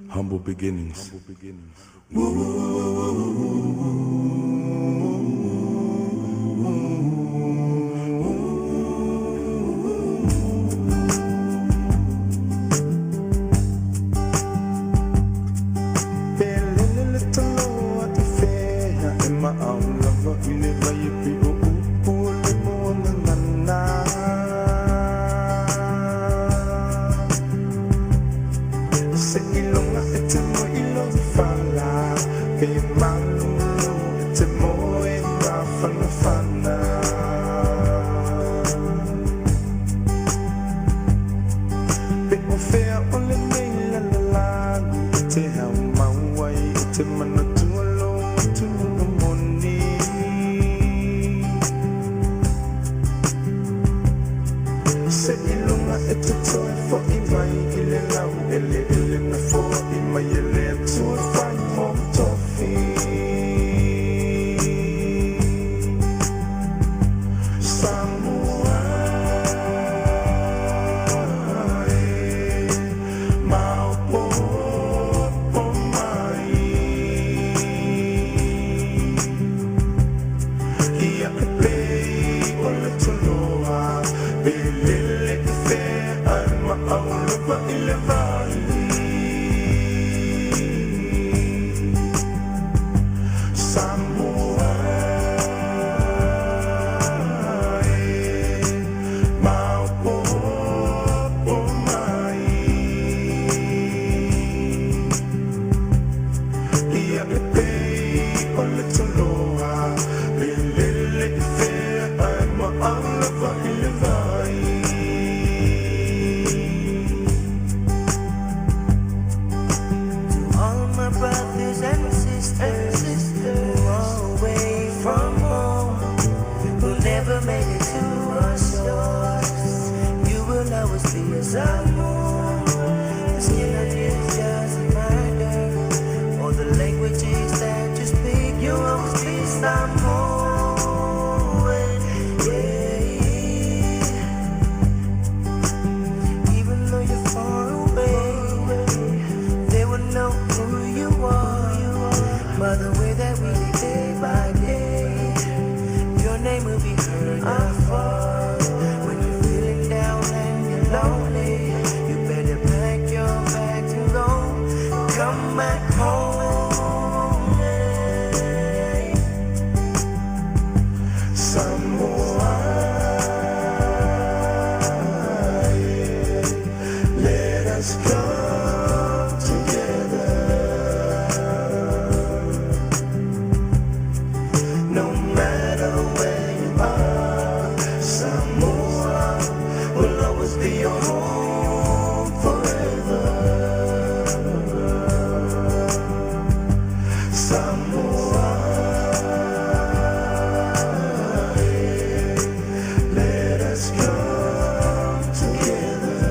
Humble beginnings. Pe lele le taloa i fea e maau lava i le vai e pe o upu o le moa gagana. Se iloga e te moe i lou fala, pe malulu e te moe mafanafana. Pe o fea o lenei lalolagi e te haumau ai e te manatua lou atunuu moni. Se iloga e te toe fo'i mai i le laueleele na foai mai e le Atua e fai mou tofi. Samoa e, maopoopo mai. Ia e pei o le toloa, pe lele i fea ae maau lava i le vai. Samoa e, maopoopo mai. Ia e pei o le toloa, pe lele i fea ae maau lava i le vai. To all my brothers and sisters who are away from home, who never made it to our shores, you will always be a Samoan. The skin on you doesn't matter, or the languages that you speak, you'll always be Samoan. Yeah. Even though you're far away, they will know who you are by the way that we live day by day. Your name will be heard afar. When you're feeling down and you're lonely, you better pack your bags and go. Come back home. Yeah. Samoa e, let us come together. No matter where you are, Samoa will always be your home forever. Samoa e, let us come together.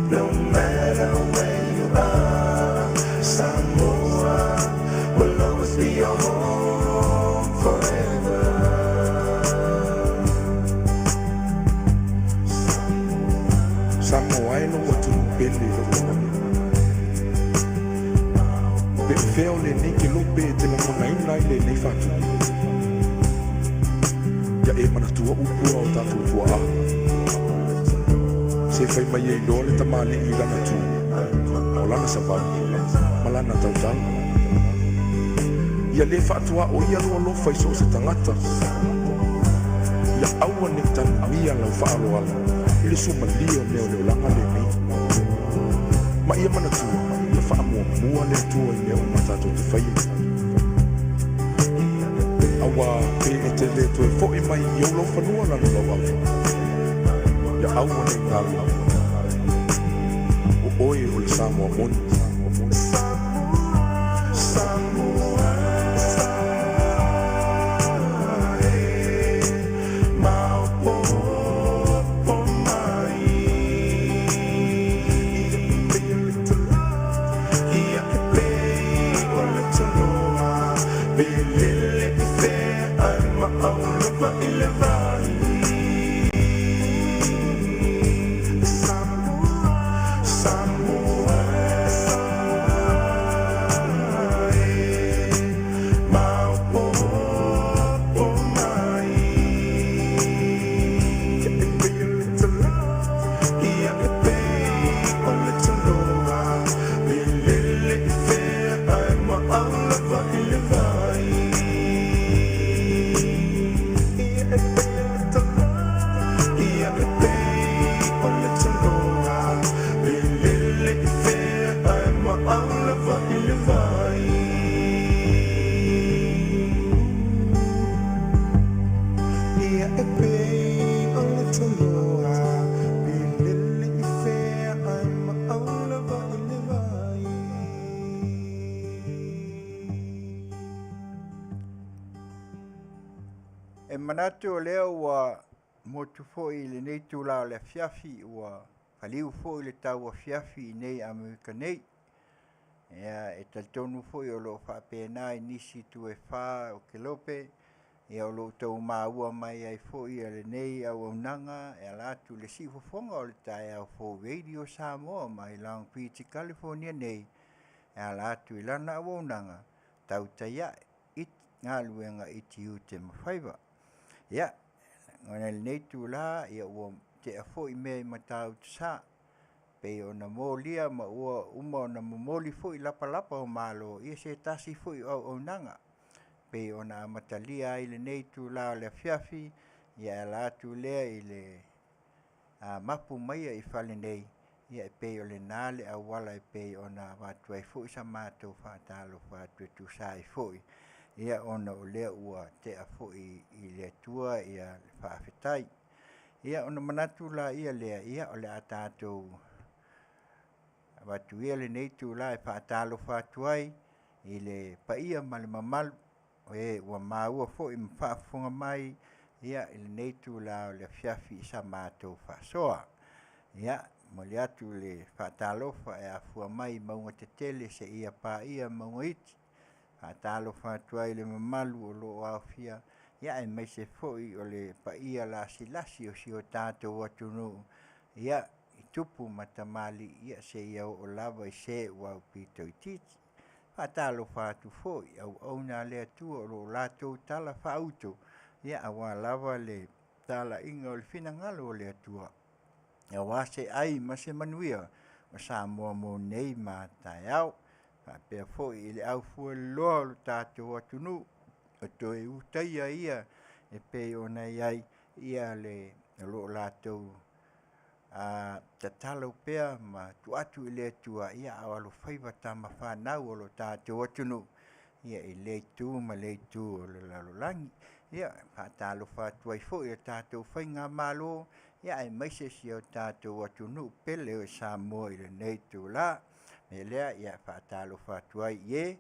No matter where you are, Samoa will always be your home forever. Samoa e lou atunuu pele i lou lagona. Pe o fea o lenei kelope e te lagonaina ai lenei faatupu. Ia e manatua upu a o tatou tuaa. Se fai mai e iloa le tamalii i lana tu, o lana savali, ma lana tautala. Ia lē faatuaoia lou alofa i so o se tagata. Ia aua nei tanuia lau faaaloalo i le suamalie o mea o le olaga lenei. Ma ia manatua, ia faamuamua le Atua i mea uma tatou te faia. Auā pe e te lē toe fo'i mai i ou laufanua lana lauava. Ia aua nei galo. O oe o le Samoa moni. Samoa e, maopoopo mai. Ia e pei o le toloa, pe lele i fea ae maau lava i le vai. Samoa. toloa Pe lele i fea ae maau lava i le vai. E manatu o lea ua motu foi i lenei itula o le afiafi ua faliu foi le tauafiafi i nei Amerika nei. Ia e talitonu foi o lo o faapena i nisi itu e fa o Kelope, ia o lo o outou maua mai ai foi lenei auaunaga e ala atu i le siufofoga o le taeao fou Radio Samoa mai Long Beach i Kalifonia nei e ala atu i lana auaunaga tautai ae i galuega i tiute ma faiva. Ia, ona i lenei itula ua tea foi mea i Matautusa, pei ona molia ma ua uma ona momoli foi lapalapa o malo ia se tasi foi o auaunaga pei ona amatalia ai lenei itula o le afiafi ia e ala atu lea i le mapu mai i fale nei ia e pei o lena le auala e pei ona avatu ai foi sa matou faatalofa atu e tusa ai foi ia ona o lea ua tea foi i le Atua le faafetai. Ia ona manatu laia lea, ia o le a tatou avatu ia lenei itula e faatalofa atu ai i le paia ma le mamalu o e ua maua foi ma faafofoga mai i lenei itula o le afiafi i sa matou faasoa. Ia, e momoli atu le faatalofa e afua mai i mauga tetele seia paia mauga iti. E faatalofa atu ai i le mamalu o lo o aofia aemaise foi o le paia lasilasi o si o tatou atunuu i tupu ma tamalii seia oo lava i se ua aupito itiiti. E faatalofa atu foi i auauna a le Atua o lo o latou talafaauto aua lava le talaiga o le finagalo o le Atua aua se ai ma se manuia o Samoa mo nei ma a taeao. E faapea foi i le aufueloloa o le tatou atunuu o toe utaia ia e pei ona i ai o lo o latou tatalo pea ma tuu atu i le Atua a o alofaiva tama fanau a lo tatou atunuu i lea itu ma lea itu o le lalolagi. Ia, e faatalofa atu ai foi i le tatou faigamalo aemaise si o tatou atunuu pele o Samoa i lenei itula. O le mea lea e faatalofa atu ai i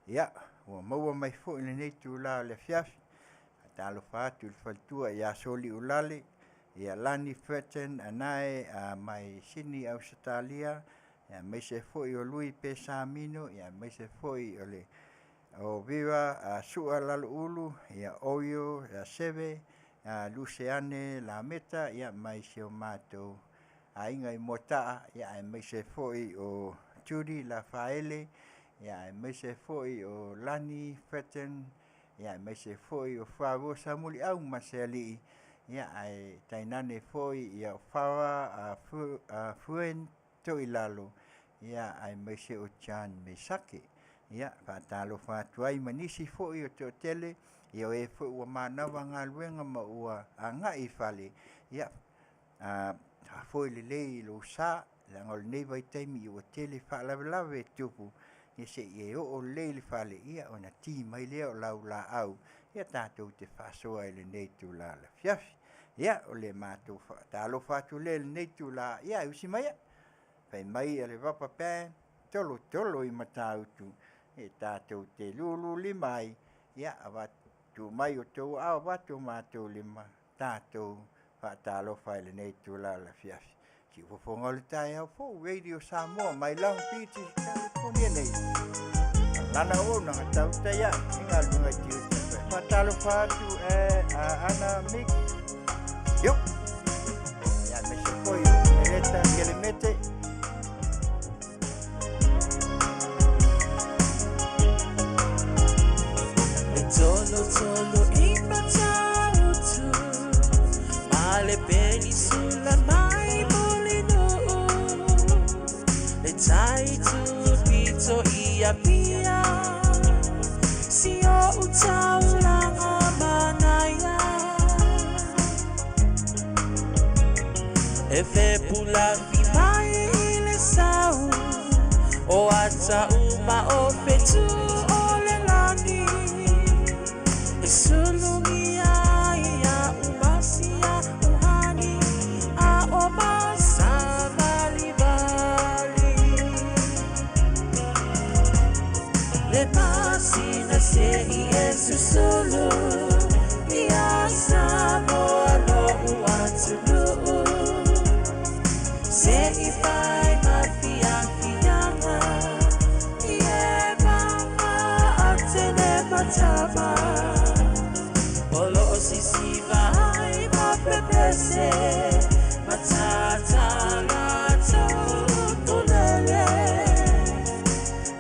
e ua maua mai foi i lenei itula o le afiafi. E faatalofa atu i le faletua ia Soliulale ia Lani Fletcher Anae mai Sini Ausetalia aemaise foi o Lui Pesamino aemaise foi o Vera Sua Laloulu, Orio Seve, Luseane Lameta mai si o matou aiga i Moataa aemaise foi o Judy Lafaele aemaise foi o Lani Fletcher aemaise foi o Faarosa Muliau ma Sealii ae tainane foi Fara Fuen Toilalo aemaise o John Mesake. Ia, e faatalofa atu ai ma nisi foi o toatele o e foi ua manava galuega ma ua agai i fale, ia faafoi lelei lou sa, leaga o lenei vaitaimi ua tele faalavelave e tutupu, se i e oo lelei i le fale ona ki mai lea o lau laau tatou te faasoa i lenei itula o le afiafi. Ia, o le matou faatalofa atu lea i lenei itula, ae usi maia, fai mai le Rubber Band, tolotolo i Matautu e tatou te lululima ai, tuu mai outou aao avatu o matou lima, tatou faatalofa i lenei itula o le afiafi. Siufofoga o le taeao fou, Radio Samoa mai Long Beach, California nei. Lana auaunaga tautai ae i galuega i tiute. Faatalofa atu e Ana Mick. Yo! Ia, aemaise foi o Meleta Kelemete. E tolo tolo i Matautu ma le penisula mai Mulinuu le tai pito i Apia si o taulaga manaia e fepulafi mai i le sau o ata uma o fetu o le lagi e sulugia ia umasia uhani. sisiva ai mapepese matata latou tulele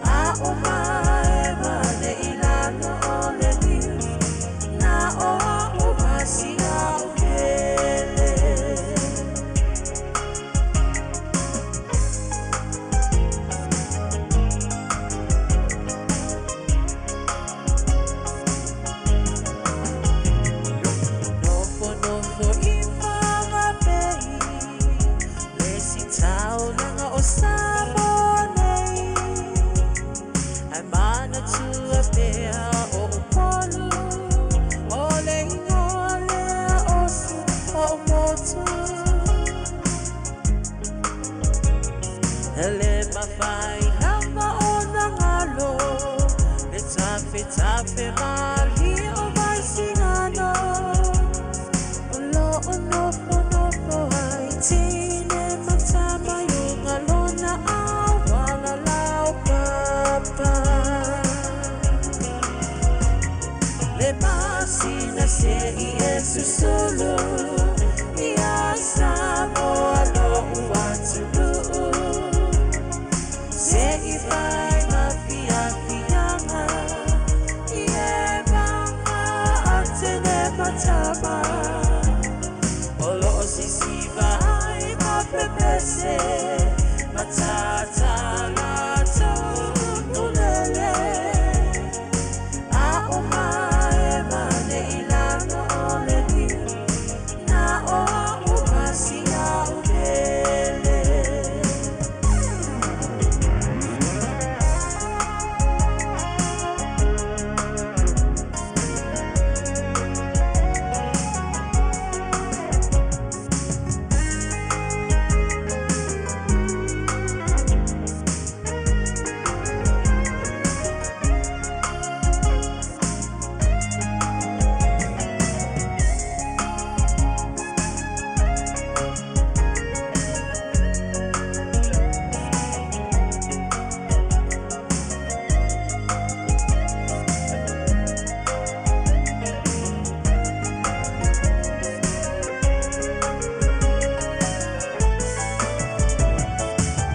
a o mae mane i lalo o le niu na o au masia o pele. Nofo nofo i whangapei Le si taulaga o Samoa nei Ai manatua pea o Upolu O le ingoa lea o si o motu Le mawhai lava o na ngalo Le tafe tafe mali o Vaisigano O lo o nofo nofo ai tine matama i uga lona auala lau papa Le masina se i e susulu Ia Samoa lo uatunuu Se i fai ma fiafiaga I e maga atene matama O lo o sisiva ai mapepese Matata latou tulele A o mae mane i lalo o le niu Na o au masia o pele.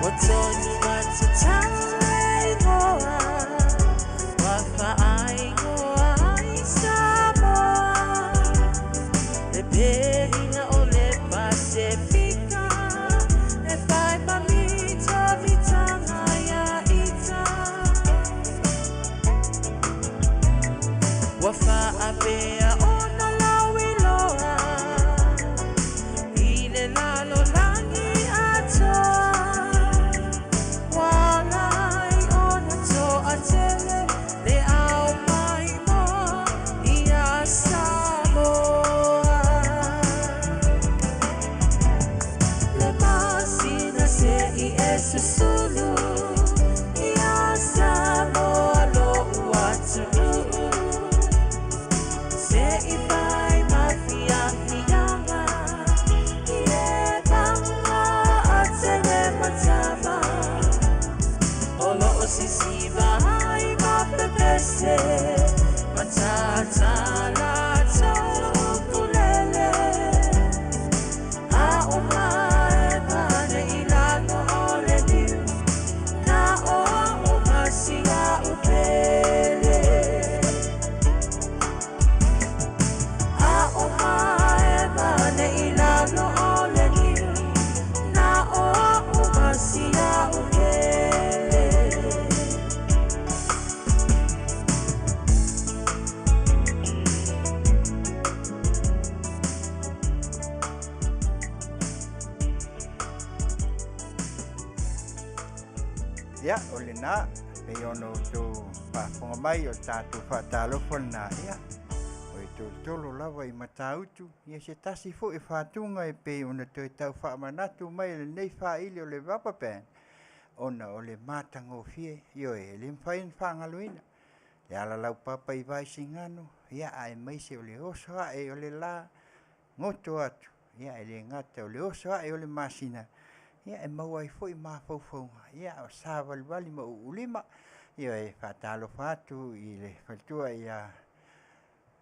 Ua tonu atu tau e ingoa Ua whaaingoa ai Samoa Le perina o le Pasefika E whai mamita mitanga ia ita Ua whaapea ona lauiloa I le lalo langi atoa Walai ona toa tele Le au mai mo ia Samoa Le masina se i e susulu Ia Samoa lo uatunuu Se i fai ma fiafiaga I e maga atene matama O lo o sisiva ai mapepese Matata latou tulele A o mae mane i lalo o le niu Na o au masia o pele A o mae mane i lalo o le niu Na o au masia o pele. Ia, o lenā, pei ona outou faafofoga mai o le tatou faatalofa lenā, ia, o e tolotolo lava i Matautu, ia se tasi foi fatuga e pei ona toe tau faamanatu mai e lenei faili o le Rubber Band, ona o le matagofie, ioe, e le mafai ona faagaloina. Le alalaupapa i Vaisigano, ia, aemaise o le oso ae o le la, goto atu, ia, e le gata o le oso ae o le masina, ia, e maua ai foi mafaufauga, ia, o savalivali ma uulima, ia, e faatalofa atu i le faletua ia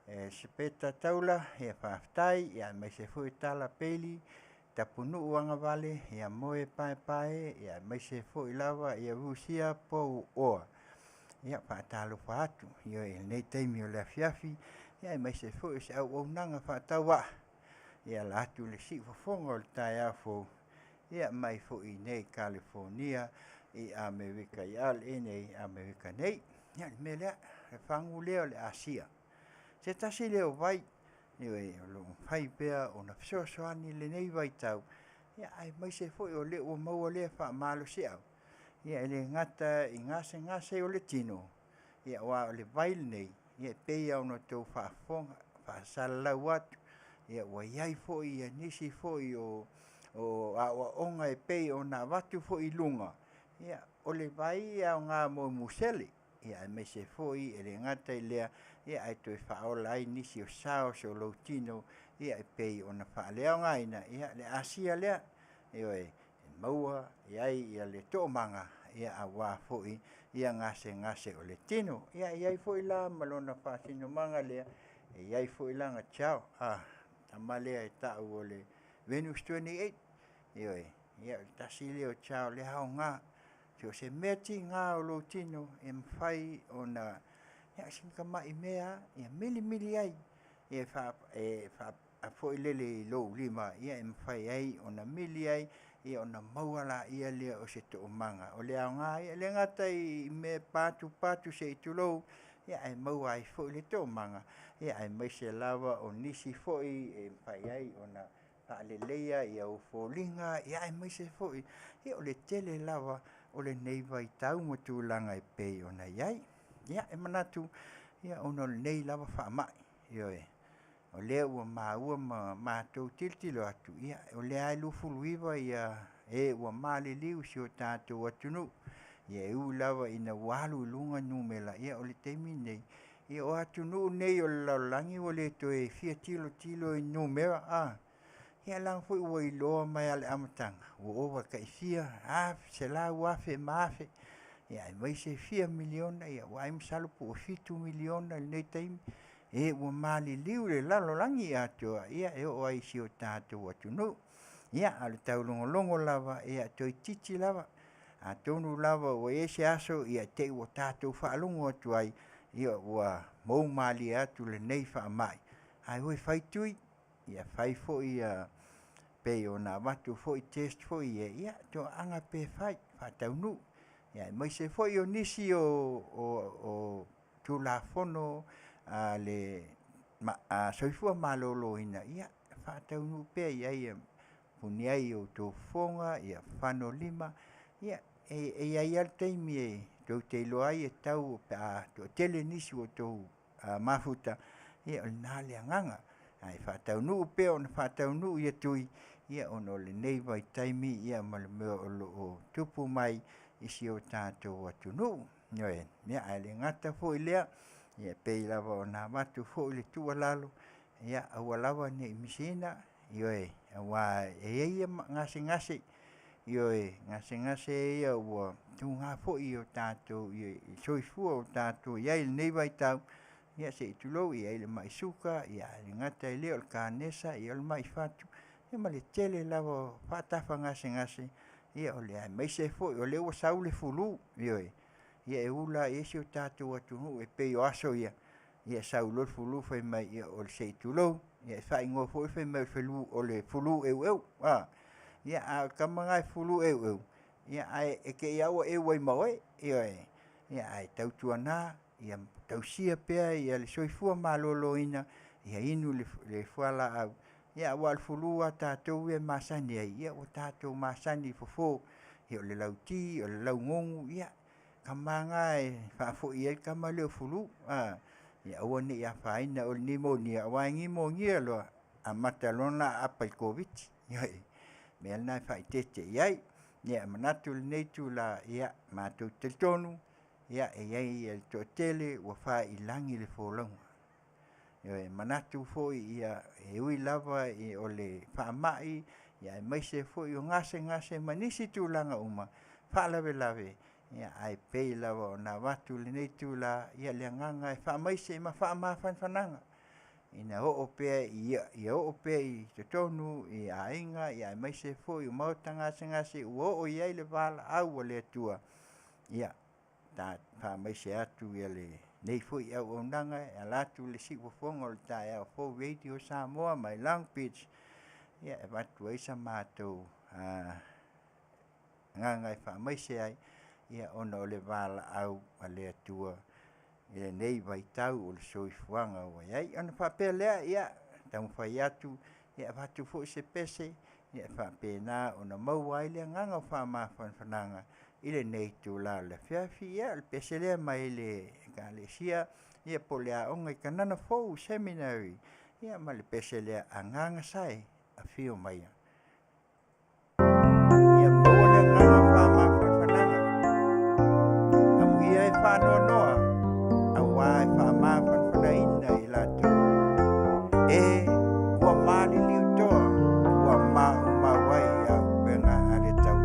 Esepeta Taula, ia faafetai, ia aemaise foi Tala Peili, Tapunuu Agavale, ia Moe Paepae, ia aemaise foi lava ia Rusia Pouoa. Ia faatalofa atu ioe i lenei taimi o le afiafi, ia aemaise foi o se auaunaga faatauvaa e ala atu i le siufofoga o le taeao fou, ia mai foi i inei i Kalifonia i Amerika i inei i Amerika nei. Ia o le mea lea, o le fagu lea o le Asia. Se tasi lea o vai, ioe, o lo o mafai pea ona fesoasoani i lenei vaitau, ia aemaise foi o lea ua maua lea faamalosiau, ia e le gata i gasegase o le tino, ia aua o le vai lenei, ia e pei lava ona outou faafofoga, faasalalau atu, ia ua i ai foi nisi foi o aoaoga e pei ona avatu foi i luga, ia o le vai e aoga mo musele, ia aemaise foi e le gata i lea, ia ae toe faaola ai nisi o cells o lou tino, ia e pei ona faaleaogaina le asia lea. Ioe, e maua ai le toomaga aua foi gasegase o le tino. Ia e i ai foi la ma lona faasinomaga lea, e i ai foi lana child, tama lea e tau o le Venus 28. Ioe, ia o le tasi lea o child e aoga, so o se mea tiga o lou tino e mafai ona, ia sina tamai mea lava e milimili ai, e foi lele i lou lima, e mafai ai ona mili ai ona maua lea o se toomaga. O le aoga ia, e le gata i mea e patupatu se i tulou, ae maua ai foi le toomaga, aemaise lava o nisi foi e mafai ai ona faaleleia ou foliga, aemaise foi o le tele lava o lenei vaitau ma tulaga e pei ona i ai. Ia, e manatu, ona o lenei lava faamai, ioe, o lea ua maua ma matou tilotilo atu, ia o lea lava e 29 e ua maliliu i si o tatou atunuu. Ia e ui lava ina ua alu i luga numera, ia o le taimi lenei, ia o atunuu nei o le lalolagi ua le toe fia tilotilo i numera, a. Ia leaga foi ua iloa mai lava i le amataga, ua ova i le tai fia selau afe ma afe, aemaise fia miliona, ai masalo po ua 7 miliona i lenei taimi e ua maliliu i le lalolagi atoa, ia e oo lava i si o tatou atunuu. Ia, a o le taulogologo lava, ia toeitiiti lava, atonu lava ua i ai se aso te i ua tatou faalogo atu ai ua mou malie atu lenei faamai, ae o e fai tui, ia fai foi pei ona avatu foi test foi ia, ia toaaga pe fai, faataunuu. Aemaise foi o nisi o Tulafono a le Soifua Maloloina, ia faataunuu pea i ai, ia puni ai i outou fofoga, ia fano lima. Ia e i ai lava le taimi e tou te iloa ai e tatau pe a toatele nisi ua outou mafuta, ia o lena le agaga. Ae faataunuu pea ona faataunuu ia tui ona o lenei vaitaimi ma le mea o lo o tupu mai i si o tatou atunuu. Ioe. Ia ae le gata foi i lea, ia e pei lava ona avatu foi le tuualalo, ia aua lava ne i misiina, ioe, aua e i ai ia gasegase, ioe, gasegase ia ua tuga foi i le soifua o tatou i ai i lenei vaitau, ia se i tulou, e i ai le mai suka, ae le gata i lea o le kanesa, o le mai fatu, ia ma le tele lava o faatafa gasegase, aemaise foi o lea ua sau le flu. Ioe. Ia e ula lava i ai si o tatou atunuu e pei o aso ia, e sau loa le flu fai mai, se i tulou, e faaigoa foi fai mai o le flu eueu. A o le tama lena e flu eueu, ae te i lava ua eu ai ma oe. Ioe. Ae tautuana ia tausia pea le soifua maloloina, ia inu le fualaau, aua o le flu a tatou ia e masani ai, ia ua tatou masani i fofo, o le lauti, o le laugogo, ia o tama lava na e faafoi ai le tama lea o le flu, ia aua ne i afaina oe i le nimonea, aua e nimonia loa, amata loa ona aapa i le Koviti. Ioe. O le mea lena e faaeteete i ai. Ia, e manatu i lenei itula, ia, matou te talitonu e i ai le toatele ua faiilagi le folauga. Ioe. E manatu foi e ui lava o le faamai aemaise foi o gasegase ma nisi tulaga uma, faalavelave, ae pei lava ona avatu i lenei itula le agaga e faamaise ma faamafanafanaga. Ina oo pea i ia oo pea i totonu i aiga ia aemaise foi o maota gasegase ua oo i ai le valaau a le Atua, ia ta faamaise atu ia lenei foi auaunaga e ala atu i le siufofoga o le taeao fou Radio Samoa mai Long Beach, ia e avatu ai sa matou agaga e faamaise ai ia ona o le valaau a le Atua i lenei vaitau o le soifuaga ua i ai. Ona faapea lea, ia taumafai atu e avatu foi se pese e faapena ona maua ai le agaga o faamafanafanaga i lenei itula o le afiafi. Ia o le pese lea mai le Ekalesia ia po o le Aoga i Kanana Fou Seminary, ia ma le pese lea, Agaga Sa e, Afio maia. Ia maua le agaga faamafanafanaga. Amuia e faanoanoa auā e faamafanafanaina i latou e ua maliliu toa ua maumau ai auupega a le taua.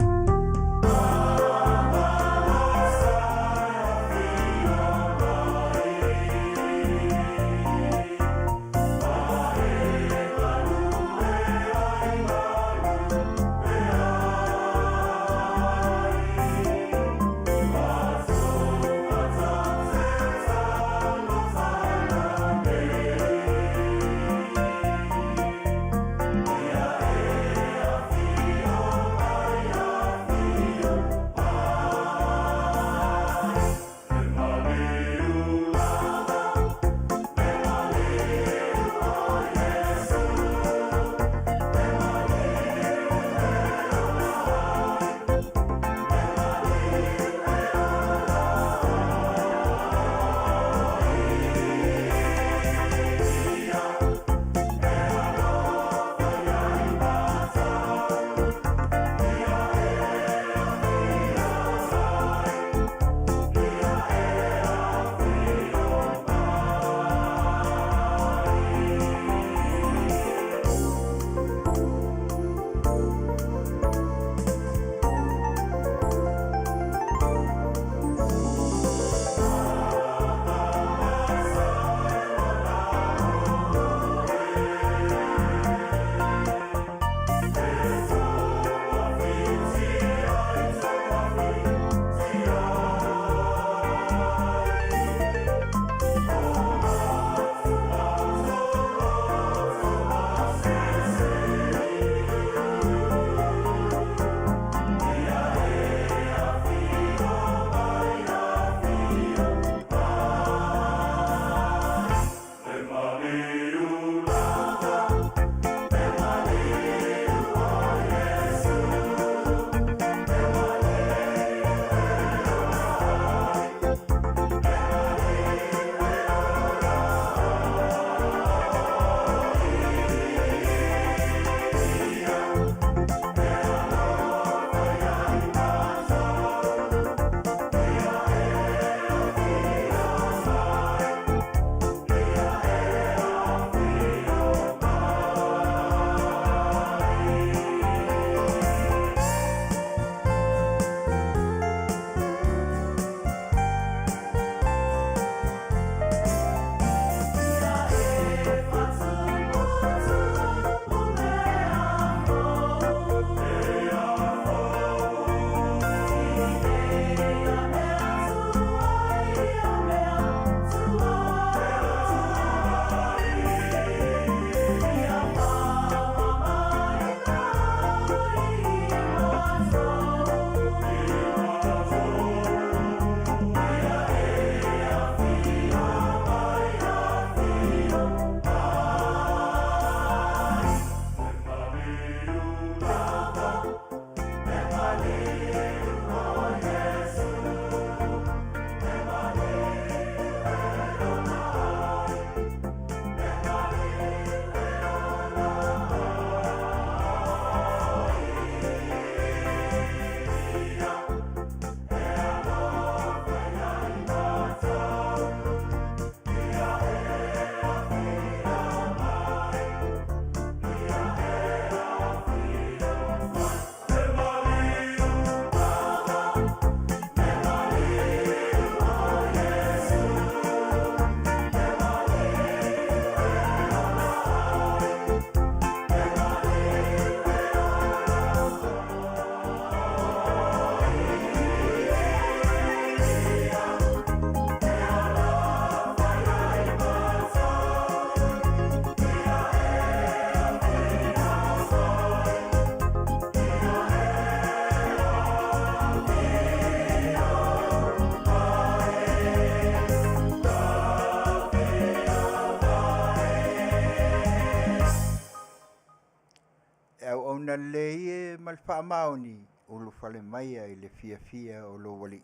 auauna lelei e ma le faamaoni, ulufale maia i le fiafia o lou Alii.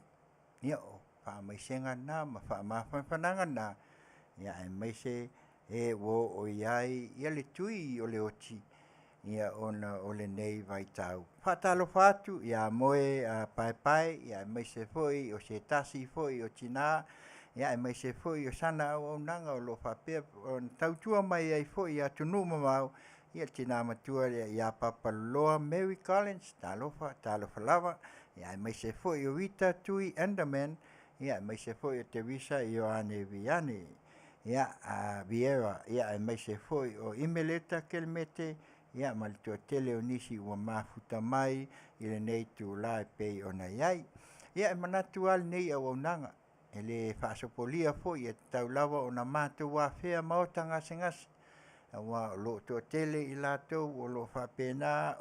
Ia o faamaisega na ma faamafanafanaga na, ia aemaise e ua oo i ai ia le tui o le oti, ia ona o lenei vaitau. Faatalofa atu ia moe a Paepae, ia aemaise foi o se tasi foi o tina, ia aemaise foi o sana auaunaga o lo o faapea ona tautua mai ai foi i atunuu mamao, ia le tina matua lea ia Papaloloa Mary Collins, talofa, talofa lava, ia aemaise foi o Rita Tui Enderman, ia aemaise foi o Teresa Ioane Viane, ia a Vieira, ia aemaise foi o Imeleta Kelemete, ia ma le toatele o nisi ua mafuta mai i lenei itula e pei ona i ai. Ia e manatu lava lenei auaunaga, e le faasopolia foi e tatau lava ona matou afea maota gasegase, aua o lo o toatele i latou o lo o faapena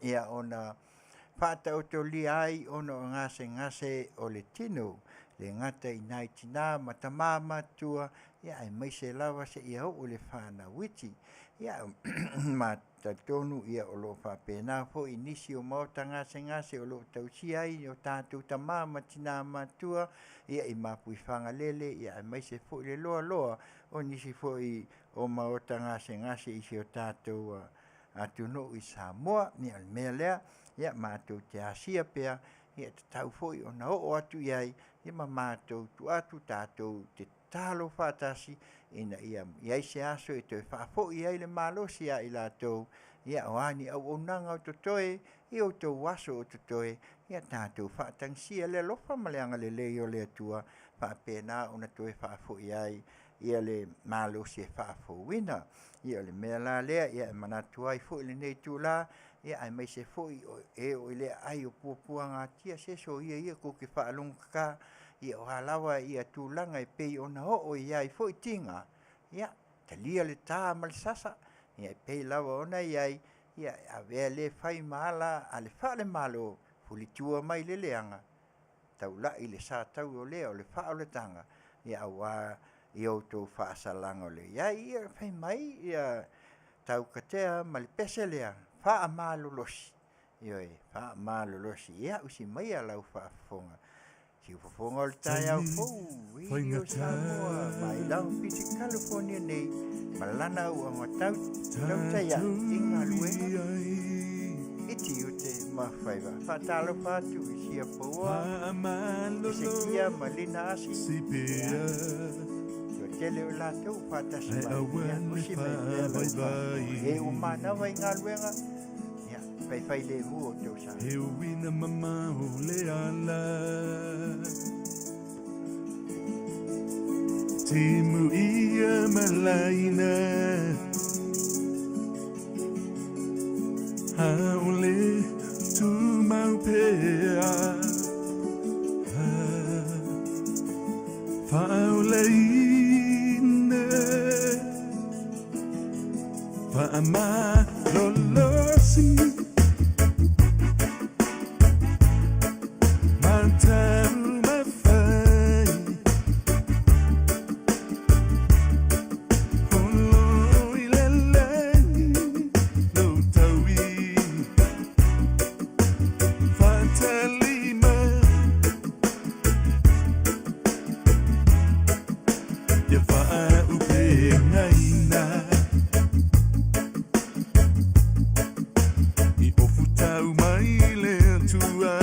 ia ona faataotolia ai ona o gasegase o le tino, e le gata i nai tina ma tama matutua, ia aemaise lava seia oo i le fanau iti. Ia ma talitonu ia o lo o faapena foi nisi o maota gasegase o lo o tausia ai o tatou tama ma tina matutua ia i Mapuifagalele, ia aemaise foi le loaloa o nisi foi o maota gasegase i si o tatou atunuu i Samoa. Ia o le mea lea, ia matou te asia pea, ia e tatau foi ona oo atu i ai ia ma matou tuu atu tatou te tatalo faatasi ina ia i ai se aso e toe faafoi ai le malosi ia i latou, ia o a ni auaunaga o totoe i outou aso o totoe, ia tatou faatagisia le alofa ma le agalelei o le Atua faapena ona toe faafoi ai ia le malosi e faafouina. Ia o le mea la lea ia e manatu ai foi i lenei itula, ia aemaise foi o e o i le aai o puapuagatia, se soia ia tou te faalogotata, ia o a lava ia tulaga e pei ona oo i ai foi tiga, ia talia le ta ma le sasa, ia e pei lava ona i ai, ia e avea lea fai ma ala a le faale-Malo, fulitua mai le leaga, taulai le sa tauaulea o le faaolataga, ia aua i outou faasalaga o le i ai. Ia fai mai ia taukatea ma le pese lea, faamalolosi, ioe, faamalolosi. Ia usi maia lau faafofoga. Siufofoga o le taeao fou, Radio Samoa mai Long Beach, California nei, ma lana auauna tau, tautai ae i galuega i tiute ma faiva. Faatalofa atu i sia paua, Esekia ma Lina Asi, ia, toatele o latou faatasi mai, ia, usi mai pea lau faafofoga. E ua manava i galuega, ia, faifai lemu o tou sa. He uina mamao le ala Timu ia malaina Haole tumau pea Faauleina Faamalolosi Mataumafai Holo i le lagi Lou taui Faatalima Ia faaupegaina I ofutau mai le Atua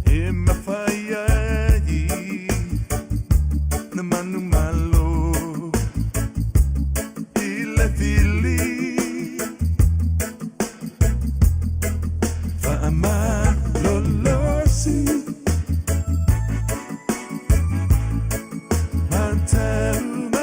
E mafai ai Na manumalo I le fili Faamalolosi Mataumafai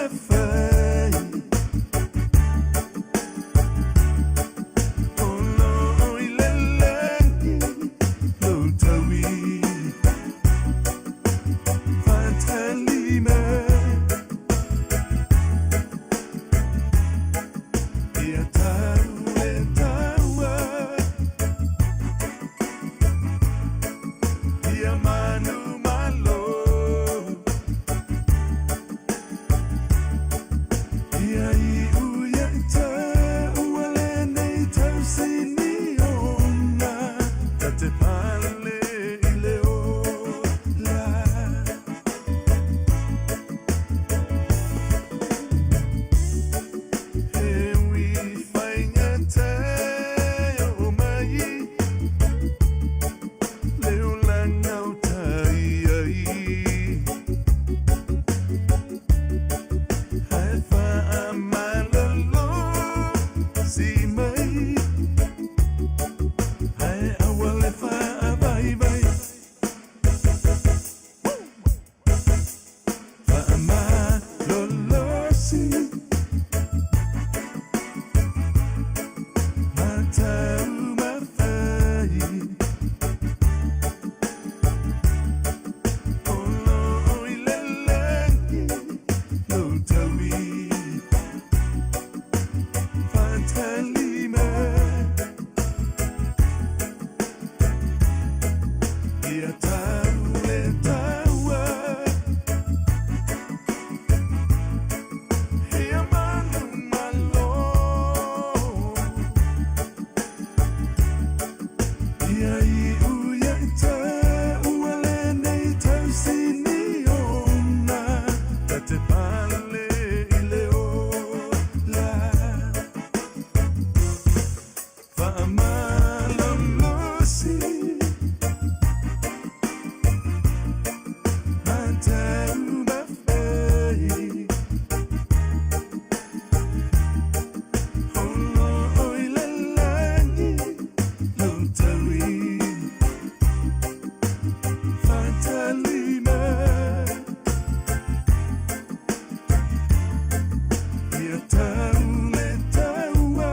Tau le taua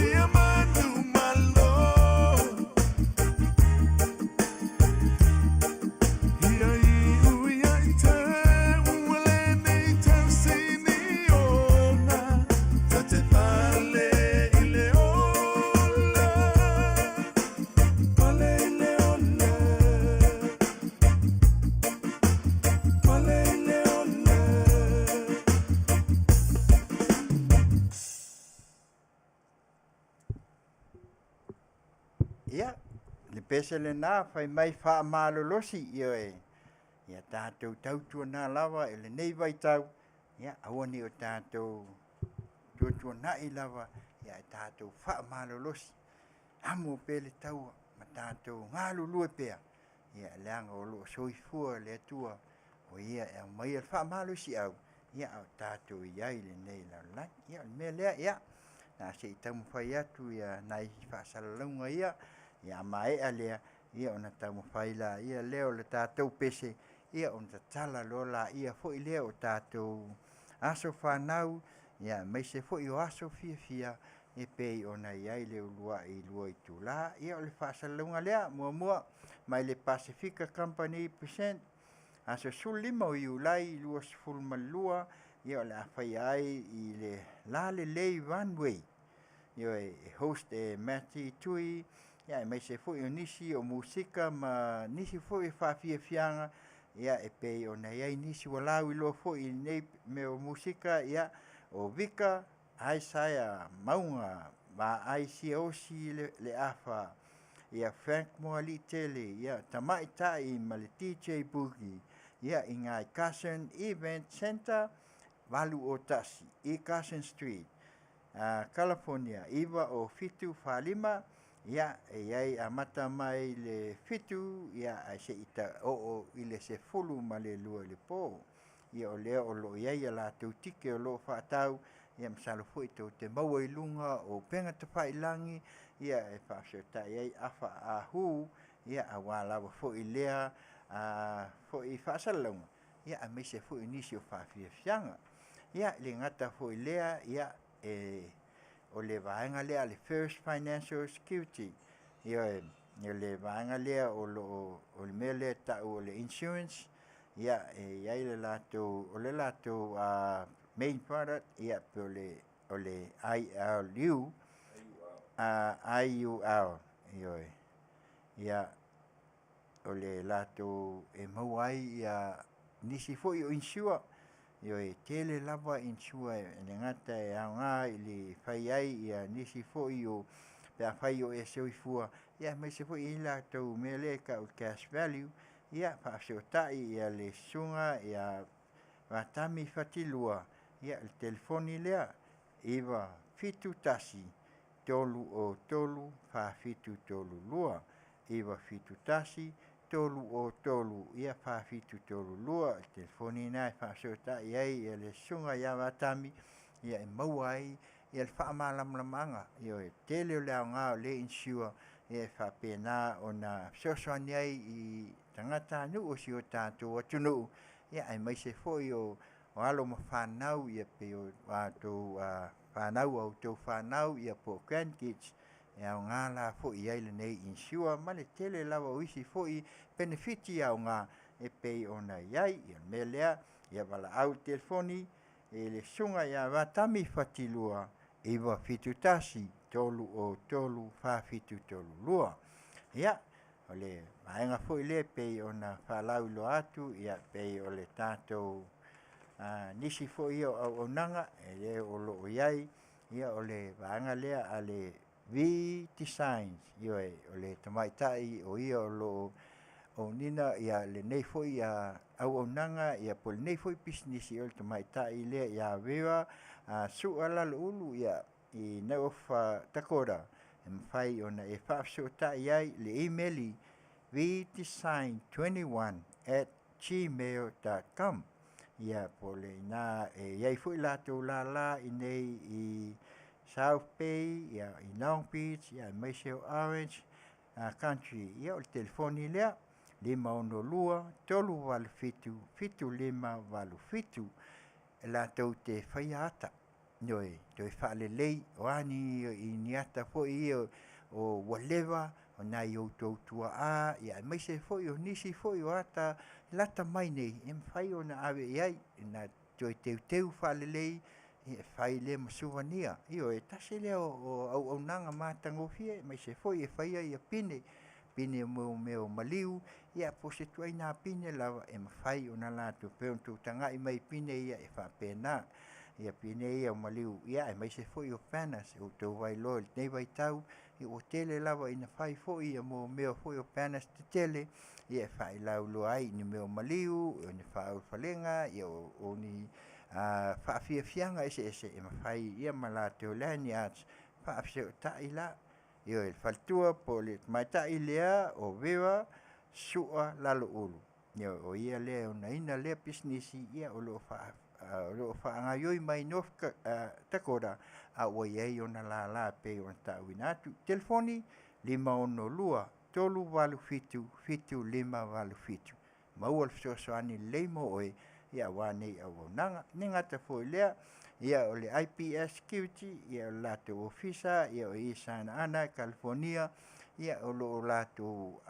Ia manu malo Ia iu ia i te ua lenei tausini ona Ta te pale i le ola Pale i le ola Pale i le ola. Ia, le pese lenā fai mai faamalolosi, ioe, ia tatou tautuana lava i lenei vaitau, ia aua ne i o tatou tuatuanai lava, ia ae tatou faamalolosi, amo pea le taua ma tatou galulue pea, ia leaga o lo o soifua le Atua o Ia e aumaia le faamalosiau, ia a o tatou i ai i lenei lalolagi. Ia o le mea lea, ia, o le a se i taumafai atu nai faasalalauga ia, ia a maea lea, ia ona taumafai lea o le tatou pese, ia ona tatala loa foi lea o tatou aso fanau, aemaise foi o aso fiafia e pei ona i ai le uluai 2 itula. Ia o le faasalalauga lea. Muamua, mai le Pasefika Company Present, aso 15 o Iulai 2022, ia o le a faia ai i le Lalelei Runway. Ioe, e host e Matty Tui, ia aemaise foi o nisi o musika ma nisi foi o faafiafiaga, ia e pei ona i ai nisi ua lauiloa foi i lenei mea o musika, ia o Vika Isaiah Mauga, Vaai Siaosi Leafa, ia Frank Moaliitele, ia Tamaitai ma le DJ Boogie, ia i ngai Carson Event Center 801 i Carson Street, California 90745, ia e i ai amata mai le 7, ia ae se i oo i le 12 i le po. Ia o lea o lo o i ai a latou tike o lo o faatau, ia masalo foi tou te maua i luga o upega tafailagi, ia e faafesootai ai afa ahu, ia aua lava foi lea foi faasalalauga, ia aemaise foi o nisi o faafiafiaga. Ia e le gata foi i lea, ia o le vaega lea a le First Financial Security, ioe, o le vaega lea o lo o, o le mea lea e tau o le insurance, ia e i ai le latou, o le latou main product, ia po o le ILU, IUL, ioe, ia o le latou e maua ai ia nisi foi o insure, ioe, e tele lava insure e le gata e aoga i le fai ai ia nisi foi o pe afai o e soifua, ia aemaise foi e i ai latou mea lea e tau o le cash value, ia faafesootai ia le susuga ia Vatami Fatilua, ia le telefoni lea 971 303 4732 971 303 ia 4732. O le telefoni lena e faafesootai ai ia le susuga ia Vatami, ia e maua ai ia le faamalamalamaga. Ioe, tele o le aoga o lea insure, ia e faapena ona fesoasoani ai i tagatanuu o si o tatou atunuu, ia aemaise foi o alo ma fanau, ia pei o outou fanau a outou fanau, ia po o grandkids, e aoga la foi i ai lenei insure ma le tele lava o isi foi penefiti aoga e pei ona i ai. Ia o le mea lea, ia valaau i le telefoni i le susuga ia Vatami Fatilua 971 303 4732. Ia, o le vaega foi lea e pei ona faalauiloa atu, ia pei o le tatou nisi foi ia o auaunaga e le o lo o i ai, ia o le vaega lea a le V Designs, ioe, o le tamaitai o ia o lo o ounina ia lenei foi auaunaga, ia po o lenei foi pisinisi, o le tamaitai lea ia Vera Sua Laloulu, ia i North Dakota, e mafai ona e faafesootai ai i le imeli vdesign21@gmail.com. Ia po o le ina e i ai foi latou lala i inei i South Bay, ia i Long Beach, ia aemaise o Orange Country. Ia o le telefoni lea 562 387 7587 e latou te faia ata. Ioe, toe faalelei, o a ni i ni ata foi ia o ua leva, o nai outou tuaa, ia aemaise foi o nisi foi o ata lata mai nei e mafai ona ave i ai ina toe teuteu faalelei e fai lea ma suvania. Ioe, tasi lea o auaunaga matagofie aemaise foi e faia ia pine, pine mo mea o maliu, ia po o se ituaiga pine lava e mafai ona latou pei ona outou tagai mai i pine ia e faapena. Ia pine ia o maliu ia aemaise foi o banners ua outou vaailoa i lenei vaitau ua tele lava ina fai foi ia mea foi o banners tetele e failauiloa ai i mea o maliu, o ni faaulufalega, o ni faafiafiaga eseese e mafai ma latou lanyards faafesootai la. Ioe, le faletua po o le tamaitai lea o Vera Sua Laloulu. Ioe, o ia lea e onaina lea pisinisi o lo o faagaoioi mai North Dakota a ua i ai ona lala e pei ona ta'uina atu. Telefoni 562 387 7587. Maua le fesoasoani lelei mo oe aua nei auaunaga. E le gata foi i lea, o le IPS Security, o le latou ofisa o i Santa Ana Kalifonia, o lo o latou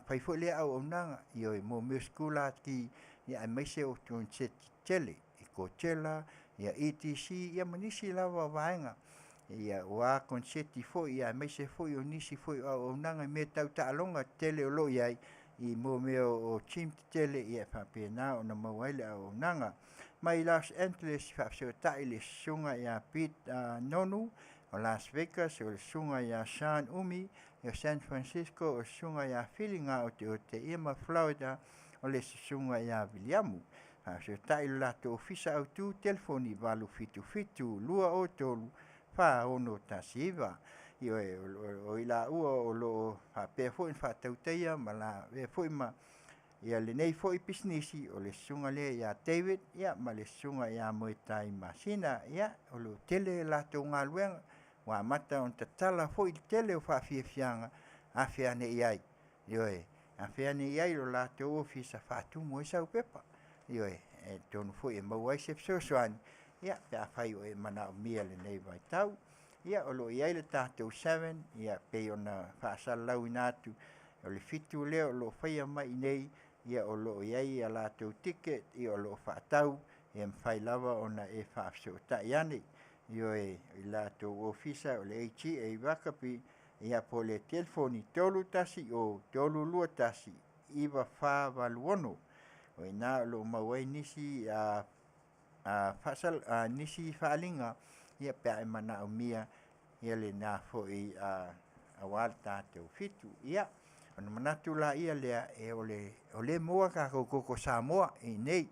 fai foi lea auaunaga, ioe, mo mea o sikulaki aemaise o koneseti tetele i Coachella, EDC ma nisi lava o vaega aua koneseti foi aemaise foi o nisi foi o auaunaga i mea tau taaloga tetele o lo o i ai i mea o team tetele e faapena ona maua ai le auaunaga. Mai Los Angeles e faafesootai le Susuga ia Pete Nonu, o Las Vegas o le Susuga ia Sean Umi, o San Francisco o le Susuga ia Fili Gaoteote ma Florida o le Susuga ia Viliamu. Faafesootai lo latou ofisa autu telefoni 877 203 4619. Ioe, o i laua o lo o faapea foi ona faatautaia ma lavea foi ma lenei foi pisinisi o le susuga lea ia David ma le susuga ia Moetai Masina. Ia, o lo o tele a latou galuega ua amata ona tatala foi le tele o faafiafiaga, afe ane i ai, ioe, afe ane i ai i lo latou ofisa faatumu ai sau pepa. Ioe, atonu foi e maua ai se fesoasoani pe afai o e manaomia i lenei vaitau. Ia, o lo o i ai le tatou 7 e pei ona faasalalauina atu, o le 7 lea o lo o faia mai i inei, o lo o i ai a latou ticket o lo o faatau e mafai lava ona e faafesootai ane. Ioe, i latou ofisa o le AG i Rakapi po o le telefoni 310 321 9486. O i ina o lo o maua ai nisi faaaliga pe a e manaomia lena foi aua le tatou 7. Ia, ona manatu laia lea, o lea e maua tatou koko Samoa i inei, e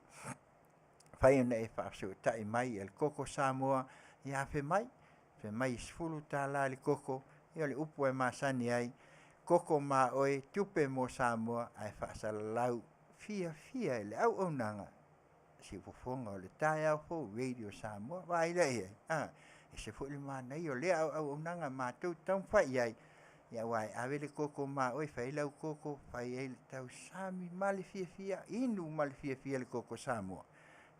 mafai ona e faafesootai mai i le koko Samoa, ia afe mai, fai mai e $10 le koko. Ia o le upu e masani ai, koko ma oe, tupe mo Samoa ae faasalalau fiafia e le auaunaga siufofoga o le taeao fou Radio Samoa. Vaai la i ai, a, ese foi le manaia o lea auaunaga matou te taumafai i ai, aua e ave le koko ma oe, fai ai lau koko, fai ai le tausami ma le fiafia, inu ma le fiafia i le koko Samoa.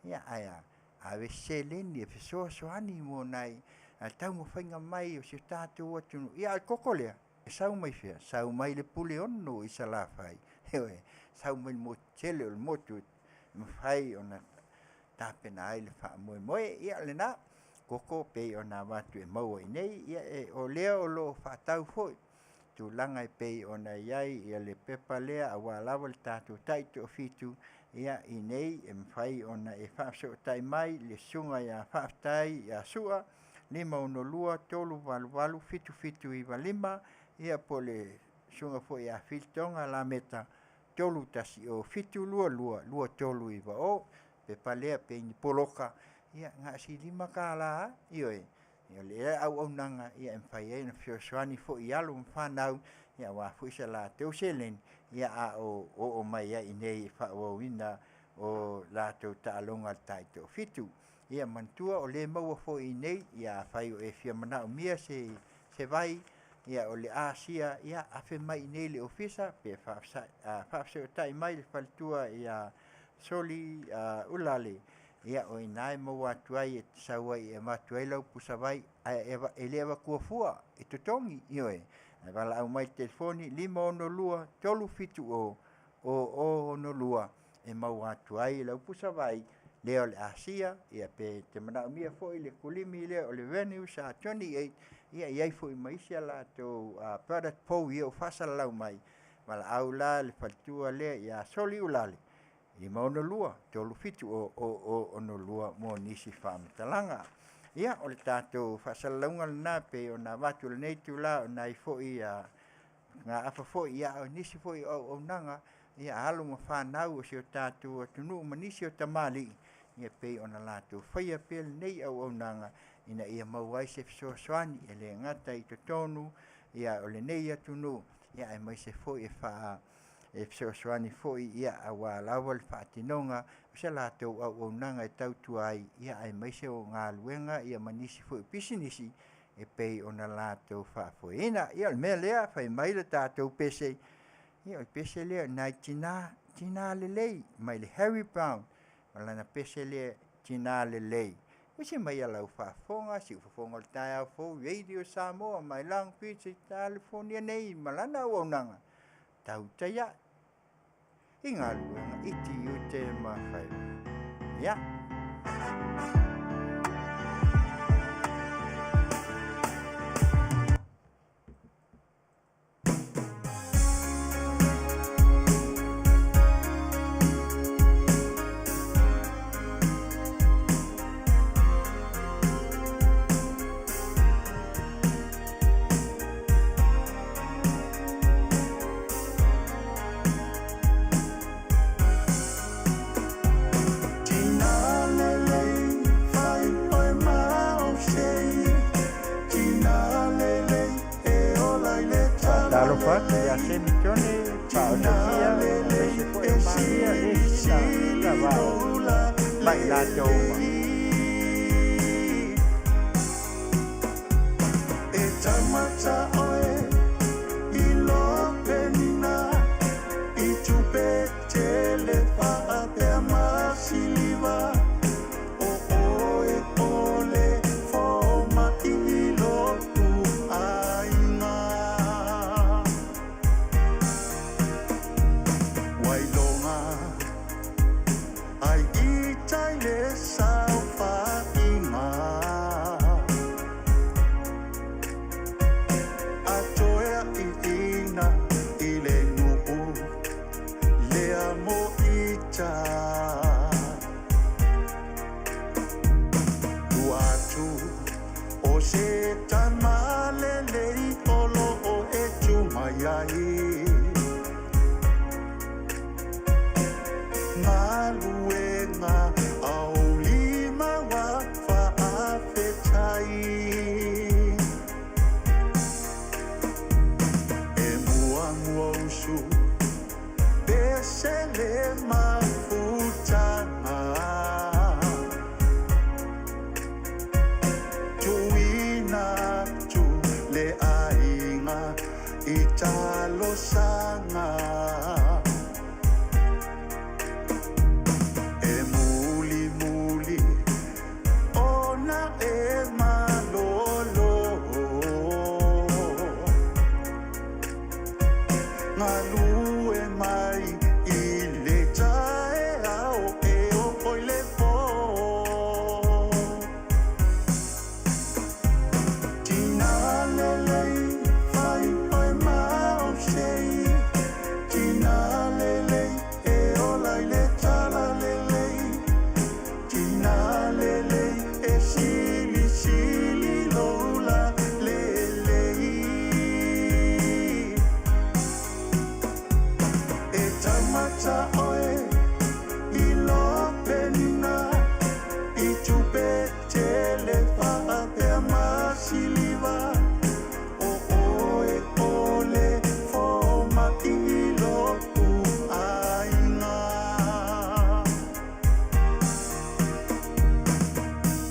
Ia, ae a, ave se seleni e fesoasoani mo nai taumafaiga mai o si o tatou atunuu. Ia, a o le koko lea, e sau mai fea? Sau mai le Puleono i Salafai, ioe, sau mai le motu tele o le motu e mafai ona tapena ai le faamoemoe. Ia, o lena koko pei ona avatu e maua i inei. Ia, o lea o lo o faatau foi tulaga e pei ona i ai le pepa lea aua lava le tatou taitoafitu i inei e mafai ona e faafesootai mai i le susuga ia Faafetai ia Sua 562 388 7795 ia po o le susuga foi ia Filitoga Lameta 310 722 2390. Pepa lea pei ni poloka, ia na o si $5 lava. Ioe, o le auaunaga e mafai ai ona fesoasoani foi i alo ma fanau aua foi sa latou seleni a o oo mai ai i inei e faaauauina o latou taaloga a le taitoafitu. Ia manatua o lea e maua foi i inei, afai o e fia manaomia se vai. Ia, o le Asia, ia, afe mai i inei i le ofisa pe faafesootai mai le faletua ia Soli Ulale, ia, o i ina e maua atu ai e te sau ai e avatu ai lau pusavai, ae e le avatua fua, e totogi, ioe. Ae valaau mai i le telefoni 562 370 0062 e maua atu ai lau pusavai lea o le asia, ia pe te manaomia foi le kulimi lea o le Venue SA28, ia e i ai foi ma isi a latou product fou ia ua faasalalau mai, valaau la le faletua lea ia Soliulale 562 370 0062 mo nisi faamatalaga. Ia, o le tatou faasalalauga lena e pei ona avatu i lenei itula o nai foi gaafa foi, ia a o nisi foi o auaunaga a alo ma fanau a si o tatou atunuu ma nisi o tamalii e pei ona latou faia pea lenei auaunaga ina ia maua ai se fesoasoani e le gata i totonu o lenei atunuu aemaise foi e fesoasoani foi aua lava le faatinoga o se latou auaunaga e tautua ai aemaise o galuega ma nisi foi o pisinisi e pei ona latou faafoeina. Ia o le mea lea, fai mai le tatou pese, ia o le pese lea o nai tina, tina lelei mai le Harry Brown, o lana pese lea Tina Lelei. Usi mai a lau faafofoga, siufofoga o le taeao fou, Radio Samoa mai Long Beach i California nei ma lana auaunaga, tautai ae i galuega i tiute ma faiva. Ia. Faatalofa atu ia Semi Johnny, Paosofia, aemaise foi o Maria, Lesina, Tavao, ma i latou uma. E taumata oe i lo penina i tupe tele faapea ma siliva o oe o le fomai i lo'u aiga. Wailoga ai i tai le saofaiga a toea iina i le nuu lea mo ita. Tua atu o se tama lelei o loo e tu mai ai. Galuega aulima ua faafetai. E muamua usu pese le mafutaga. Tuuina atu le aiga i talosaga. E mulimuli ona e malolo. Galue mai i le taeao e oo i le po. Tina lelei fai oe ma osei. Tina lelei e ola i le tala lelei. Tina lelei e silisili lou lalelei. E taumata oe i lo penina i tupe tele faapea ma siliva o oe o le fomai i lo'u aiga.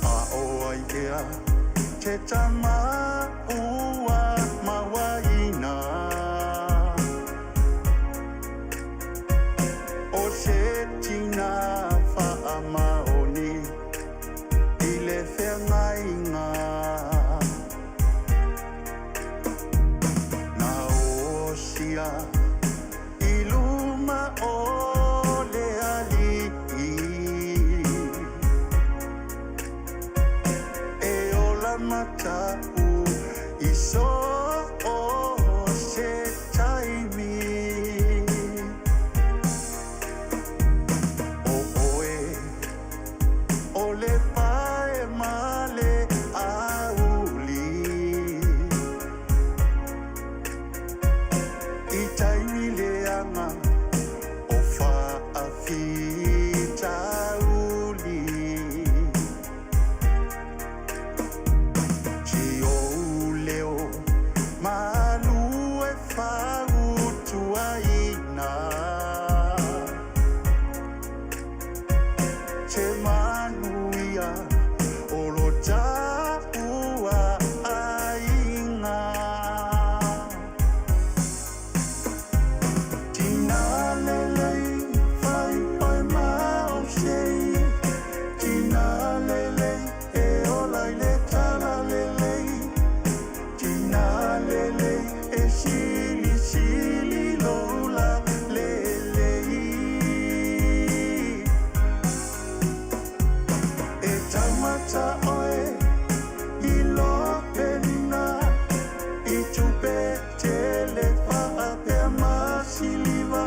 A o ai ea te tama ua maua matau i so o se taimi. O oe o le pae ma le auli i taimi leaga o faafitauli. Si ou leo malu e fautuaina se manuia o lo taua aiga. Tina lelei fai oe ma ou sei, tina lelei e ola i le tala lelei, tina lelei e silisili lou lalelei. E taumata oe i lo penina i tupe tele faapea ma siliva,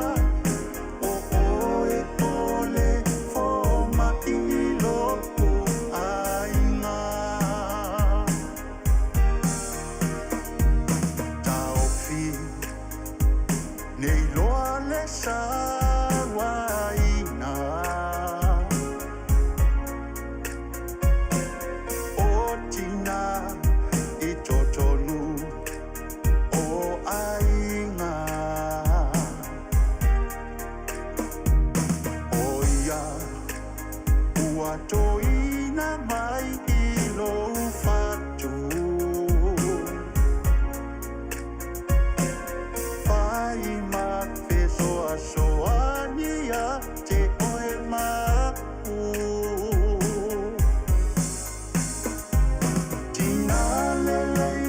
o oe o le fomaʻi i lo'u aiga. Taofi nei loa le sauaina o tina i totonu o aiga. O ia ua toina mai i lou fatu fai ma fesoasoani ia te oe ma a'u. Tina lelei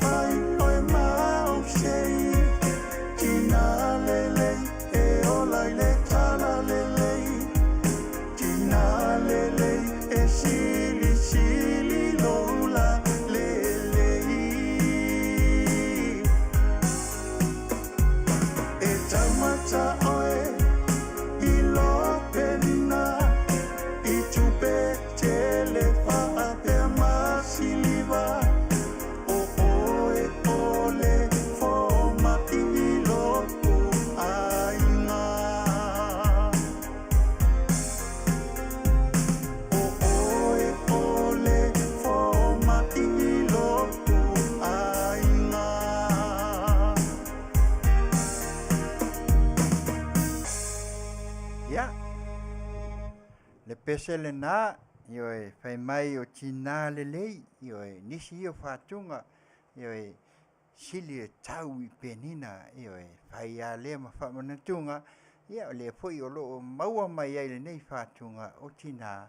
fai oe ma ou sei, tina lelei e ola i le tala lelei, tina lelei e silisili lou lalelei. E taumata oe i lo penina i tupe tele faapea ma siliva, o oe o le fomaʻi i lo'u aiga. O oe o le fomaʻi i lo'u aiga. Ia, le pese lenā, ioe, fai mai o tinā lelei, ioe, nisi ia o fatuga, ioe, sili e tau i penina, ioe, fai lava lea ma faamanatuga, ia o lea foi o loo maua mai ai lenei fatuga o tinā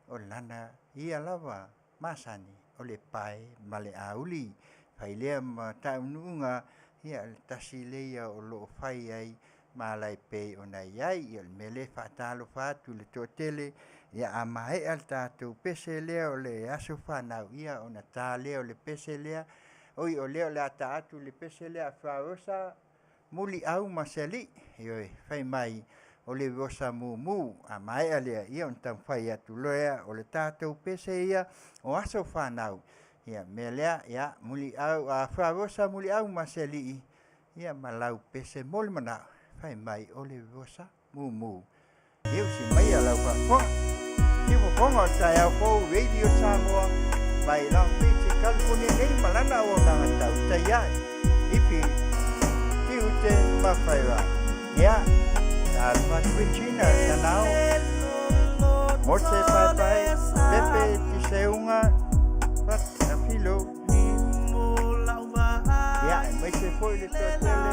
o lana ia lava masani o le pae ma le auli. Fai lea ma taunuuga, ia le tasi lea o loo fai ai ma ala e pei ona i ai. Ia o le mea lea e faatalofa atu i le toatele, ia a maea le tatou pese lea o le aso fanau, ia ona ta lea o le pese lea, oi o lea o le a ta atu le pese lea a Faaosa Muliau ma Seali'i, ioe, fai mai o le osa mumu. A maea lea, ia ona taumafai atu lea o le tatou pese ia o aso fanau. Ia mea lea, ia Muliau a Faaosa Muliau ma Seali'i, ia ma lau pese mo le manao, fai mai o le osa mumu. Ia usi maia lau faafofoga. Siufofoga o le taeao fou Radio Samoa mai Long Beach i California nei ma lana auaunaga tau tai ae ifi tiute ma faiva. Ia, talofa atu i China, Tanao, Mose Paepae, Pepe Tiseuga, Pat Afilo. Ia, aemaise foi le toatele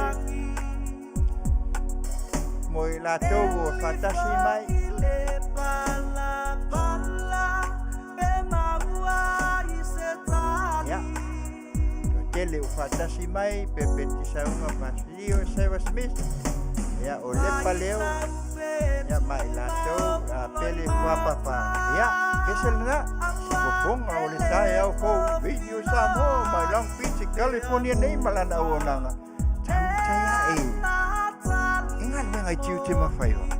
mo i latou ua faatasi mai. Ia, toatele ua faatasi mai, Pepe Tisauga, Basilio Seva Smith, ia, o Lepa Leo, ia, ma i latou, a Pele Fuapapa. Ia, Ese lena, fofoga o le taeao fou Radio Samoa mai Long Beach, California nei ma lana auaunaga. Tautai ae i galuega i tiute ma faiva.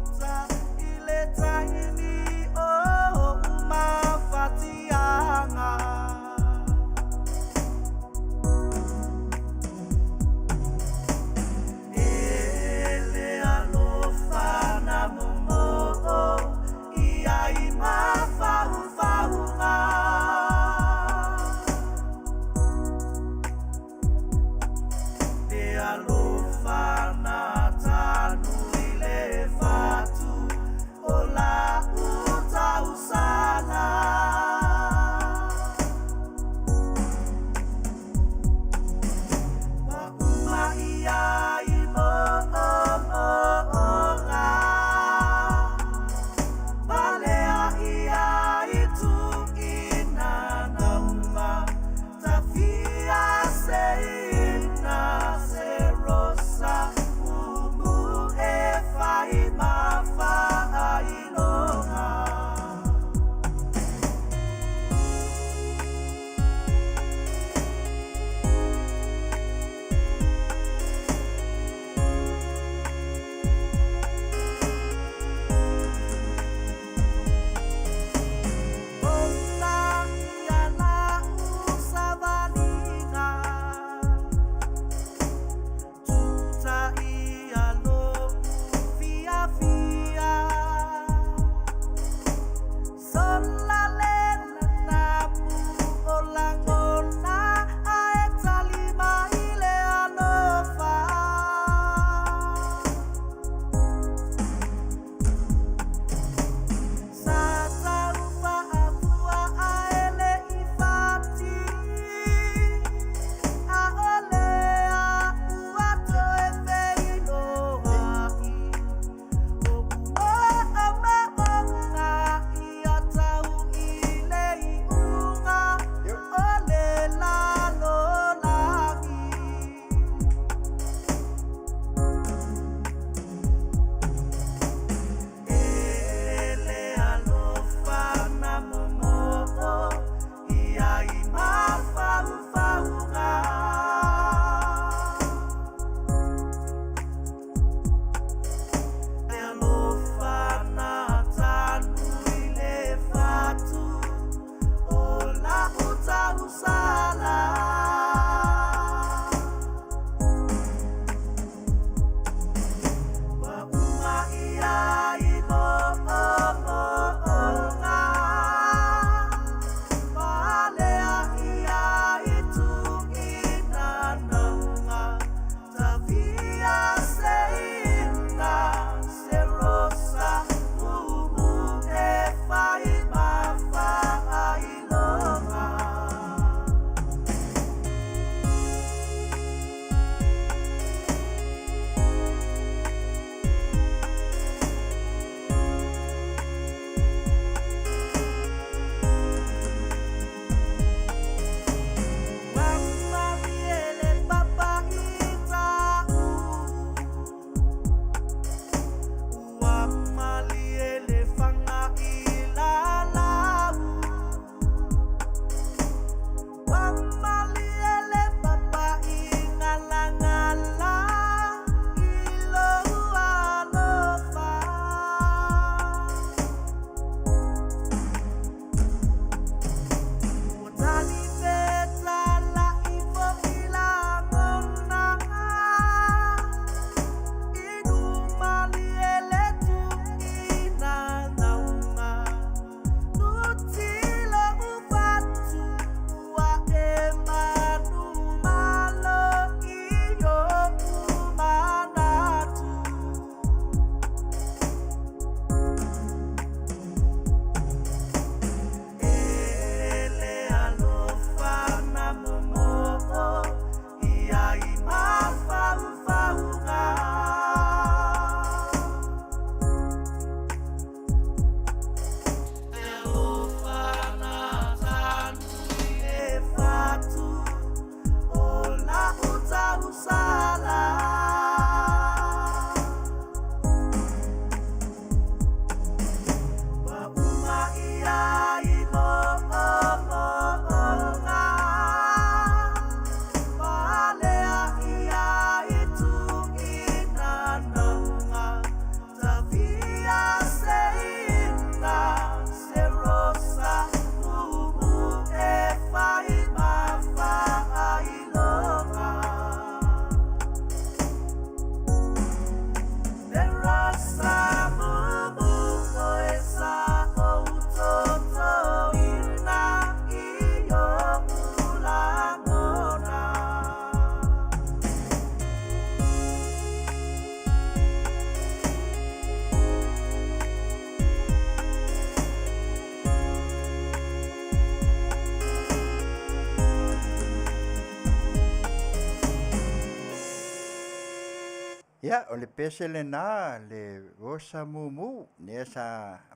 Ia, o le pese lenā, le osa mumu, lea sa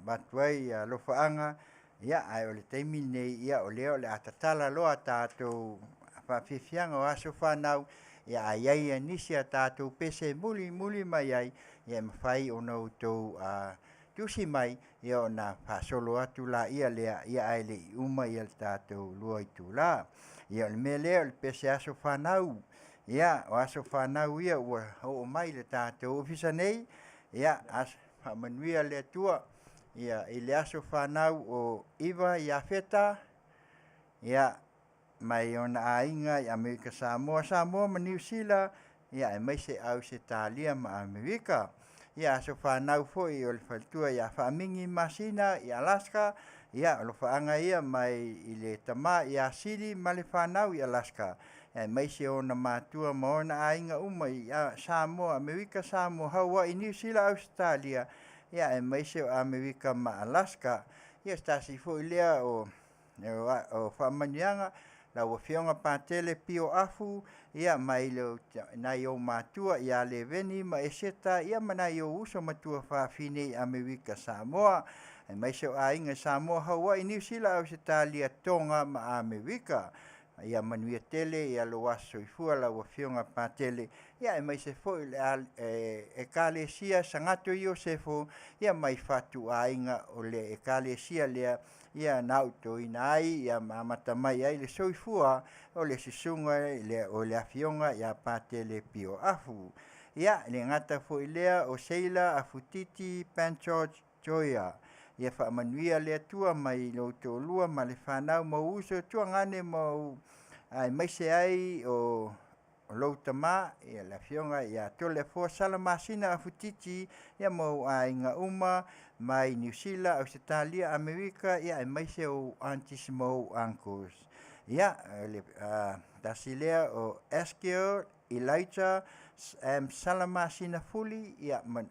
avatu ai alofaaga, ia, ae o le taimi lenei, ia, o lea o le a tatala loa tatou faafiafiaga o aso fanau, ia a i ai nisi a tatou pese e mulimuli mai ai, ia e mafai ona outou tusi mai, ia ona faasolo atu laia lea, ia ae le i uma le tatou 2 itula. Ia o le mea lea o le pese aso fanau. Ia, o aso fanau ia ua oo mai le tatou ofisa nei, ia faamanuia le Atua. Ia, i le aso fanau o Iva Iafeta, ia, mai ona aiga i Amerika Samoa, Samoa ma Niu Sila, ia aemaise Ausetalia ma Amerika. Ia aso fanau foi o le faletua ia Faamingi Masina i Alaska, ia alofaaga ia mai i le tama ia Sili ma le fanau i Alaska, aemaise ona matua ma ona aiga uma i Samoa, Amerika Samoa, Hawaii, Niu Sila, Ausetalia, ia aemaise o Amerika ma Alaska. Ia se tasi foi lea o faamanuiaga lau Afioga Patele Pio Afu, ia mai le nai ou matua ia Leveni ma Eseta, ia ma nai ou uso matua faafine i Amerika Samoa, aemaise o aiga i Samoa, Hawaii, Niu Sila, Ausetalia, Tonga ma Amerika. Ia manuia tele ia lou aso soifua lau Afioga Patele, ia aemaise foi le Ekalesia Sagato Iosefo, ia mai fatu aiga o le Ekalesia lea, ia na utoina ai, ia ma amata mai ai le soifua o le susuga o le Afioga ia Patele Pio Afu. Ia le gata foi lea o Seila Afutiti Pan George Joia. Ia faamanuia le Atua mai lou toalua ma le fanau ma uso tuagane ma aemaise ai o lou tama, ia le Afioga ia Toleafoa Salamasina Afutiti, ia ma ou aiga uma mai Niu Sila, Ausetalia, Amerika, ia aemaise ou aunties ma ou uncles. Ia, le tasi lea o Eskiel Elijah M. Salamasina Fuli, ia ma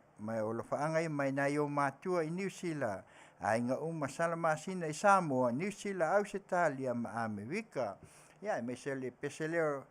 o alofaaga ia mai nai ou matua i Niu Sila, aiga uma Salamasina i Samoa, Niu Sila, Ausetalia ma Amerika. Ia aemaise le pese lea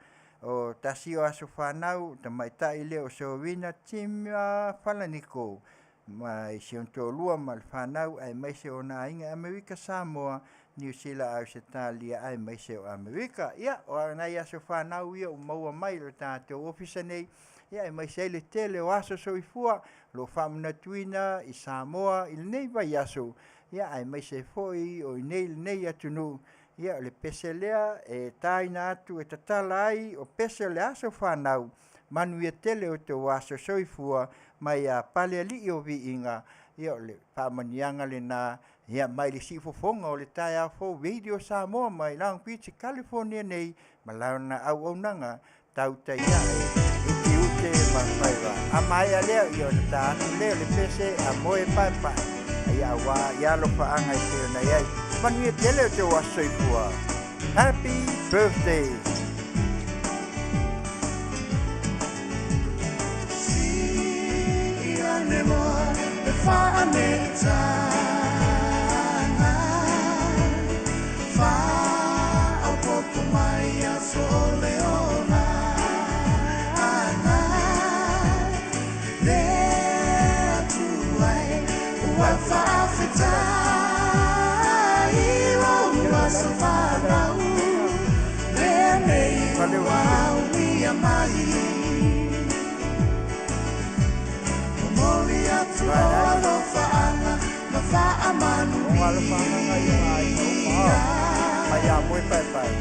o tasi o aso fanau tamaitai lea o Sorina Tima Falaniko mai si ona toalua ma le fanau, aemaise ona aiga Amerika Samoa, Niu Sila, Ausetalia, aemaise o Amerika. Ia, o nai aso fanau ia ua maua mai le tatou ofisa nei, ia aemaise ai le tele o aso soifua lo faamanatuina i Samoa i lenei vaiaso, ia aemaise foi o inei lenei atunuu. Ia o le pese lea e taina atu e tatala ai o pese o le aso fanau, manuia tele o tou aso soifua mai a Palealii o Viiga. Ia o le faamanuiaga lena, ia mai le siufofoga o le taeao fou Radio Samoa mai Long Beach, California nei, ma lana auaunaga tautai ae i tiute ma faiva. A maea lea, ia ona ta atu lea o le pese a moe paepae, ia auā ia alofaaga e pei ona i ai. Manuia tele o tou aso soifua. Happy birthday!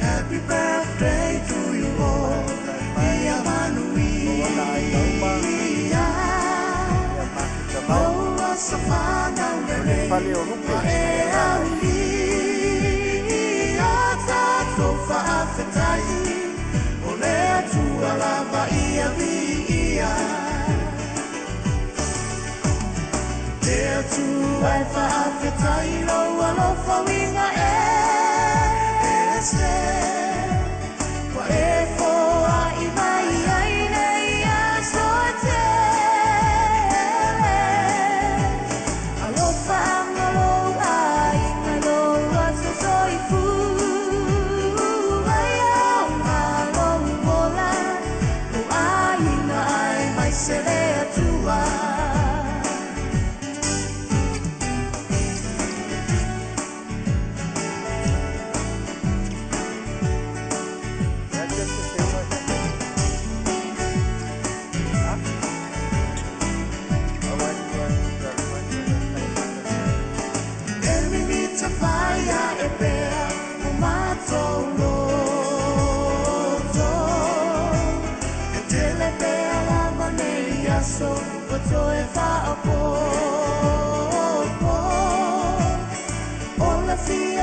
Happy birthday to you all. Ia manuia. O aso fanau lelei. Ma e aulia tatou faafetai. O le Atua lava ia viia. Le Atua e faafetai lou alofa uiga e ese. Ua e foai mai ai nei aso e tele. Alofa anga lou aiga lou aso soifua. Ia oga lou ola, lou aiga aemaise le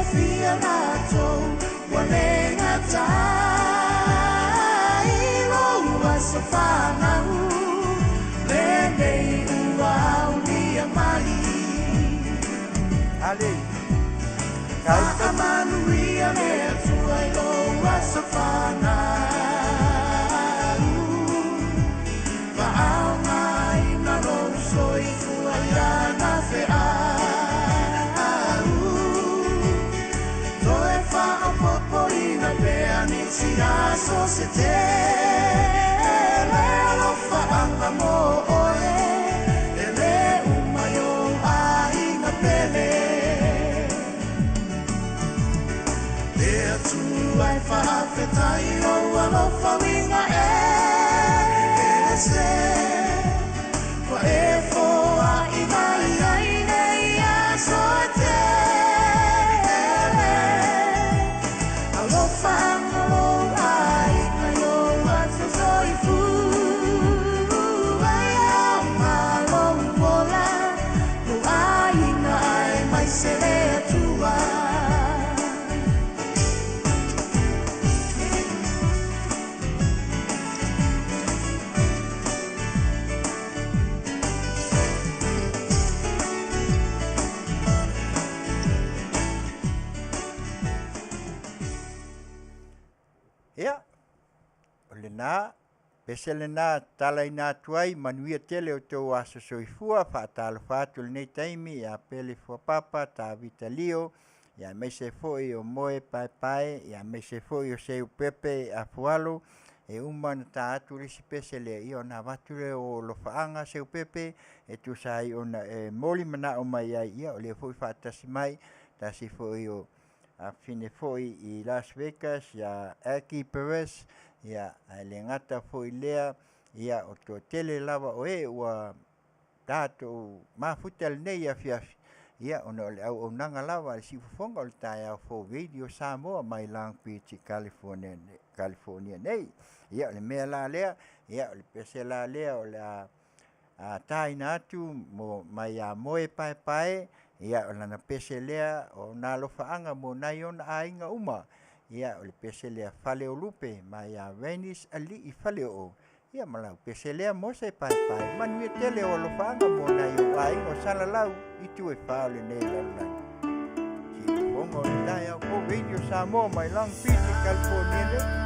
fiafia latou ua le gata i lou aso fanau lenei ua aulia mai. Ale. Kai. Faamanuia le Atua i lou aso fanau. Faaaogaina lou soifua i lana feau. Toe faaopoopoina pea nisi aso se tele. Alofaaga mo oe e lē uma i ou aiga pele. Le Atua e faafetai i lou alofa uiga ese. Ua e foai mai ai nei aso e tele. Alofaga lou aiga i lou aso soifua. Ia aoga lou ola, lou aiga aemaise le Atua. Ia, o lena, pese lena talaina atu ai, manuia tele o tou aso soifua, faatalofa atu i lenei taimi ia Pele Fuapapa, Tavita Lio, ia aemaise foi o Moe Paepae, ia aemaise foi o Seu Pepe Afualo, e uma ona ta atu le isi pese lea, ia ona avatu lea o alofaaga Seu Pepe, e tusa ai ona e moli manao mai ai, ia o lea foi faatasi mai, tasi foi o afafine foi i Las Vegas, ia Aki Perez, ia ae le gata foi lea, ia o le toatele lava o e ua tatou mafuta i lenei afiafi, ia ona o le auaunaga lava a le siufofoga o le taeao fou Radio Samoa mai Long Beach i California, California nei. Ia o le mea la lea, ia o le pese la lea o le a taina atu mo mai ia Moe Paepae, ia o lana pese lea o ona alofaaga mo nai ona aiga uma. Ia o le pese lea Fale o Lupe mai ia Venice Alii Faleoo. Ia ma lau pese lea Mose Paepae, manuia tele o alofaaga mo nai ou aiga o Salalau i itu e fa o lenei lalolagi. Siufofoga o le taeao fou Radio Samoa mai Long Beach i California nei.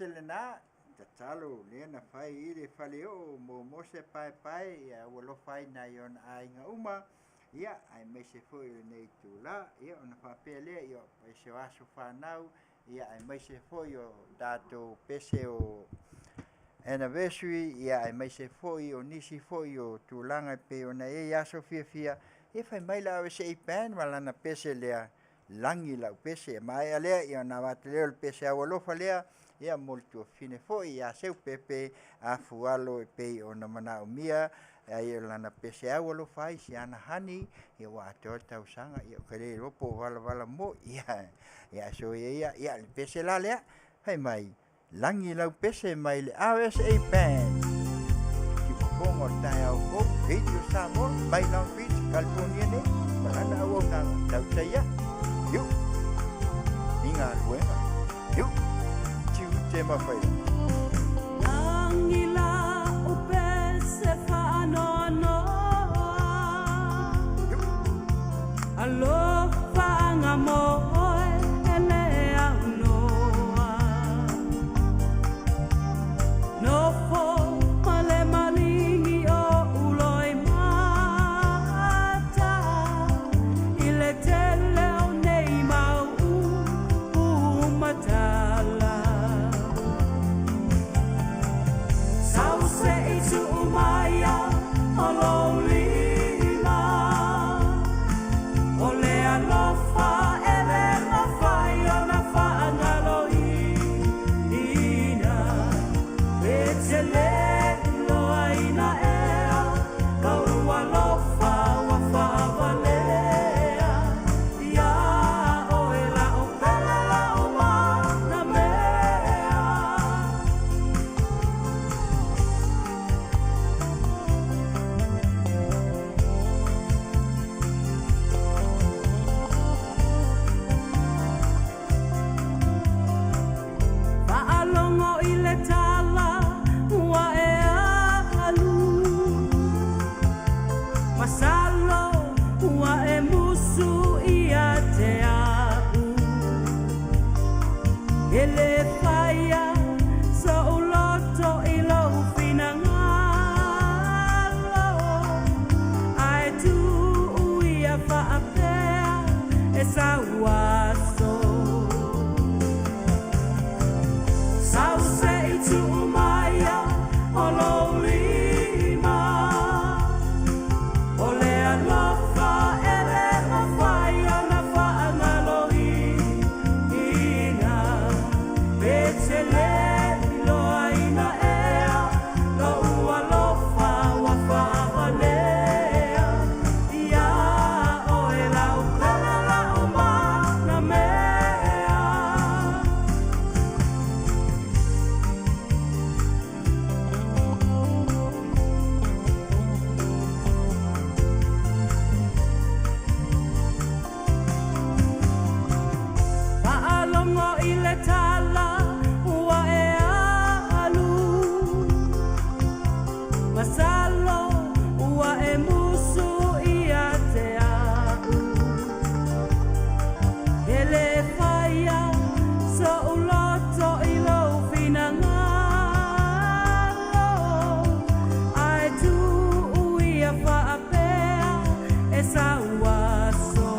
pese lena, tatalo lea na fai i le faleoo mo Mose Paepae, ia ua alofa ai nai ona aiga uma, ia aemaise foi o lenei itula. Ia ona faapea lea, ia pese o aso fanau, ia aemaise foi o tatou pese o anniversary, ia aemaise foi o nisi foi o tulaga e pei ona i ai aso fiafia, ia fai mai le RSA Band ma lana pese lea, Lagi Lau Pese. E maea lea, ia ona avatu lea o le pese aualofa lea, ia mo le tuafafine foi ia Seupepe Afualo e pei ona manaomia ai o lana pese aualofa ai si ana honey, ia ua atoa le tausaga, ia ou te le iloa po o valavala moi, ia, ia soia ia, ia le pese la lea, fai mai, Lagi Lau Pese mai le RSA Band. Siufofoga o le taeao fou, Radio Samoa, mai Long Beach, California nei, ma lana auaunaga tautai ae. Iu, ni galuega, iu, tiute ma faiva. Lagi lau pese faanoanoa, Iu. Alofaga mo oe e le aunoa. Nofo ma le maligi o Uloimata, i le tele o nei mau upu ma tala. Sau se i tuu mai o lou lima, o le alofa e le mafai ona faagaloina. E tele loa ina ea lou alofa ua faavalea iā oe la'u pele la'u manamea. Faalogo i le tala ua e alu, masalo ua e musu ia te a'u. E lē faia so'u loto i lou finagalo, ae tuu ia faapea e sau aso. Sau se i tuu mai o lou lima, o le alofa e le mafai ona faagaloina. E tele loa ina ea lou alofa ua faavalea iā oe la'u pele la'u manamea. Faalogo i le tala ua e alu, masalo ua e musu ia te a'u. E lē faia so'u loto i lou finagalo, ae tuu ia faapea e sau aso.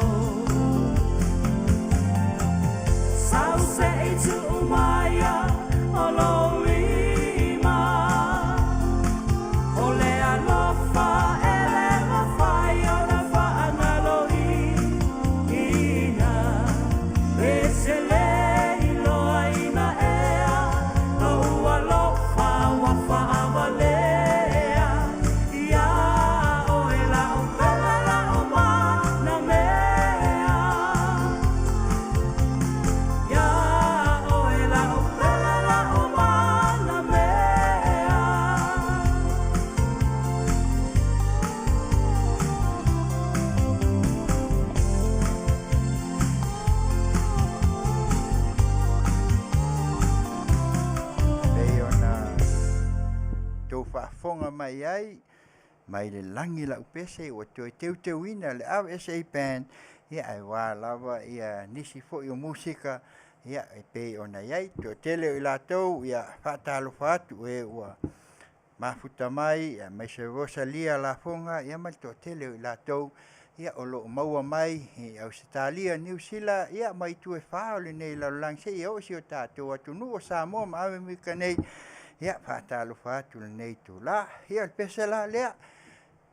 Sau se i tuu mai o lou lima, o le alofa e le mafai ona faagaloina. E tele loa ina ea lou alofa ua faavalea iā oe la'u pele la'u manamea. Iā oe la'u pele la'u manamea. Pei ona tou faafofoga mai ai, mai le lagi lau pese ua toe teuteuina le RSA Band, ia ae ua lava ia nisi foi o musika. Ia, e pei ona i ai toatele o i latou, ia faatalofa atu e ua mafuta mai, aemaise Rosalia Lafoga, ia ma le toatele o i latou ia o lo o maua mai i Ausetalia, Niu Sila, ia ma itu e fa o lenei lalolagi seia oo i si o tatou atunuu o Samoa ma Amerika nei. Ia faatalofa atu i lenei itula. Ia o le pese la lea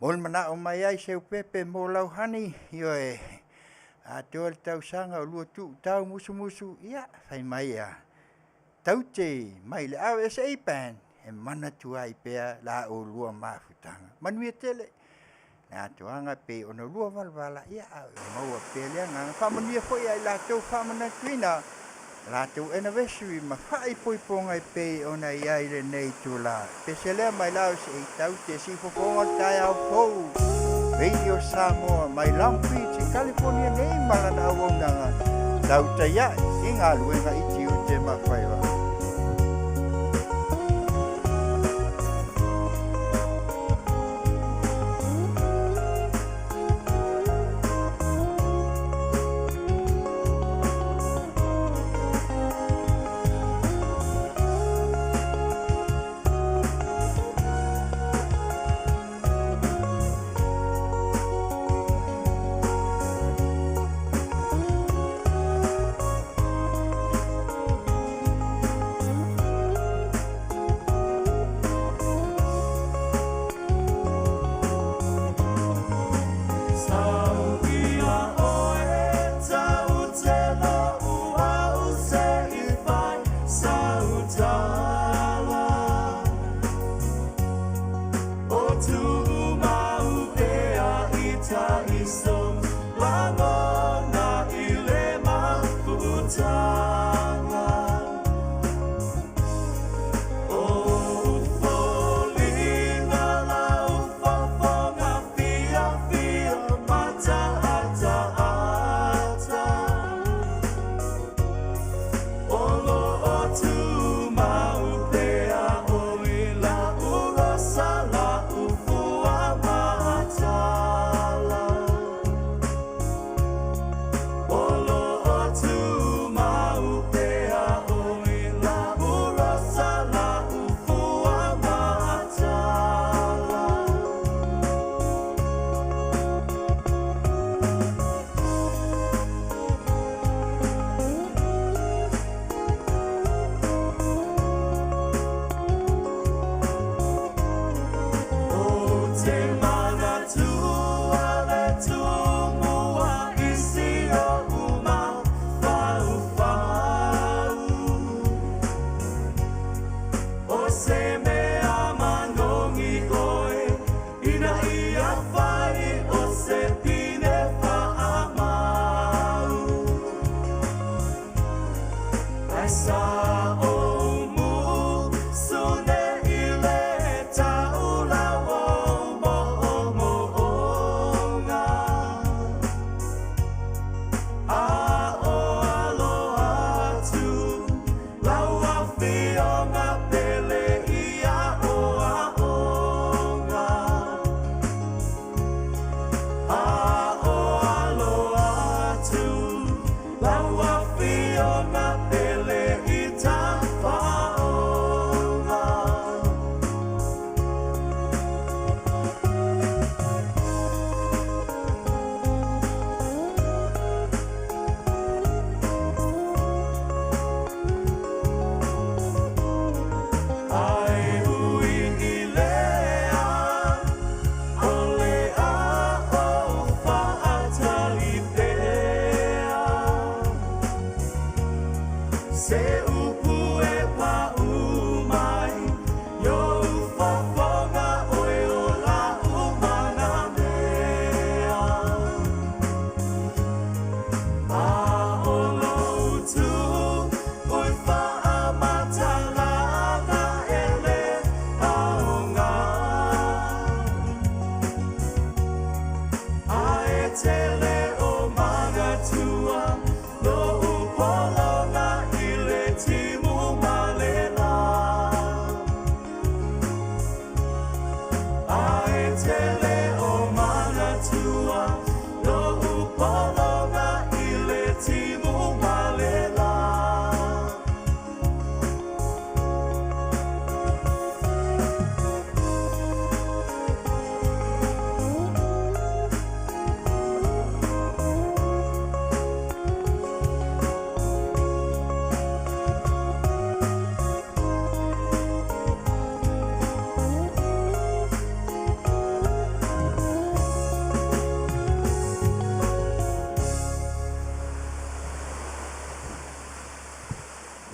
mo le manao mai ai Seupepe mo lau honey, ioe, atoa le tausaga o lua tuutau musumusu, ia fai mai a taute mai le RSA Band e manatua ai pea la oulua mafutaga. Manuia tele le atoaga e pei ona lua valavala, ia a o maua pea le agaga. Faamanuia foi ia i latou faamanatuina latou anniversary ma faaipoipoga e pei ona i ai lenei itula. Pese lea mai la o se i taute sifofoga o le taeao fou. Radio Samoa mai Long Beach i California nei ma lana auaunaga tautai ae i galuega i tiute ma faiva.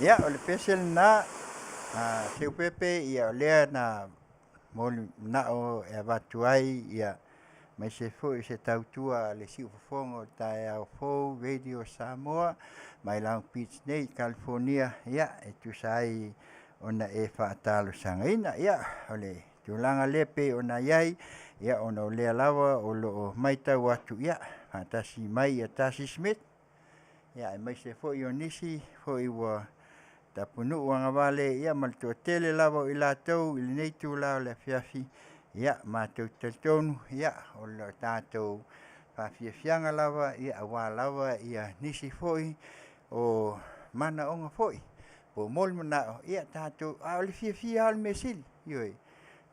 Ia, o le pese lena, Seupepe, ia o lea na molimao e avatu ai, ia, aemaise foi o se tautua a le siufofoga o le taeao fou Radio Samoa mai Long Beach nei i California, ia, e tusa ai ona e faatalosagaina. Ia, o le tulaga lea e pei ona i ai, ia, ona o lea lava o lo o matau atu, ia, faatasi mai ia Tasi Smith, ia, aemaise foi o nisi foi ua tapunuu agavale, ia, ma le toatele lava o i latou i lenei itula o le afiafi, ia, matou te talitonu, ia, o le tatou faafiafiaga lava, ia, aua lava ia nisi foi o manaoga foi po o molimanao, ia tatou, a o le fiafia lava o le mea sili, ioe,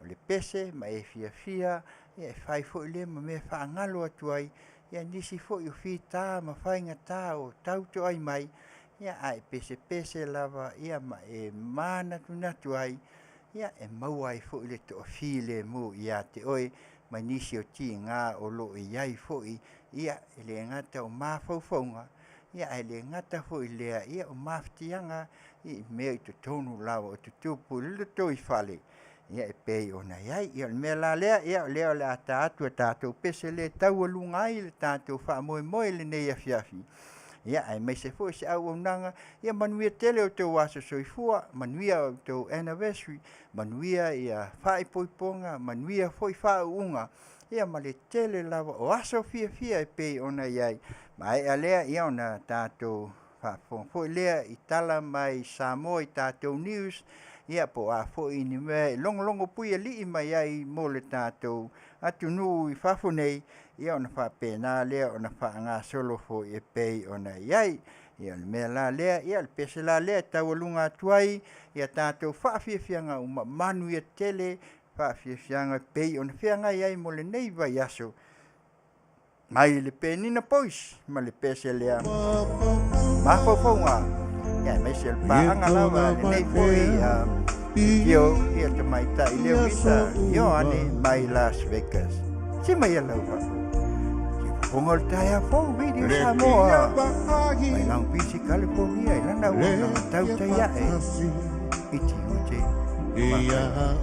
o le pese ma e fiafia, ia e fai foi lea ma mea e faagalo atu ai nisi foi o fita ma faigata o tautoai mai, ia ae pesepese lava ia ma e manatunatu ai, ia e maua ai foi le toafilemu ia te oe mai nisi o tiga o lo o i ai foi, ia e le gata o mafaufauga, ia ae le gata foi i lea, ia o mafatiaga i mea i totonu lava o tutupu i le lotoifale, ia e pei ona i ai. Ia o le mea la lea, ia o lea o le a ta atu a tatou pese lea e taualuga ai le tatou faamoemoe i lenei afiafi, ia aemaise foi se auaunaga, ia manuia tele o outou aso soifua, manuia o outou anniversary, manuia ia faaipoipoga, manuia foi faauuga, ia ma le tele lava o aso fiafia e pei ona i ai. Maea lea, ia ona tatou faafofoga foi lea i tala mai Samoa i tatou news, ia po o a foi ni mea e logologo puialii mai ai mo le tatou atunuu i fafo nei, ia ona faapena lea ona faagasolo foi e pei ona i ai. Ia o le mea la lea, ia o le pese la lea e taualuga atu ai ia tatou faafiafiaga uma, manuia tele faafiafiaga e pei ona feagai ai mo lenei vaiaso mai le Penina Boys ma le pese lea mafaufauga, ia aemaise o le paaga lava a lenei foi tio ia tamaitai Lewisa Ioane mai Las Vegas. Si mai lau faafofoga o le taeao fou Radio Samoa mai Long Beach, California i lana auaunaga tautai ae i tiute ma faiva.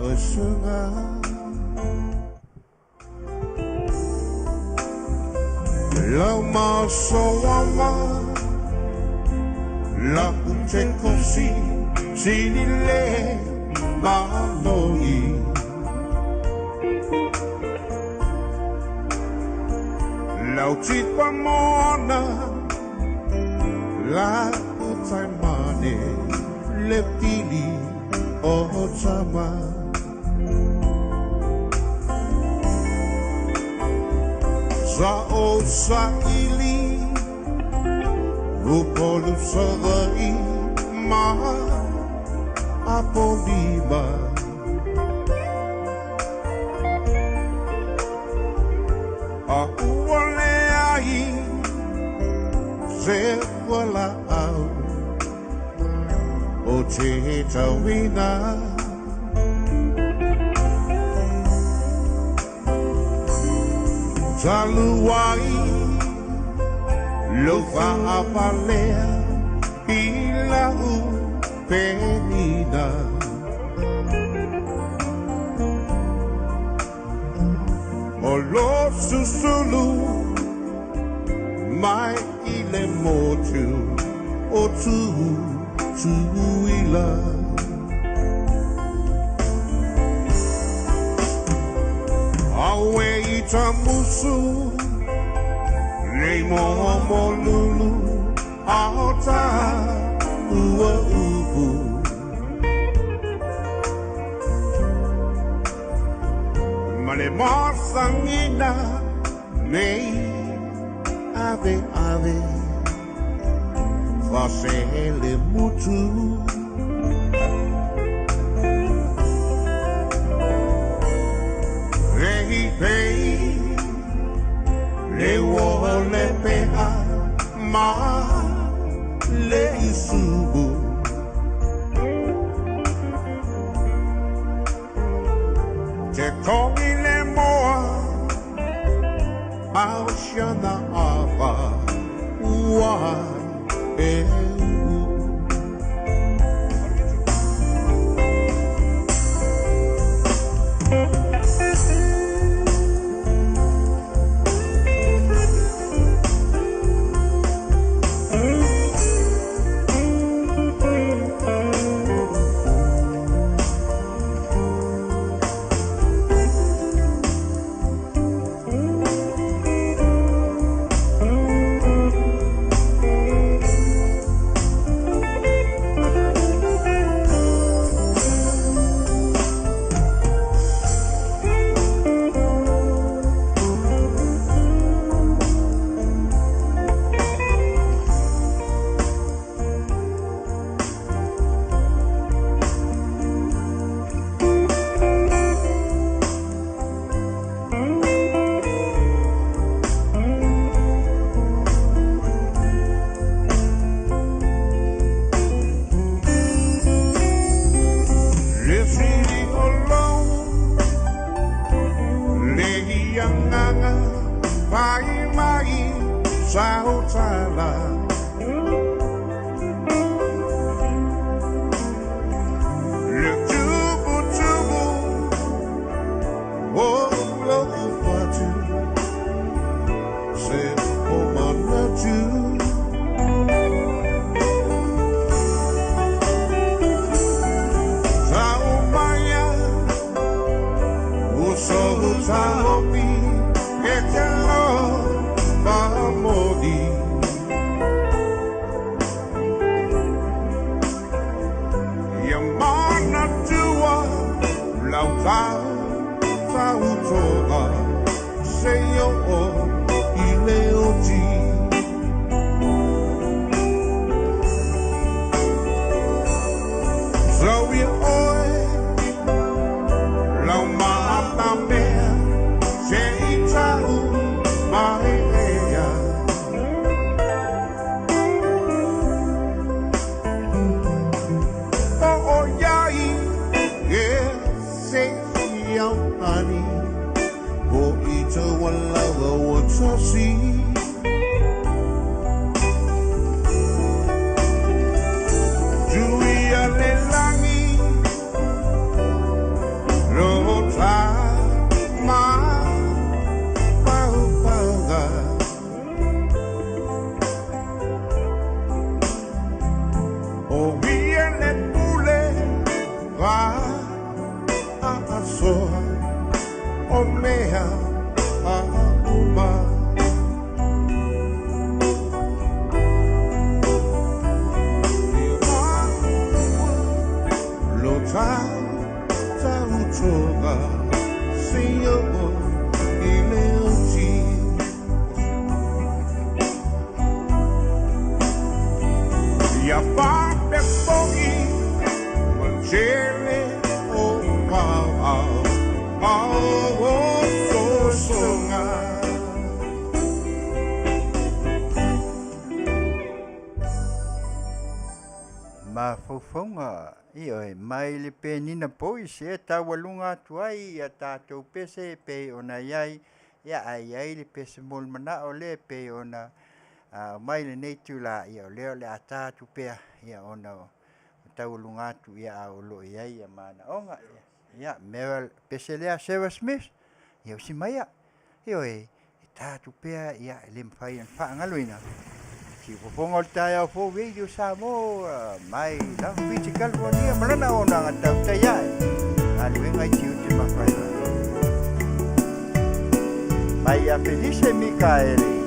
Lau masoawa la te kosi sinile maloi Lau tipa mona la utaimane le pili o tama Sa o sa ili upolu savai ma apolima A ua le ai se wala au o te tauina Taluai lo faapalea i lau penina O lo susulu mai i le motu o Tutuila Awe i tamusu nei moho lulu aota ua upu Ma le masangina nei ave ave fasele mutu Rei pei le o le peha ma le isubu Te kongi le moa au siana afa ua e u. Ianganga Pai mai Sautala Le tubu tubu O lo fatu Se o manatu Saumaya O so taopi E te lo Pamodi Yamana tua Lau tau Tautoga Se o I le oti So ia oe Lau maata mea Se i tau Mai ea O o iai E se i au ani O i tau alaga o tasi Tui a le langi Lo ta ma pau pauga O ia le pule Va a asoa O mea a uma Lo tau tautoga Se o i le oti Ia pape fo'i Manjele o pau Au o sosoga Mafaufauga ioe mai le penina poisi e taualuga atu ai ia tatou pese e pei ona iai ia ae iai le pese mo le manao lea e pei ona aumai lenei itulā ia o lea o le a ta atu pea ia ona o taualuga atu ia a o loo iai ia manaoga. Ia mea pese lea Sarah Smith ia usi maia ioe e ta atu pea ia e le mafai ona faagaloina siufofoga o le taeao fou Radio Samoa mai Long Beach California ma lana auaunaga tautai ae galuega i tiute ma faiva mai ia Felice Mikaele.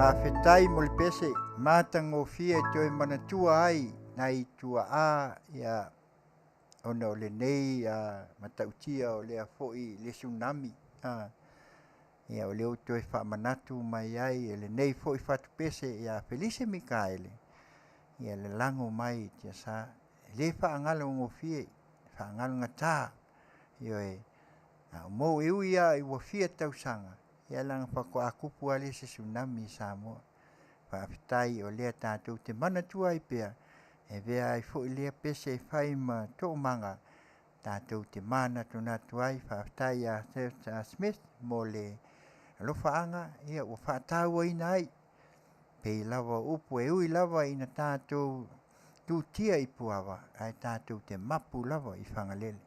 Faafetai mo le pese matagofie e toe manatua ai nai tuaa ia ona o lenei matautia o lea foi le tsunami ia o lea ua toe faamanatu mai ai e lenei foi fatupese ia Felise Mikaele ia le lago mai i tiasa. E le faagalogofie, e faagalogata, ioe. A o e ui lava ua fia tausaga, ia leaga faatoa tupu lava le isi tsunami i Samoa. Faafetai o lea tatou te manatua ai pea, e avea ai foi lea pese e fai ma toomaga tatou te manatunatu ai. Faafetai ia Serge Smith mo le alofaaga ua faatauaina ai pei lava o upu, e ui lava ina tatou tutia i Puava, ae tatou te mapu lava i Fagalele.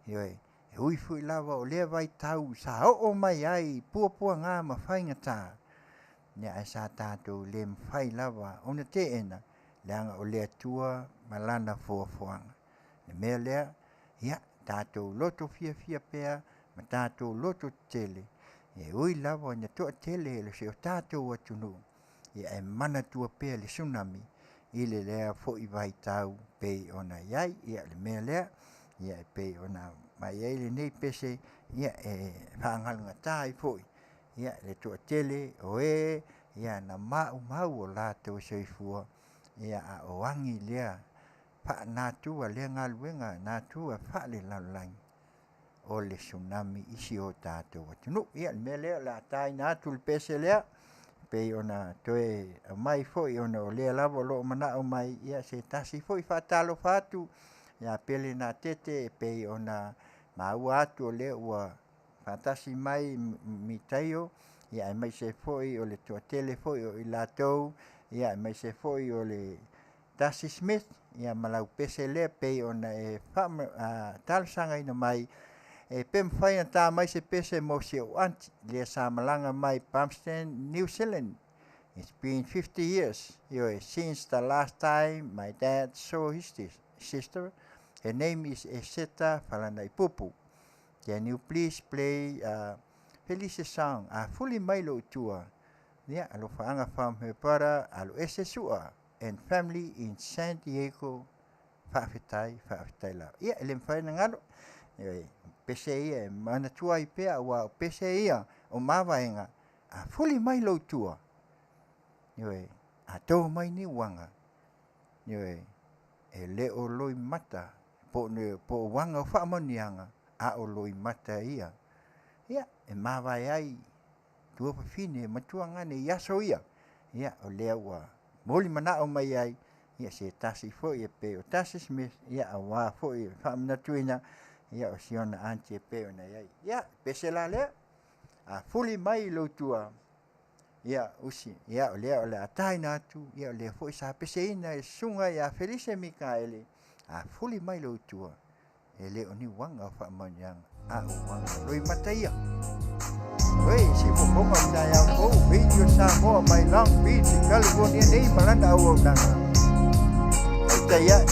Ioe, e ui foi lava o lea vaitau sa oo mai ai puapuaga ma faigata, ae sa tatou le mafai lava ona teena, leaga o le Atua ma Lana foafoaga. O le mea lea, ia tatou loto fiafia pea ma tatou lototetele, e ui lava ina toatele si o tatou atunuu, ae manatua pea le Tsunami i lea foi vaitau pei ona i ai. Ia, o le mea lea, e pei ona aumai ai lenei pese e faagalogata ai foi le toatele o e na maumau o latou soifua a o agi lea faalenatura lea galuega natura faalelalolagi o le Tsunami i si o tatou atunuu. Ia, o le mea lea o le a taina atu le pese lea e pei ona toe aumai foi ona o lea lava o lo o manao mai se tasi foi faatalofa atu ia Pele Natete e pei ona maua atu o lea ua faatasi mai Mitaio aemaise foi o le toatele foi o i latou aemaise foi o le Darcy Smith ma lau pese lea e pei ona e talosagaina mai pe mafai ona ta mai se pese mo si ou aunty lea sa malaga mai Palmerston, New Zealand. It's been 50 years, ioe, since the last time my dad saw his sister. Her name is Eseta Falanaipupu. Can you please play Felice's song, A Fuli Mai Lou Tua? Ia, alofaaga from her brother Aloese Sua and family in San Diego. Faafetai, faafetai lava. Ia, e le mafai ona galo. Ioe, pese ia e manatua ai pea, aua o pese ia o mavaega, a fuli mai lou tua, ioe, a to mai ni uaga, ioe, e le o loimata po o uaga o faamanuiaga, a o loimata ia. Ia, e mavae ai tuafafine ma tuagane i aso ia, ia, o lea ua molimanao mai ai ia se tasi foi e pei o Darcy Smith, ia aua foi le faamanatuina o si ona aunty e pei ona i ai. Ia, pese la lea, a fuli mai lou tua, ia usi, ia o lea o le a taina atu, ia o lea foi sa peseina e susuga ia Felise Mikaele, a fuli mai lou tua, e le o ni uaga o faamanuiaga, a o uaga o loimata ia. Oi, si fofoga o taeao fou, Radio Samoa mai Long Beach, California nei ma lana auaunaga. Tautai ae.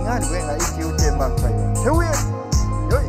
I galuega i tiute ma faiva. Tauia! Oi!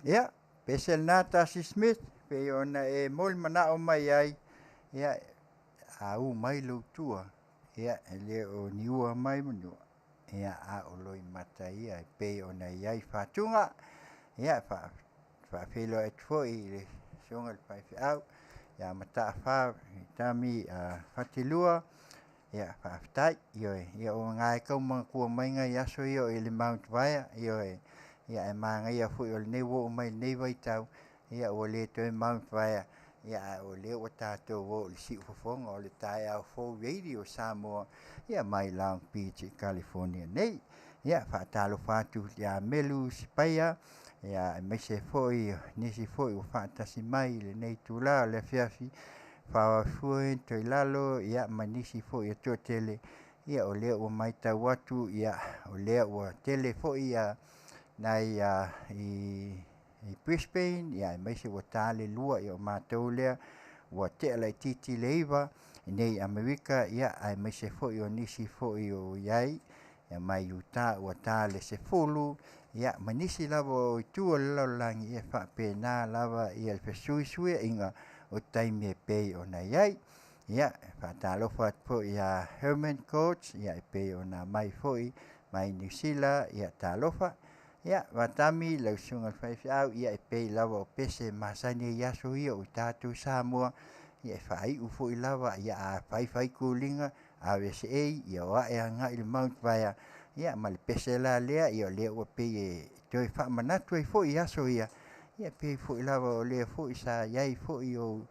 Ia, pese lena Tasi Smith, pei ona e molimanaʻo mai ai, ia, a u mai lou tua, ia, e le o ni ua mai manua, ia, a o loimata ia e pei ona i ai fatuga. Ia, faafeiloai atu foi i le susuga i le faifeau ia Mataafa Tami Fatilua, ia faafetai. Ioe, ia o lena e tau manatua mai nai aso ia o i le Mount Vaea, ioe, ia ae manaia foi o lenei ua oo mai i lenei vaitau, ia ua le toe Mount Vaea, ia ae o lea ua tatou o i le siufofoga o le taeao fou Radio Samoa, ia mai Long Beach i California nei. Ia faatalofa atu ia Melu Sipaia, ia aemaise foi o nisi foi ua faatasi mai i lenei itula o le afiafi, Faafue Toilalo, ia ma nisi foi e toatele, ia o lea ua matau atu, ia o lea ua tele foi ia nai i Brisbane, ia aemaise ua ta le 2, ia o matou lea ua tea laitiiti le 9 i nei Amerika, ia aemaise foi o nisi foi o i ai mai Utah ua ta le 10, ia ma nisi lava o itu o le lalolagi, ia e faapena lava ia le fesuisuiaiga o taimi e pei ona i ai. Ia, e faatalofa atu foi ia Herman Coach, ia e pei ona mai foi mai Niu Sila, ia talofa. Ia, Vatami, lau susuga i le faifeau, ia e pei lava o pese masani ai i aso ia o i tatou i Samoa, ia e faaiu foi lava, ia a fai fai tuliga, AVSA, ia o ae agai i le Mount Vaea, ia ma le pese la lea, ia o lea ua pei e toe faamanatu ai foi i aso ia, ia pei foi lava o lea foi sa i ai foi ou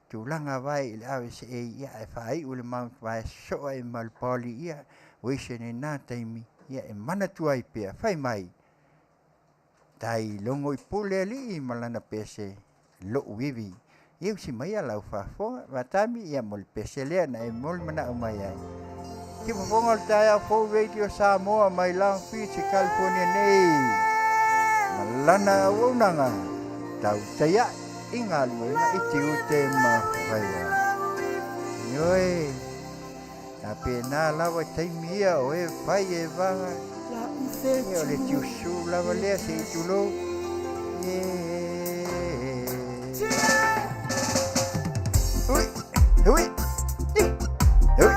tulaga vae i le AVSA, ia ae faaiu i le Mount Vaea, sosoo ai ma le Poly, ia uaise nei na taimi, ia e manatua ai pea, fai mai, tai logo i pule alii ma lana pese, lo'u ivi. Ia usi mai ia lau faafofoga, Vatami, ia mo le pese lea na e molimanaʻo mai ai. Siufofoga o le taeao fou Radio Samoa mai Long Beach i California nei. Ma lana auaunaga tautaiaʻe i galuega i tiute ma faiva. Ioe, a pēnā lava i taimi ia o e fai e vaga, ia o le tiusu lava lea se i tulou. Yeah. Ui, ui, ui.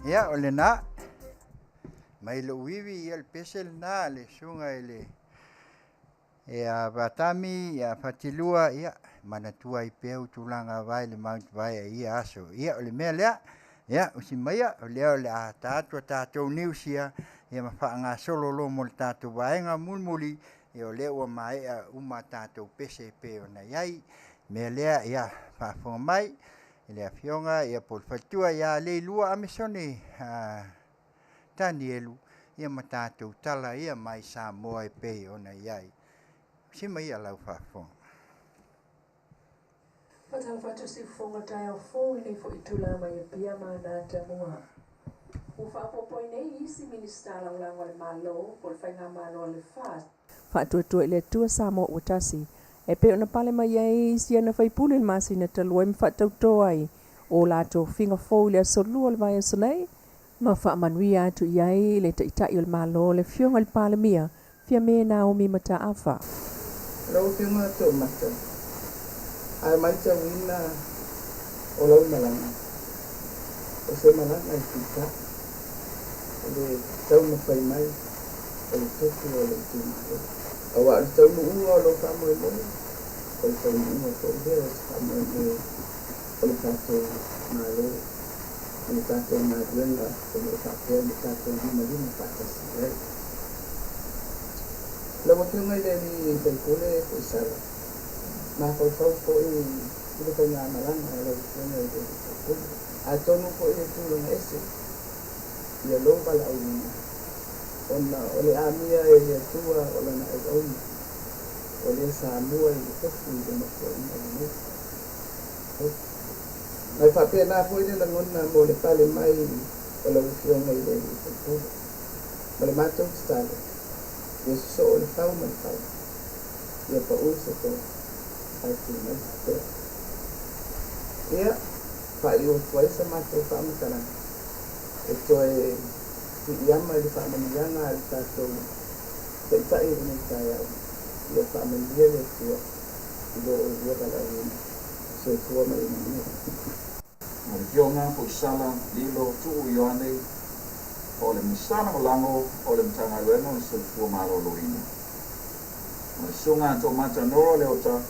Ia, o lenā, mai lou ivi, ia le pese lenā a le susuga i le ia Vatami, ia Fatilua, ia, manatua ai pea tulaga vae le Mount Vaea i ia aso. Ia, o le mea lea, ia, usi maia, o lea o le a ata atu a tatou news ia, ia ma faagasolo loa mo le tatou vaega mulimuli, ia o lea ua maea uma a tatou pese e pei ona i ai. Mea lea, ia, faafofoga mai i le afioga ia po o le faletua ia Leilua Amesone Tanielu, ia ma tatou tala ia mai Samoa e pei ona i ai. Usi maia lau faafofoga. Faatalofa atu si fofoga taeao fou i lenei foi itula mai Apia ma Anata Mua. Ua faaopoopo ai nei isi Minisita Lagolago a le Malo po o le Faigamalo a le FAST. Faatuatua i le Atua Samoa ua tasi, e pei ona pale mai ai isi ana faipule i le masina talu ai ma faatauto ai o latou tofiga fou i le aso Lua o le vaiaso nei, ma faamanuia atu i ai le Taitai o le Malo, le Afioga i le Palemia, Fiame Naomi Mataafa. Lau Afioga Toomata, a matauina o lau malaga, o se malaga i pita, o le taumafai mai o le tofi o le itumalo. Auā o le taunuuga o lou faamoemoe, o le taunuuga foi lea o se faamoemoe o le tatou Malo ma le tatou galuega o lo o faapea ona tatou limalima faatasi i ai. Lau Afioga i le Alii Faipule Foisala, mafaufau foi i le faigamalaga a lau Afioga i le Alii Faipule. Atonu foi e tulaga ese ia lou valaauina, ona o le amia e le Atua o lana auauna, o lea sa mua i le tofi i le Nofoaiga lenei. Ma e faapena foi le lagona mo le pale mai o lau Afioga i le Alii Faipule. Ma le matou tatalo, ia sosoo le fau ma le fau, ia pau se toa, ae tu mai se toa. Ia, faaiu atu ai sa matou faamatalaga, e toe piiama i le faamanuiaga a le tatou Taitai i lenei taeao, ia faamanuia le Atua i lo oulua valaauina. Soifua ma ia manuia. Ma le Afioga Foisala Lilo Tuuu Ioane, o le Minisita Lagolago o le Matagaluega o le Soifua Maloloina. Ma le Susuga Toomata Nora Leota,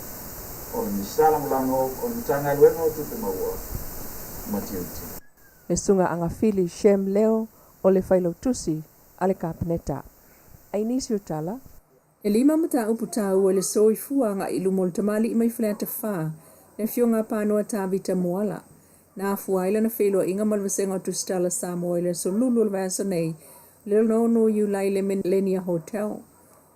o le Minisita Lagolago o le Matagaluega o Tupe Maua ma Tiute. Le Susuga Agafili Shem Leo, o le Failautusi a le Kapeneta. Ai nisi o tala, E lima mataupu taua i le soifua agai i luma o le tamalii mai Faleata 4, le Afioga a Panoa Tavita Moala. Na afua ai lana feiloaiga ma le Vasega o Tusitala Samoa i le aso Lulu o le vaiaso nei, le 6 Iulai i le Millennia Hotel.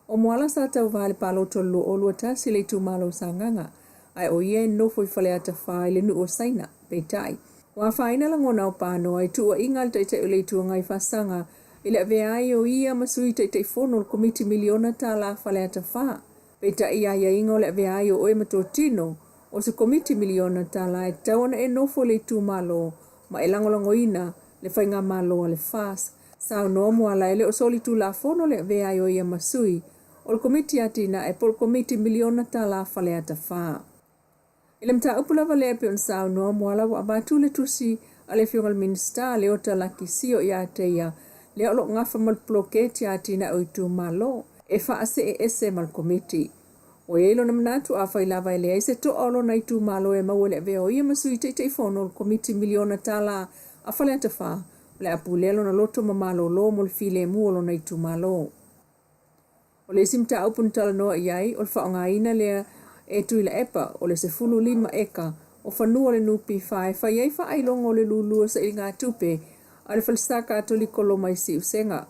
O Moala sa tauva i le palota o le 2021 i le itumalo o Sagaga, ae o ia e nofo i Faleata 4 i le nuu o Saina. Peitai, ua afaina lagona o Panoa i tuuaiga a le Taitai o le Itu Agai Faasaga i le avea ai o ia ma sui Taitaifono o le Komiti Miliona Tala Faleata 4. Peitai i aiaiga o le avea ai o oe ma totino o se Komiti Miliona Tala e tatau ona e nofo i le itumalo ma e lagolagoina le faigamalo a le FAS. Saunoa Moala e le o solitulafono le avea ai o ia ma sui o le Komiti Atinae po o le Komiti Miliona Tala Faleata 4. I le mataupu lava lea e pei ona saunoa Moala ua avatu le tusi a le Afioga i le Minisita Leota Laki Sio ia te ia lea o lo o gafa ma le poloketi a atinae o itumalo e faasee ese ma le Komiti. Ua i ai lona manatu afai lava e leai se toa o lona itumalo e maua i le avea o ia ma sui Taitaifono o le Komiti Miliona Tala a Faleata 4, o le a pulea lona loto ma malolo mo le filemu o lona itumalo. O le isi mataupu na talanoa i ai, o le faaaogaina lea e Tuilaepa o le 15 eka o fanua o le NPF e fai ai faailoga o le lūlū o sailiga-tupe a le Falesa Katoliko Roma i Siusega.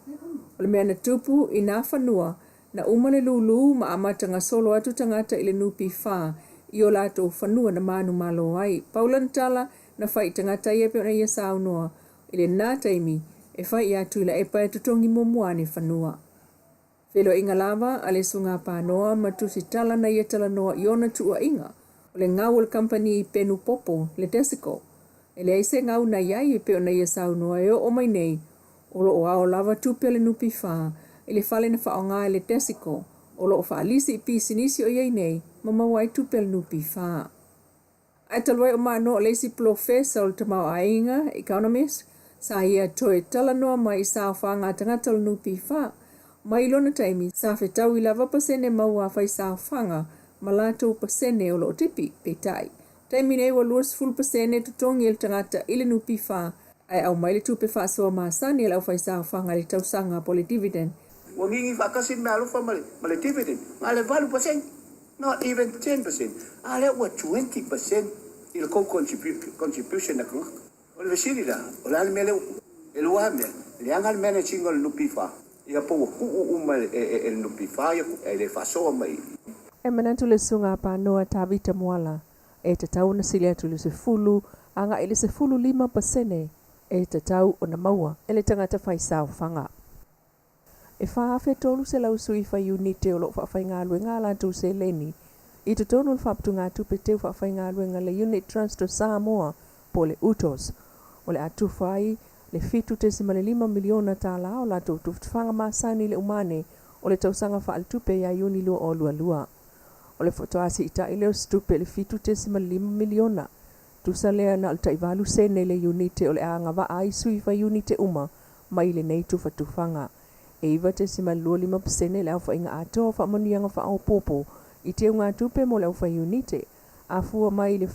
O le mea na tupu i nā fanua, na uma le lūlū ma amata gasolo atu tagata i le NPF i o latou fanua na manumalo ai. Pau lana tala na fai i tagata ia e pei ona ia saunoa i lenā taimi e fai iā Tuilaepa e totogi muamua ane fanua. Feiloaiga lava a le Susuga Panoa ma Tusitala na ia talanoa i ona tuuaiga o le gau o le kamupani penu popo, le Desico. E leai se gau na i ai e pei ona ia saunoa e oo mai nei o lo o ao lava tupe a le NPF i le fale na faaaoga e le Desico o lo o faalisi i pisinisi o i ai nei ma maua ai tupe a le NPF. Ae talu ai o Manoa o le isi polofesa o le tamaoaiga, economist, Sa ia toe talanoa mai i saofaga a tagata o le NPF, mai lona taimi sa fetaui lava pasene maua a faisaofaga ma latou pasene o lo o tipi. Peitai, taimi nei ua 20% totogi e le tagata i le NPF ae aumai le tupe faasoa masani a le aufaisaofaga i le tausaga po o le dividend. Ua gigi faatasi le meaalofa ma le dividend, na o le 8%, not even 10%, a o lea ua 20% i le tou contribution a tagata. O le fesili la, o le a le mea lea ua tupu? E lua lava mea, leaga le manage ina o le NPF, ia po ua tuu uma e le NPF ia tupe ae le faasoa mai i i. E manatu le Susuga a Panoa Tavita Moala e tatau ona sili atu i le 10 agai i le 15% e tatau ona maua e le tagata fai saofaga. E 4,300 sui fai iunite o lo o faafaigaluega a latou seleni i totonu o le faaputugatupe teu faafaigaluega le Unit Trust o Samoa po o le UTOS, o le a tufa ai le $7.5 miliona tala o latou tufatufaga masani i le uma ane o le tausaga faaletupe ia Iuni 2022. O le faatoa siitai lea o se tupe i le $7.5 miliona, tusa lea na o le tai 8 sene le iunite o le a agavaa ai sui fai iunite uma mai lenei tufatufaga. E 9.25% le aofaiga atoa o faamanuiaga faaopoopo i teugatupe mo le aufai iunite, a fua mai i le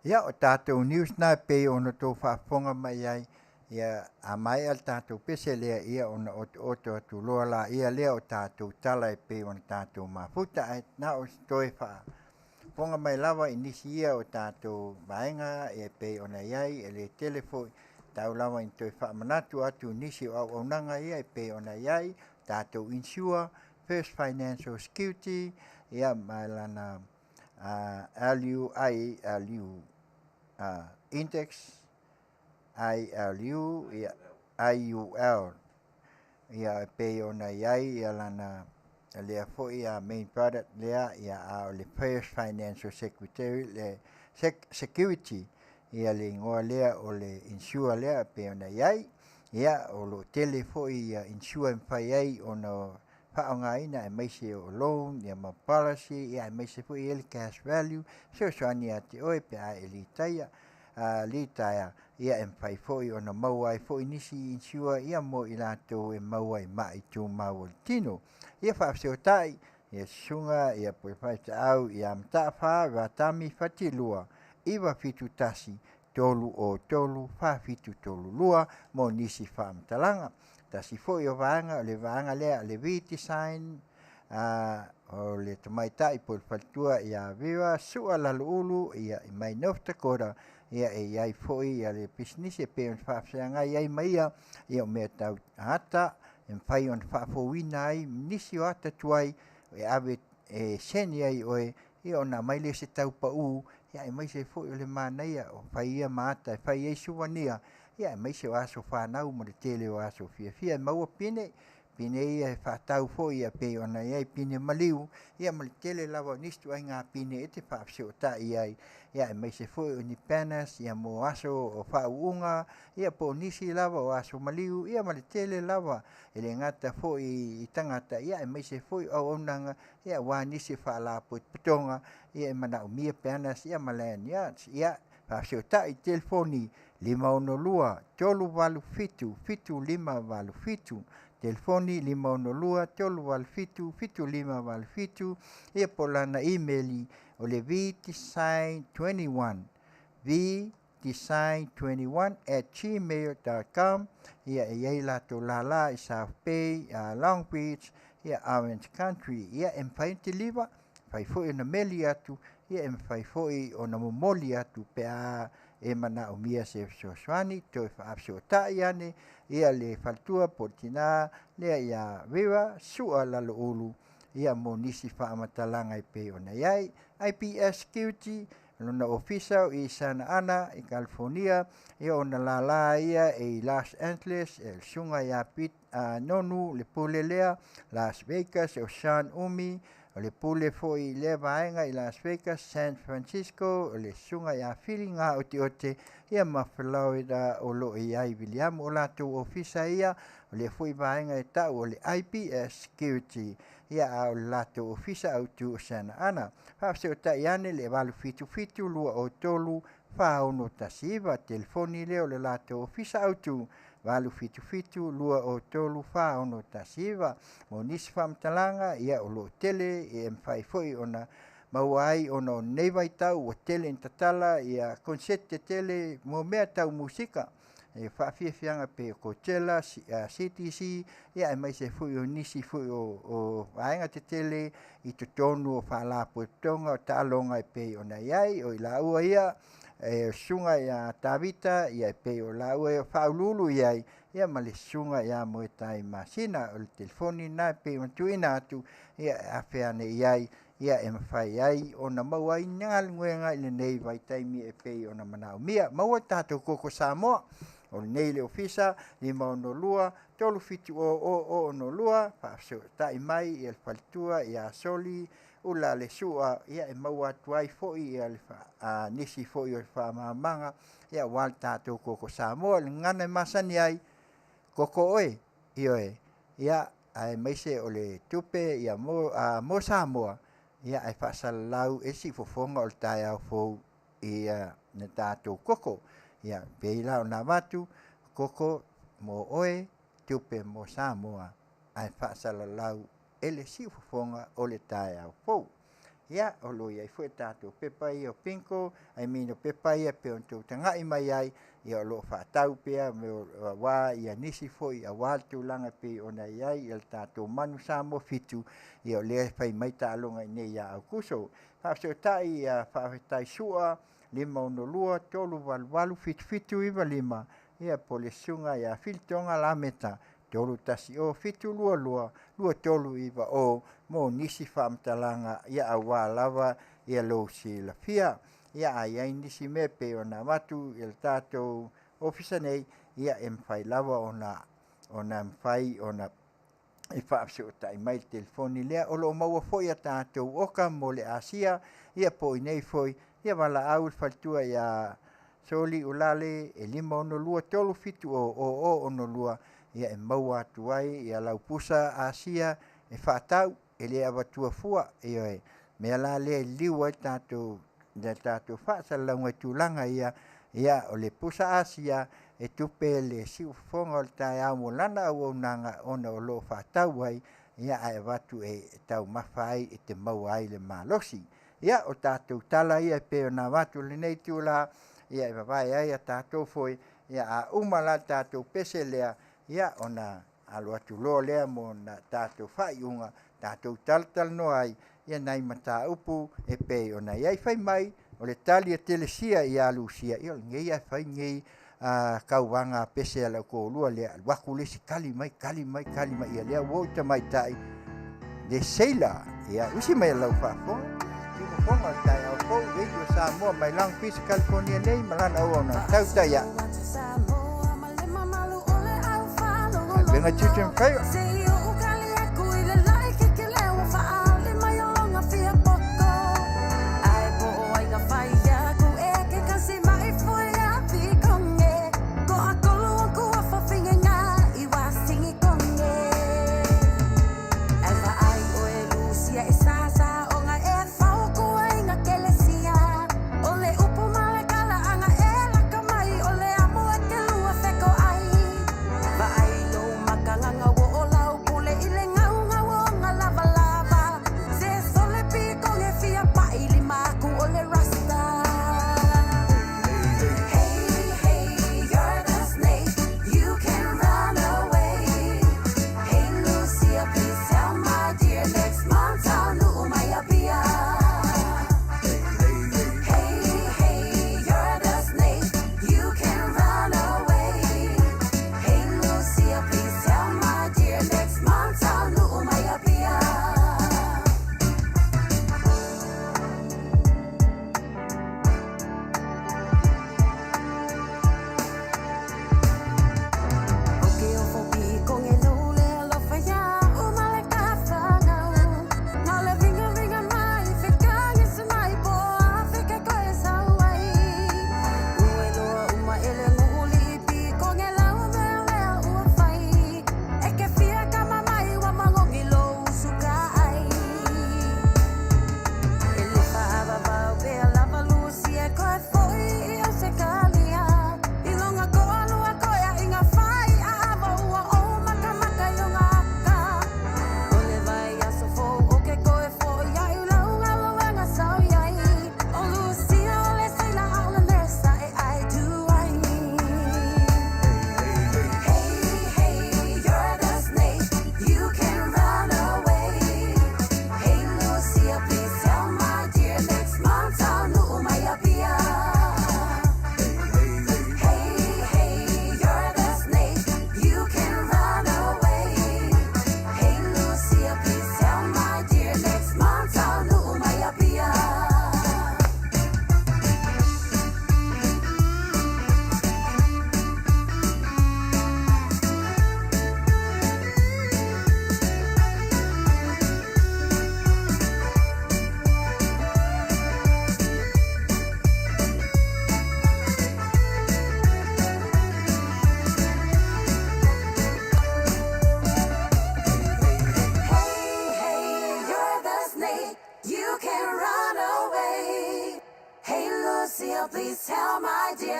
Ia, o tatou news na e pei ona outou faafofoga mai ai, ia a maea le tatou pese lea, ia ona otooto atu loa laia lea o tatou tala e pei ona tatou mafuta. Ae na o se toe faafofoga mai lava i nisi ia o tatou vaega e pei ona i ai, e le tele foi, tau lava ina toe faamanatu atu nisi o auaunaga ia e pei ona i ai, tatou insure, First Financial Security, ia ma lana LUILU Index, ILU, ia, IUL, ia e pei ona i ai ia lana lea foi a main product lea, ia a o le First Financial Secretary le Security, ia le igoa lea o le insure lea e pei ona i ai. Ia o lo o tele foi ia insure e mafai ai ona faaaogaina aemaise o loan ia ma policy ia aemaise foi ia le cash value fesoasoani ia te oe pe a e litaia litaea ia e mafai foi ona maua ai foi nisi insure ia mo i latou e maua i mai tumau o le tino. Ia faafesotai ia susuga ia Pule Faifeau ia Mataafa Vatami Fatilua 971 303 4732 mo nisi faamatalaga. Tasi foi o vaega o le vaega lea le V-Design o le tamaitai po o le faletua ia Vera Sua Laloulu ia i mai North Dakota ia e i ai foi ia le pisinisi e pei ona faafeagai ai ma ia ia o mea tau ata e mafai ona faafouina ai nisi o ata tuai e ave e seni ai oe ia ona aumai lea o se tau pau ia aemaise ai foi o le manaia o fai ia ma ata e fai ai suvania ia aemaise o aso fanau ma le tele o aso fiafia e maua pine pine ia e faatau foi ia pei ona i ai pine maliu ia ma le tele lava o nisi ituaiga pine e te faafesootai ai ia aemaise foi o ni banners ia mo aso o faauuga ia po o nisi lava o aso maliu ia ma le tele lava e le gata foi i tagata ia aemaise foi o auaunaga ia aua nisi o faalapotopotoga ia e manaomia banners ia ma lanyards. Ia faafesootai i telefoni 562 387 7587 telefoni 562 387 7587 ia po o lana email o le vdesign21 vdesign21@gmail.com ia e i ai latou lala i South Bay, Long Beach, ia Orange Country. Ia e mafai ona tiliva, mafai foi ona meli atu, ia e mafai foi ona momoli atu pe a e manaomia se fesoasoani, toe faafesootai ane ia le faletua po o le tina lea ia Vera Sua Laloulu ia mo nisi faamatalaga e pei ona i ai. IPS Security, lona ofisa o i Santa Ana i California, ia ona lala ia e i Los Angeles, e le susuga ia Nonu le pule lea, Las Vegas o Sean Umi, o le pule foi i lea vaega i Las Vegas, San Francisco, o le susuga ia Fili Gaoteote, ia ma Florida o lo o i ai Viliamu. O latou ofisa ia, o lea foi vaega e tau o le IBS Security, ia a o le latou ofisa autu o Santa Ana. Faafesootai ane le 877 203 4619, telefoni lea o le latou ofisa autu, 877 203 4619. Mo nisi faamatalaga, ia o lo o tele e mafai foi ona maua ai ona o lenei vaitau ua tele ina tatala ia konseti tetele mo mea tau musika e faafiafiaga pei o Coachella, CTC, ia aemaise foi o nisi foi o vaega tetele i totonu o faalapotopotoga o taaloga e pei ona i ai. O i laua ia e susuga ia Tavita, ia e pei o laua ia o faauluulu i ai, ia ma le susuga ia Moetai Masina. O le telefoni lena e pei ona tuuina atu, ia e afe ane i ai, ia e mafai ai ona maua ai ni galuega i lenei vaitaimi e pei ona manaomia. Maua le tatou koko Samoa, o lenei le ofisa 562 370 062, faafesootai mai ia le faletua ia Soli Ula le Sua, ia e maua atu ai foi ia le nisi foi o le faamamaga, ia aua le tatou koko Samoa. O le gagana e masani ai, koko oe, ioe, ia aemaise o le tupe ia mo, mo Samoa, ia ae faasalalau e siufofoga o le taeao fou ia na tatou koko. Ia pei la ona avatu, koko mo oe, tupe mo Samoa, ae faasalalau e le siufofoga o le taeao fou. Ia, o lo o i ai foi tatou pepa ia o bingo, I mean o pepa ia e pei ona outou tagai mai ai, ia o lo o faatau pea aua ia nisi foi aua le tulaga e pei ona i ai le tatou Manu Samoa 7, ia o lea e fai mai taaloga i inei ia Aokuso. Faafesootai ia Faafetai Sua 562 388 7795, ia po o le susuga ia Filitoga Lameta 310 722 2390 mo nisi faamatalaga ia aua lava ia lou silafia. Ia a i ai nisi mea e pei ona avatu i le tatou ofisa nei, ia e mafai lava ona mafai ona e faafesootai mai le telefoni lea. O lo o maua foi a tatou oka mo le Asia, ia po o inei foi, ia valaau le faletua ia Soli Ulale e 562 370 0062, ia e maua atu ai ia lau pusa Asia e faatau, e le avatua fua. Ioe, mea la lea e liliu ai tatou le tatou faasalalauga i tulaga ia, ia o le pusa Asia e tupe le siufofoga o le taeao mo lana auaunaga ona o lo o faatau ai, ia ae avatu e taumafa ai e te maua ai le malosi. Ia o tatou tala ia e pei ona avatu i lenei itula, ia e vavae ai a tatou foi, ia a uma la le tatou pese lea, ia ona alo atu loa lea mo na tatou faaiuga, tatou talatalanoa ai ia nai mataupu e pei ona i ai. Fai mai o le tali a Telesia ia Lusia, ia o lenei ae fai lenei kauvaga a pese a lau toalua lea, alu atu le isi kali mai, kali mai, kali mai, ia lea ua oo i tamaitai le seila, ia usi mai lau faafofoga. Siufofoga o le taeao fou, Radio Samoa mai Long Beach, California nei, ma lana auauna tautai aʻu. Avega tiute ma faiva.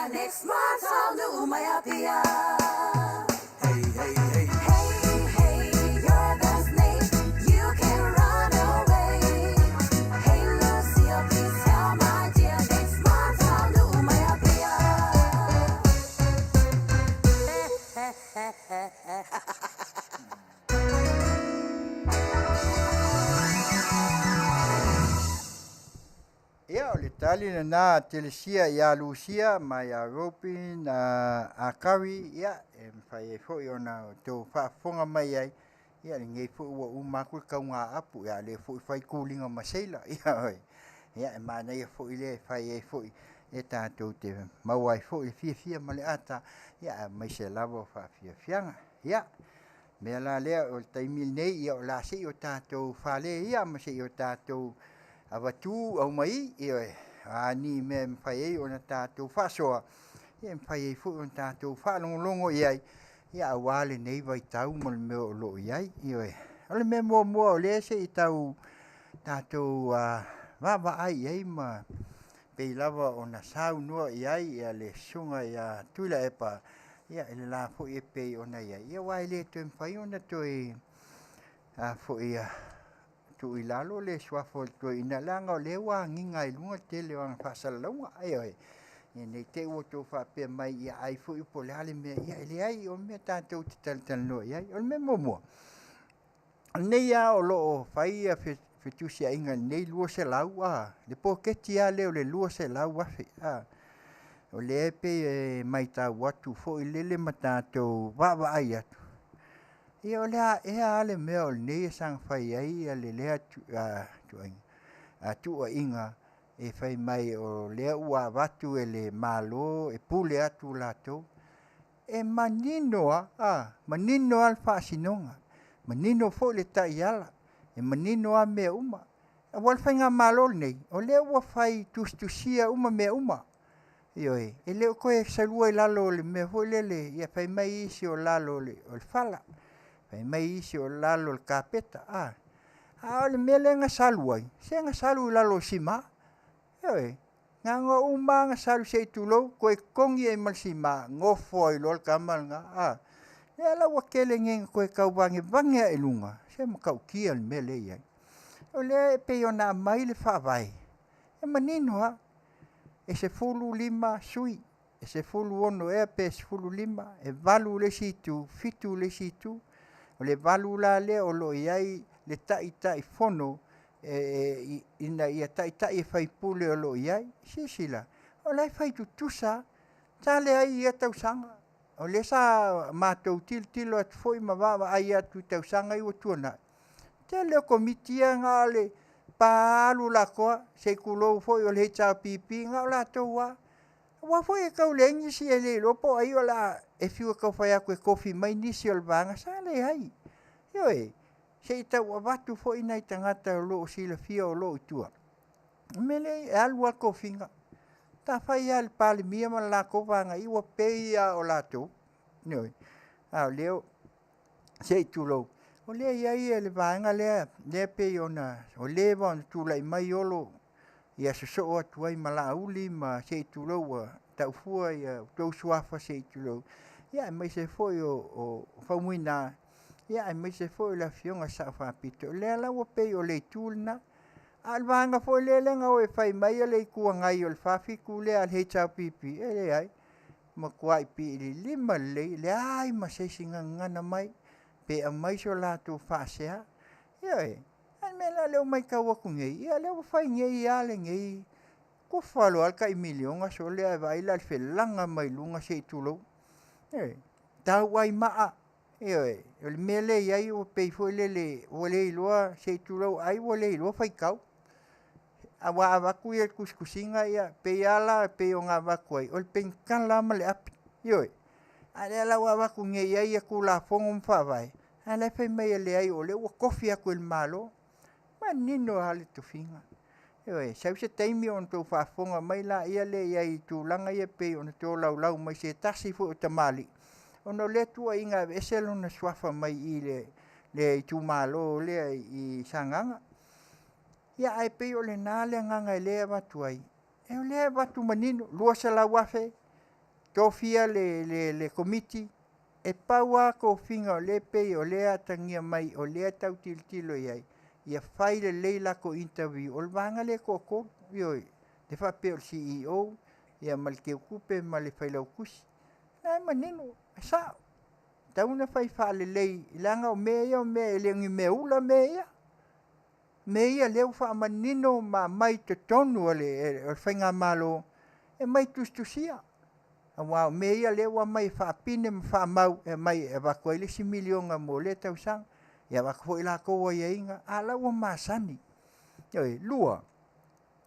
dear. Next month I'll do my apia. Hey, hey, hey. Hey, hey, you're the snake. You can run away. Hey, Lucia, please tell my dear. Next month I'll do my apia. Ia, o le tali lena a Telesia ia Lusia ma ia Robin a Kari, ia, e mafai ai foi ona outou faafofoga mai ai, ia lenei foi ua uma atu le taugaapu, ia a o lea foi e fai tuliga ma seila, ia oi. Ia e manaia foi lea e fai ai foi e tatou te maua ai foi le fiafia ma le ata, ia aemaise lava o faafiafiaga. Ia, o le mea la lea o le taimi lenei, ia o le a se i o tatou fale ia ma se i o tatou avatu aumai, ioe, o a ni mea e mafai ai ona tatou faasoa, ia e mafai ai foi ona tatou faalogologo i ai, ia aua lenei vaitau ma le mea o lo o i ai. Ioe. O le mea muamua o lea se i tau tatou vaavaai i ai ma pei lava ona saunoa i ai ia le Susuga ia Tuilaepa, ia i le la foi e pei ona i ai, ia aua e le toe mafai ona toe a foi tuu i lalo le suafa o le toeaina, leaga o lea ua agiga i luga le tele o ana faasalalauga. Ioe. Ina ne i te i ua outou faapea mai, ia ai foi po o le a le mea. Ia e leai, o mea tatou te talatalanoa i ai. O le mea muamua, o lenei lava o lo o fai fetusiaiga i lenei 200 a, le poloketi lava lea o le $200,000 a. O lea e pei e matau atu foi lele ma tatou vaavaai atu, ia o le a ea lava le mea o lenei e saga fai ai le lea tuuaiga e fai mai o lea ua avatu e le Malo e pule atu latou. E manino lava, manino lava le faasinoga, manino foi le taiala, e manino lava mea uma. Aua o le faigamalo lenei, o lea ua fai tusitusia uma mea uma. Ioe, e le o toe salua i lalo o le mea foi lele, ia fai mai isi o lalo o le fala, fai mai isi o lalo o le kapeta. A o le mea lea na salu ai, se na salu i lalo o sima. Ioe, na ona uma lava na salu se i tulou, toe togi ai ma le sima, nofo ai loa le tama lena. A, lea la ua tele nei ina toe tau vagevage ae i luga, se matautia le mea lea e i ai. O lea e pei ona aumai le faavae, e manino lava, e 15 sui, e 16 ea pe 15, e 8 i le isi itu, 7 i le isi itu. O le 8 la lea o lo o i ai le Taitaifono ina ia taitai e faipule o lo o i ai. Silasila, o la e fai tutusa lava, sa leai i ia tausaga. O lea sa matou tilotilo atu foi ma vaavaai atu i tausaga ia ua tuanai, tele o Komiti ia na o le pa alu latoa, se i tulou foi o le HRPP, na o latou lava. Aua foi e tau leai nisi e le iloa po o ai o le a e fiu e tau fai atu e tofi mai nisi o le vaega, sa leai. Ioe, se i tau avatu foi nai tagata o lo o silafia o lo o i tua. O le mea lea e alu lava le tofiga. Sa fai lava e le Palemia ma le latou vaega ua pei lava o latou. Ioe, a o lea se i tulou, o lea e i ai le vaega lea, lea e pei ona ua leva ona tulai mai Olo ia sosoo atu ai ma Laauli ma se i tulou ua taufua outou suafa se i tulou, ia aemaise foi o Faumuina, ia aemaise foi o le Afioga i le Sao Faapito. O lea la ua pei o le itu lena. A o le vaega foi lea na o e fai mai le Itu Agai o le 47 lea a le HRPP, e leai, matuai piililima lelei, leai ma se isi gagana mai pe aumai so latou faasea. Ioe, a o le mea la lea ua matau atu nei, ia lea ua fai nei lava lenei, tufa loa le tai miliona sole ae vaai la i le felaga mai luga se i tulou. Ioe, tau ai maa, ioe, o le mea lea e i ai ua pei foi lele ua le iloa se i tulou, ai ua le iloa faitau. Aua a avatu le tusitusiga, ia pei lava la pei ona avatu ai, o le penitala lava ma le api. Ioe, a o lea la ua avatu nei i ai Tulafono ma Faavae, a o la e fai mai e leai o lea ua tofi atu e le Malo. Manino lava le tofiga. Ioe, sau se taimi ona outou faafofoga mai laia lea i ai i tulaga ia pei ona tolaulau mai se tasi foi o tamalii, ona o lea tuuaiga e aveese lona suafa mai i le itumalo lea i Sagaga. Ia ae pei o lena le agaga o lea e avatu ai, o lea e avatu manino, $200,000. Tofia le, le, le komiti, e pau lava tofiga o lea e pei o lea e atagia mai o lea e tau tilotilo i ai, ia fai lelei latou interview. O le vaega lea e toatolu, ioe, le faapea o le CEO, ia ma le teutupe ma le failautusi. O la e manino, e sao. E tatau ona fai faalelei, leaga o mea ia o mea e le o ni mea ula mea ia. Mea ia lea ua faamanino ma aumai i totonu o le faigamalo e aumai tusitusia. Aua o mea ia lea ua aumai e faapine ma faamau e aumai e avatu ai le isi miliona mo lea tausaga. E avatu foi latou aiaiga, a o la ua masani. Ioe. Lua,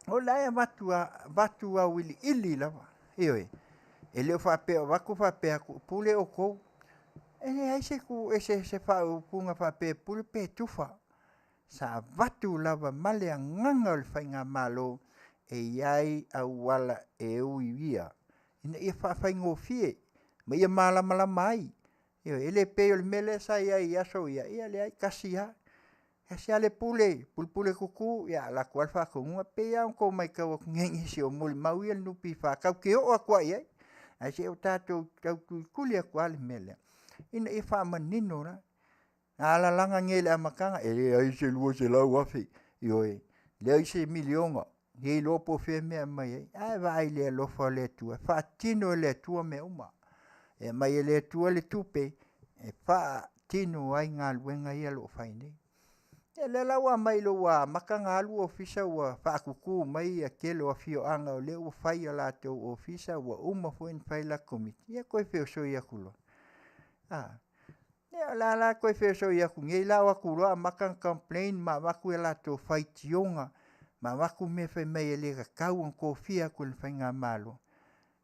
o la e avatu, avatu auiliili lava. Ioe. E le o faapea o avatu faapea atu, pule outou. E leai se, se, se faaupuga faapea e pule pe tufa. Sa avatu lava ma le agaga o le faigamalo e i ai auala e uiuia ina ia faafaigofie ma ia malamalama ai. Ioe, e le pei o le mea lea sa i ai i aso ia, ia leai, tasi lava. Tasi lava le pule, pulepule tutu, ia alu atu lava le faatonuga. E pei lava ona outou matau atu nei i nisi o molimau ia a le NPF, tatou te oo atu lava i ai, ae se i o tatou tau tulituli atu lava le mea lea, ina ia faamanino la. A lalaga nei i le amataga, e leai se $200,000, ioe, leai se miliona, le iloa po o fea le mea e aumai ai. Ae vaai i le alofa o le Atua, e faatino e le Atua mea uma. E aumai e le Atua le tupe e faatino ai galuega ia o lo o fai nei. Ia lea la ua aumai ina ua amata ona alu ofisa ua faatutu mai le tele o afioaga o lea ua fai a latou ofisa ua uma foi ona fai latou komiti, ia toe feosoi atu loa. A, ia o le a la le toe feosoi atu nei la o atu loa amata ona complain ma avatu a latou faitioga ma avatu mea fai mai e le tatau ona tofia atu e le faigamalo.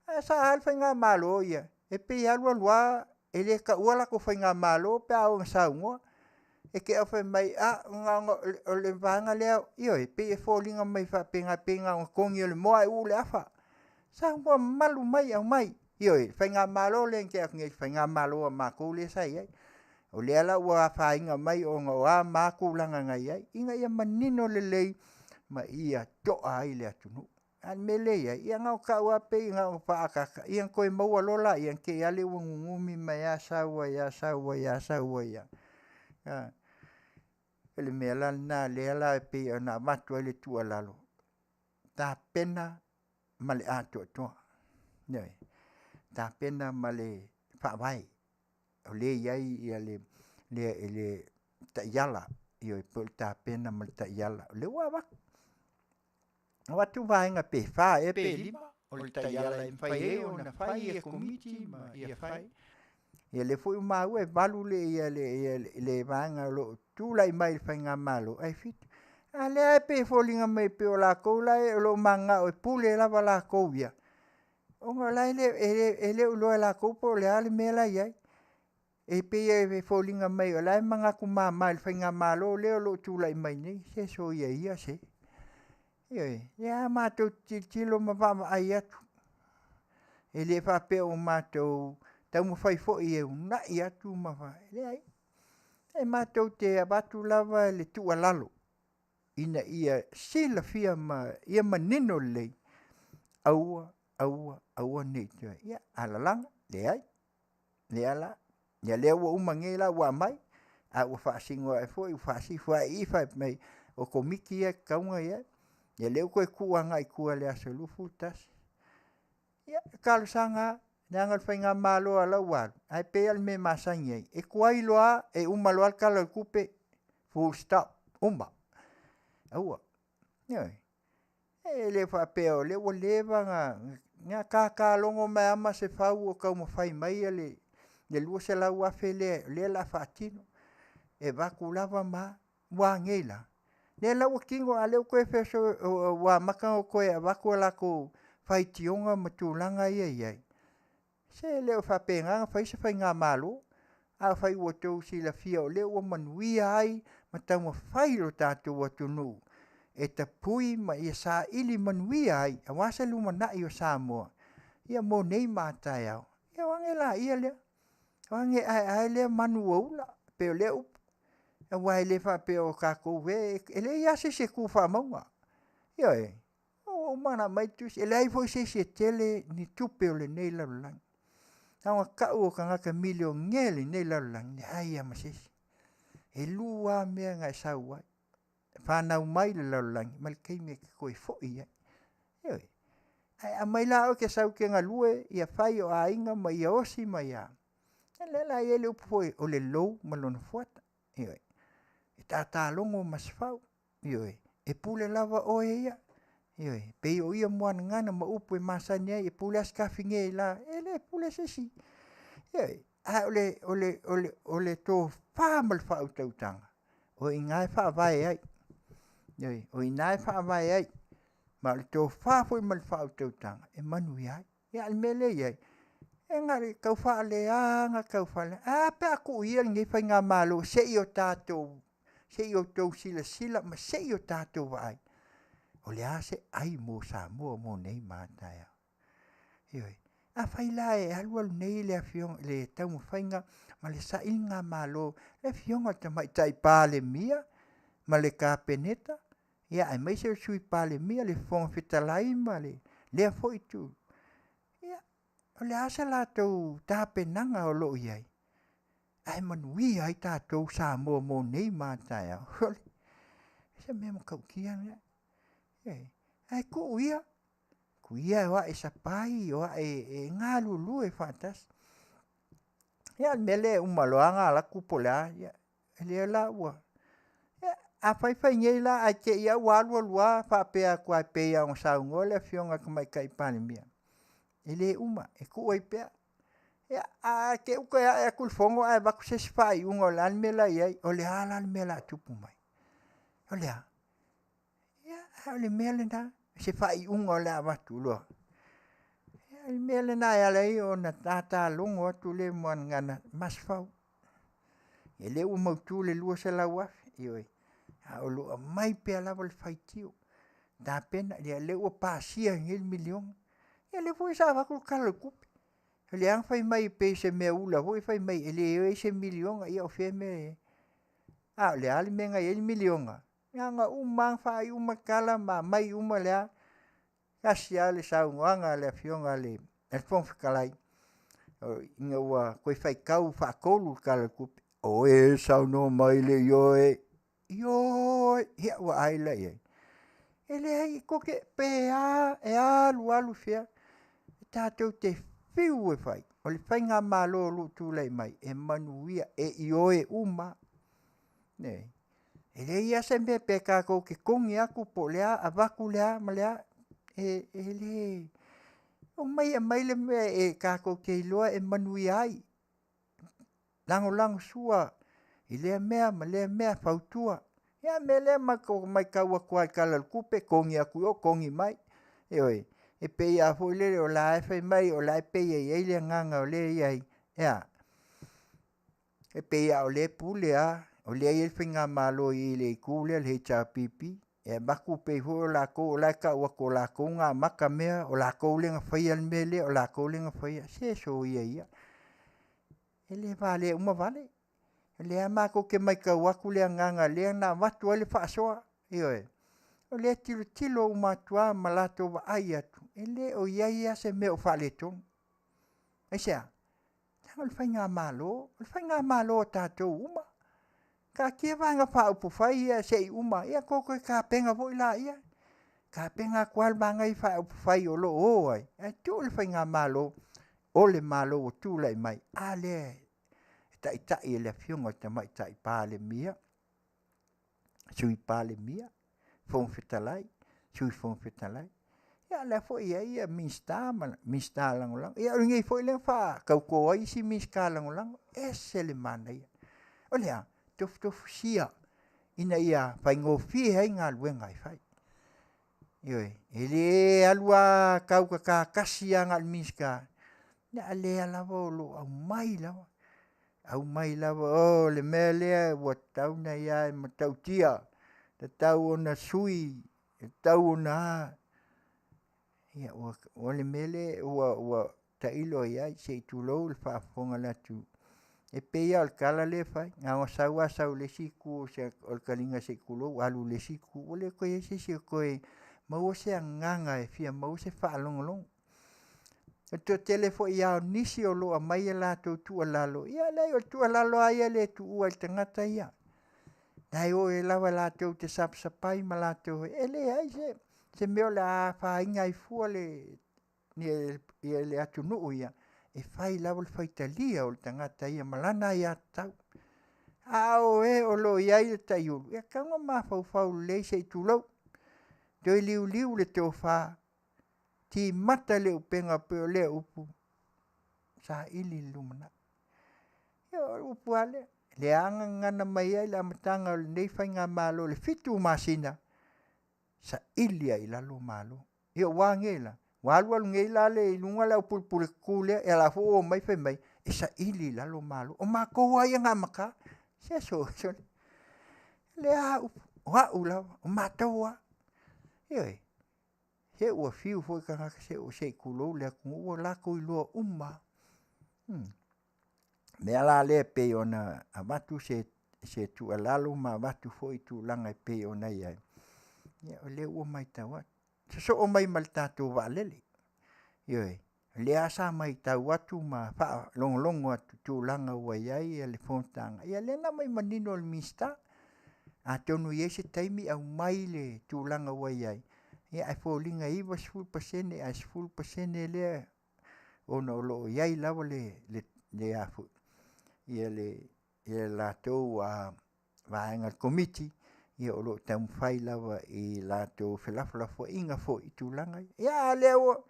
Ae sa le faigamalo ia, e pei e alu alu lava e le taua latou faigamalo pe a oo ina saunoa. E te i lava fai mai, a, na ona o le vaega lea, ioe, e pei e foliga mai faapena, pei na ona togi o le moa ae uu le afa. Saunoa mamalu mai aumai, ioe, le faigamalo lea na tea atu nei, le faigamalo a matou lea sa i ai. O lea la ua afaina mai ona o a ma a tulaga na i ai, ina ia manino lelei ma ia toa ai le atunuu. A o le mea lea e i ai, ia na ona tau lava pei na ona faaataata, ia ona toe maua loa lea, na te i lava lea ua nunumi mai lava sau ai lava, sau ai lava, sau ai lava. O le mea la lena lea la e pei ona avatu ai le tuualalo, tapena ma le atoatoa. Ioe. Tapena ma le faavae o lea e i ai le le taiala, ioe, po o le tapena ma le taiala. O lea ua avatu, avatu vaega pe 4 ea pe 5 o le taiala e mafai ai ona fai e Komiti ma ia fai. Ia lea foi ua maua e 8 le ia le ia le vaega o lo o tulai mai i le faigamalo ae 7. A lea e pei e foliga mai pei o latou la e o lo o mananao e pule lava latou ia, ona o la e le e le o iloa e latou po o le a le mea la e i ai. E pei e foliga mai o la e manatu mama i le faigamalo lea o lo o tulai mai nei, se soia ia se. Ioe, o lea lava matou te tilotilo ma vaavaai atu, e le faapea ua matou taumafai foi e uunai atu ma leai. E matou te avatu lava le tuualalo ina ia silafia ma ia manino lelei, aua, aua, aua ne i toe, ia alalaga, leai, lea la, ia lea ua uma nei la ua aumai, a ua faasino ae foi ua faasifo lava i i fai mai o Komiti ia e tatau ona i ai. Ia lea ua toe tuu agai i tua i le aso 21. Ia, e talosaga lava, leaga o le faigamalo a la ua alu, ae pei lava o le mea e masani ai, e tuai loa lava, e uma loa le Tala o le Tupe, full stop, uma. Aua, ioe. E le faapea o lea ua leva ona tatalogo mai lava Masefau o taumafai mai le $200,000 lea o lea o le a faatino, e avatu lava ma a, ua a nei la? Lea la ua tino a o lea ua toe feoso ua amata ona toe avatu a latou faitioga ma tulaga ia e i ai. Se e le o faapena ona fai se faigamalo. Afai ua outou silafia o lea ua manuia ai ma taumafai lo tatou atunuu e tapui ma ia saili manuia ai aua se lumanai o Samoa, ia mo nei ma a taeao, ia o age laia lea, o age aeae lea manu ua ula, pei o lea upu. Aua e le faapea o tatou e leai lava se isi e tu faamauga. Ioe, ua uma ona aumai le tusi, e leai foi se isi e tele ni tupe o lenei lalolagi. Na ona tau o tagata milionea i lenei lalolagi, leai lava ma se isi. E lua lava mea na e sau ai, fanau mai i le lalolagi ma le taimi e te toe foi ai. Ioe. Ae aumai la oe e te sau e te galue, ia fai o aiga ma ia osi ma ia... Ia lea la e i ai le upu foi, o le lou ma lona fuata. Ioe. E tata logo Masefau, ioe, e pule lava oe ia. Ioe, pei o ia muagagana ma upu e masani ai, e pule lava Sitafune la, e le pule se isi. Ioe, ae o le tofa ma le faautautaga, o i ina e faavae ai. Ioe, o i ina e faavae ai. Ma o le tofa foi ma le faautautaga e manuia ai. Ia a o le mea lea e i ai, e na o le tau faaleaga tau faaleaga. Ae a pe a tuu ia lenei faigamalo se i o tatou se i outou silasila ma se i o tatou vaai, o le a se ai mo Samoa mo nei ma a taeao. Ioe. Afai la e alu alu nei le afioga le taumafaiga ma le sailigamalo, le afioga i le Tamaitai Palemia ma le Kapeneta, ia aemaise o le Sui Palemia, le Fofoga Fetalai ma lea foi itu, ia, o le a se latou tapenaga o lo o i ai ae manuia ai tatou Samoa mo nei ma a taeao? O se mea matautia lea. Ae tuu ia, tuu ia e o ae sapai, o ae e galulue faatasi. Ia o le mea lea e uma loa ona alu atu po o le a, ia lea la ua... Ia a fai fai nei la ae te i lava ua alu alu lava faapea atu lava e pei lava ona saunoa le afioga i le Tamaitai Palemia, e le uma, e tuu ai pea. Ia ae te i ua toe ae atu le Fono ae avatu se isi faaiuga o le a le mea la e i ai, o le a la le mea o le a tupu mai? O le a? Ia, a o le mea lena, se faaiuga o le a avatu loa. Ia, o le mea lena e ala ai ona tata logo atu le muagagana, Masefau, o lea ua mautu le $200,000, ioe, a o lo o aumai pea lava le faitio, tapena, ia o lea ua pasia nei le miliona. Ia o lea foi sa avatu le Tala o le Tupe, o lea lava na fai mai pei o se mea ula foi fai mai e leai se miliona, ia o fea le mea e... A o le a le mea na i ai le miliona? Na ona uma lava faaiu uma tala ma aumai uma le a, tasi lava le saunoaga a le Afioga i le Fofoga Fetalai, ina ua toe faitau faatolu le Tala o le Tupe, o e saunoa mai i le ioe, ioe, ia ua ai la i ai. E leai, tou te, pe a, e alu alu fea, tatou te fiu e fai, o le faigamalo o lo o tulai mai, e manuia, e ioe uma lava. E leai lava se mea pe tatou te togi atu po o le a, avatu le a ma le a, e le... Omai e aumai le mea e tatou te iloa e manuia ai. Lagolagosua i lea mea ma lea mea, fautua. Ia a mea lea e matau atu lava i le Tala o le Tupe, togi atu i o, togi mai. Ioe. E pei lava foi lele o la e fai mai o la e pei e i ai le agaga o lea e i ai, e a? E pei lava o lea e pule lava, o lea e i ai le faigamalo i i le itu lea o le HRPP, e avatu pei foi o latou o la e tau atu o latou na amata mea, o latou lea na faia le mea lea, o latou lea na faia. Se soia ia, e le valea uma vale. O lea lava matou te matau atu le agaga lea na avatu ai le faasoa, ioe. O lea e tilotilo uma atu lava ma latou vaai atu, e le o i ai lava se mea o faaletonu. Aisea? Leaga o le faigamalo, o le faigamalo a tatou uma. Taatia Vaega Faaupufai ia se i uma, ia outou toe tapena foi laia. Tapena atu lava le Vaega Faaupufai o lo o o ai, ae tuu le faigamalo o le Malo ua tulai mai, a lea e taitai e le Afioga i le Tamaitai Palemia, Sui Palemia, Fofoga Fetalai, Sui Fofoga Fetalai. Ia o lea foi e i ai Minisita ma Minisita Lagolago. Ia o lenei foi lea na faatauto ai isi Minisita Lagolago. E ese le manaia. O le a? Tofutofusia ina ia faigofie ai galuega e fai. Ioe, e le alu lava tau tata tasi lava na o le Minisita, a o lea lava o lo o aumai lava, aumai lava, o le mea lea ua tatau ona ia, e matautia, e tatau ona sui, e tatau ona a. Ia, o le mea lea ua tailo i ai, se i tulou le faafofoga a le atunuu, e pei lava o le tala lea e fai, na ona sau lava sau i le isi itu o le taliga se i tulou, alu i le isi itu, ua le toe i ai se isi e toe maua se agaga e fia maua se faalogologo. O le toatele foi lava o nisi o lo o aumai a latou tuualalo, ia leai o le tuualalo lava ia e le tuua i le tagata ia. La e o ai lava latou te sapasapai ma latou, e leai se mea o le a afaina ai fua le atunuu ia, e fai lava le faitalia o le tagata ia ma lana aiatatau. A o e o lo o i ai le taiulu, e tatau ona mafaufau lelei se i tulou, toe liuliu le tofa, timata le upega pei o lea upu, saili le lumanai. Ia o le upu lava lea, lea na gagana mai ai le amataga o lenei faigamalo i le 7 masina, saili lava i lalo Malo. Ia ua a nei la? Ua alu alu nei la i luga le aupulepuletutu lea, ia o la foi ua omai fai mai, e saili i lalo Malo. O matou lava ia na amata. Se sole, o lea upu, o au lava, o matou lava. Ioe, se ua fiu foi tagata se i tulou le atunuu ua latou iloa uma lava. O le mea la lea e pei ona avatu se tuualalo ma avatu foi tulaga e pei ona i ai, ia o lea ua matau atu, sosoo mai ma le tatou vaalele. Ioe, o lea lava sa matau atu ma faalogologo atu i tulaga ua i ai le fonotaga, ia lea na aumai manino e le Minisita. Atonu e i ai se taimi aumai le tulaga ua i ai, ae foliga e 90% ae 10% lea ona o lo o i ai lava le latou vaega o le Komiti o lo o taumafai lava i latou felafolafoaiga foi i tulaga ia. Ia a o lea ua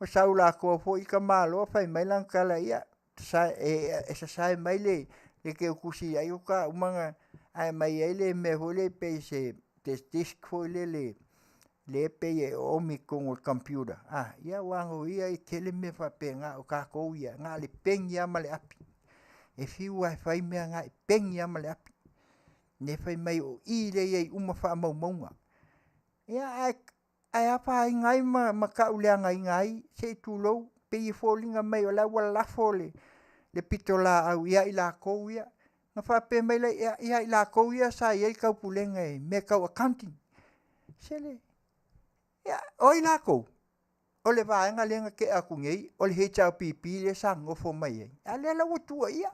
sau latoa foi tamaloa fai mai lana tala, ia, e sasae mai le teutusi ai faatoa uma ona aumai ai le mea foi lea pei se disc foi lele lea e pei e oomi i totonu o le computer, ia aua o ia e tele mea faapena, o tatou ia, na o le pegi lava ma le api. E fiu lava e fai mea na, e pegi lava ma le api. Lea fai mai o i lea e i ai uma faamaumauga. Ia ae afaina ai ma tauleagaina ai, se i tulou, pei e foliga mai o la e ua lafo le pitolaau ia i latou ia. Ona faapea mai lea, ia i latou ia sa i ai le taupulega i mea tau accounting. Sole, ia o ai latou? O le vaega lea na tea atu nei, o le HRPP lea sa nonofo mai ai, a o lea la ua tuuaia.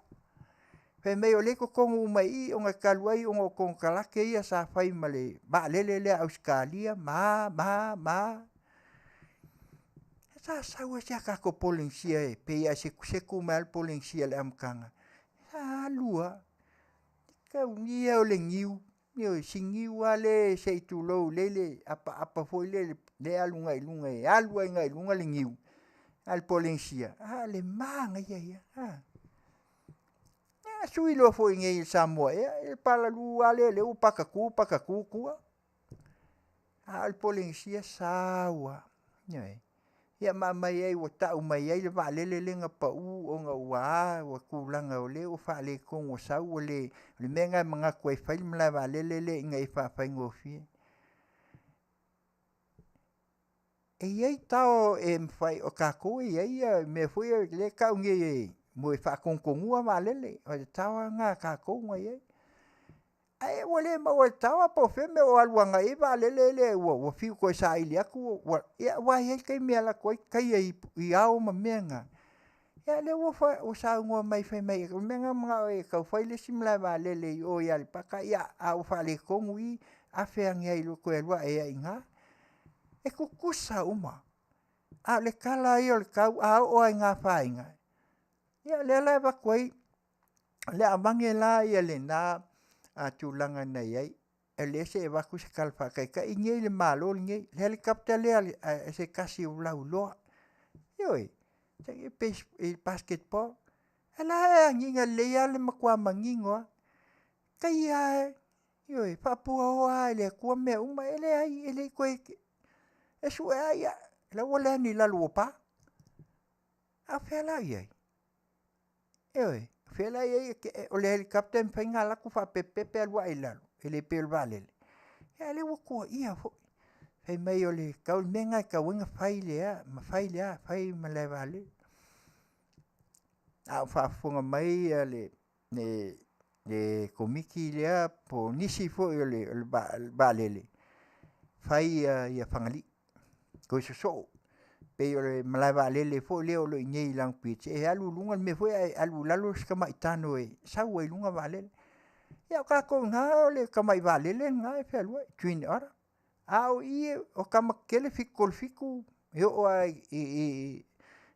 Fai mai o lea e i totonu uma i i ona talu ai ona o konekarate ia sa fai ma le vaalele lea a Ausetalia ma a ma a ma a. Sa sau lava si a tatou Polenisia e pei lava e setusetu mai lava le Polenisia i le amataga, sa alu lava. Tau ia o le niu, ioe, si niu lava lea se i tulou lea e i le apaapa foi lea e alu agai i luga e alu lava agai i luga le niu, a o le Polenisia, a o le manaia ia. Ia sui loa foi i inei i le Samoa Air, ia le palalu lava lea ua patatu patatu tua. A o le Polenisia sau lava, ioe. Ia ma aumai ai ua tau mai ai le vaalele lea na pau ona ua a ua tulaga o lea ua faaletonu ua sau ua le... O le mea lena e manatu ai e fai le malae vaalele lea ina ia faafaigofie. E i ai taoa e mafai, o tatou e i ai mea foi ia lea e tau nei mo e faatonutonuina vaalele, o le tower lena a tatou na i ai. Ae ua le maua e le tower po o fea le mea o alu agai i ai vaalele lea ua fiu e toe saili atu ua... Aua e i ai taimi e alu atu ai taia i ao ma mea na, a o lea ua saunoa mai fai mai o le mea lena e manao ai e tau fai le isi malae vaalele i o i Aleipata, a ua faaletonu i, afe ane ai loa toe alu ae ai i ina. E tutusa uma, a o le tala lava ia o le tau, a oo lava ina afaina, ia o lea la e avatu ai, o le a aveane la lena tulaga na i ai, o lea se i avatu se tala faataitai i le Malo lenei, le helicopter lea a se tasi o Lauloa, ioe, i le basketball. O la e agiga lelei lava le matua manino lava. Tai lava, ioe, faapuaoa lava e le Atua mea uma, e leai, e le toe... E sue lava, ia, o la e ua land i lalo ua pa. A o fea la o i ai? Ioe, o fea la e i ai, o le helicopter e mafai ona alu atu faapepepepe alu ae i lalo, e le pei o le vaalele. A o lea ua tuuaia foi, fai mai o le mea lena e tatau ai ona fai le a ma fai le a, fai le malae vaalele. A o faafofoga mai le Komiti lea po o nisi foi o le vaalele, fai Fagalii, toe sosoo. Pei o le malae vaalele foi lea o lo o i inei i Long Beach, e alu i luga le mea foi ae alu i lalo si tamai tano e sau ai i luga vaalele. Ia o tatou i ina o le tamai vaalele lena e fealuai, Twin Otter. A o i, o tama tetele 737 e oo lava i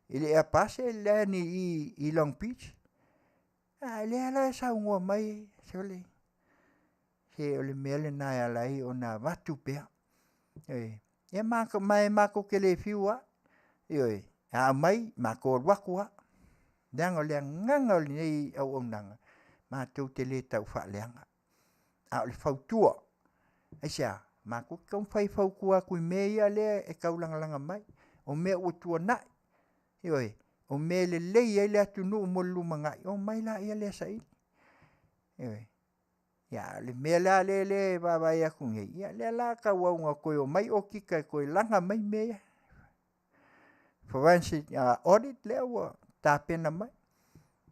le Airbus e land i i Long Beach. A lea la e saunoa mai, sole, se o le mea lena e ala ai ona avatu pea. Ioe. Ia ma matou te le fiu lava, ioe, a aumai, matou alu atu lava, leaga o le agaga o lenei auaunaga, matou te le taufaaleaga, a o le fautua. Aisea? Matou te taumafai e fautua atu i mea ia lea e taulagalaga mai, o mea ua tuanai, ioe, o mea e lelei ai le atunuu mo le lumanai, omai laia lea e saili. Ioe. Ia a o le mea la lea e vaavaai atu nei, ia lea la e tauau ina toe omai okika e toe laga mai mea ia. Forensic audit lea ua tapena mai.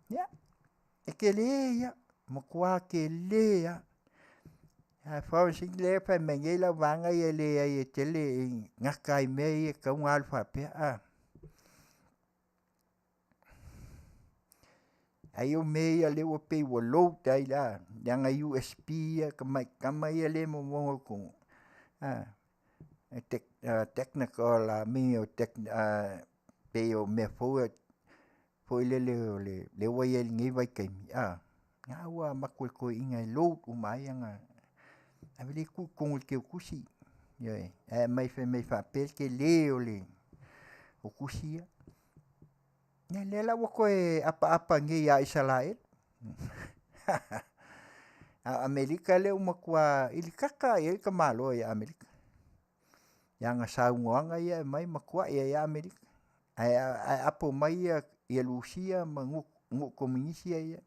Ia, e tele ia, matua tele lava. A forensic lea e fai mai nei lau vaega ia e leai e tele e gata ai i mea ia e tatau ona alu faapea. Ai o mea ia lea ua pei ua load ai la, leaga USB ia tamai tama ia lea e momono i totonu, technical pei o mea fou ia foi lele o lea ua i ai i lenei vaitaimi, na ua avatu e toeaiina e load uma ai ana ave lea tuu i totonu o le teutusi, ioe, ae aumai fai mai faapea le tele o tusi ia. Ia lea la ua toe apaapa nei ia Isaraelu. A o Amerika lea ua matua ilikaka lava i ai le tamaloa ia Amerika i ana saunoaga ia e aumai, makuai ai lava Amerika. Ae apo mai ia Rusia ma nuu komunisi ia,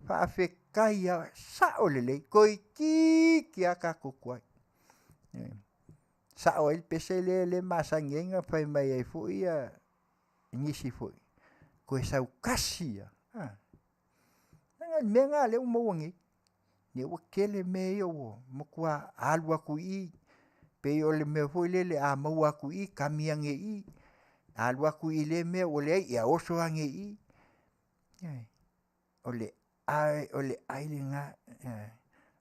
faafetai lava, sao lelei, toeitiiti lava tatou tuai. E sao ai le pese lea e masani ai ona fai mai ai foi nisi foi, toe sau tasi lava, a. Leaga o le mea lena o lea ua maua nei, lea ua tele mea ia ua matua alu atu i i, pei o le mea foi lele a maua atu i i, kami ane i i, a alu atu i lea mea ua leai, ia oso ane i i. Ioe. O le ai lena.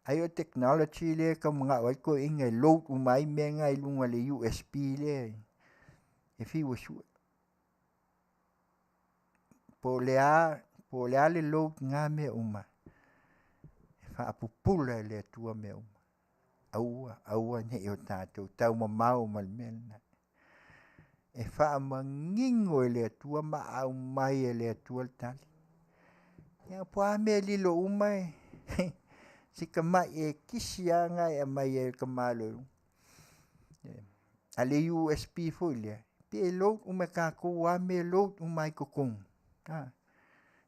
Ai o le technology lea e tau manao ai toeaiina e load uma ai mea na i luga o le USB lea e fiu e sue. Po o le a le load i na mea uma, e faapupula e le Atua mea uma. Aua aua ne i o tatou taumamao ma le mea lena. E faamanino e le Atua ma aumai e le Atua le tali. Ia po o a mea e lilo uma, si tamai ekisi lava lena e aumai ai e le tamaloa i luga. A o le USB foi lea, pe load uma e tatou lava mea e load uma ai i totonu,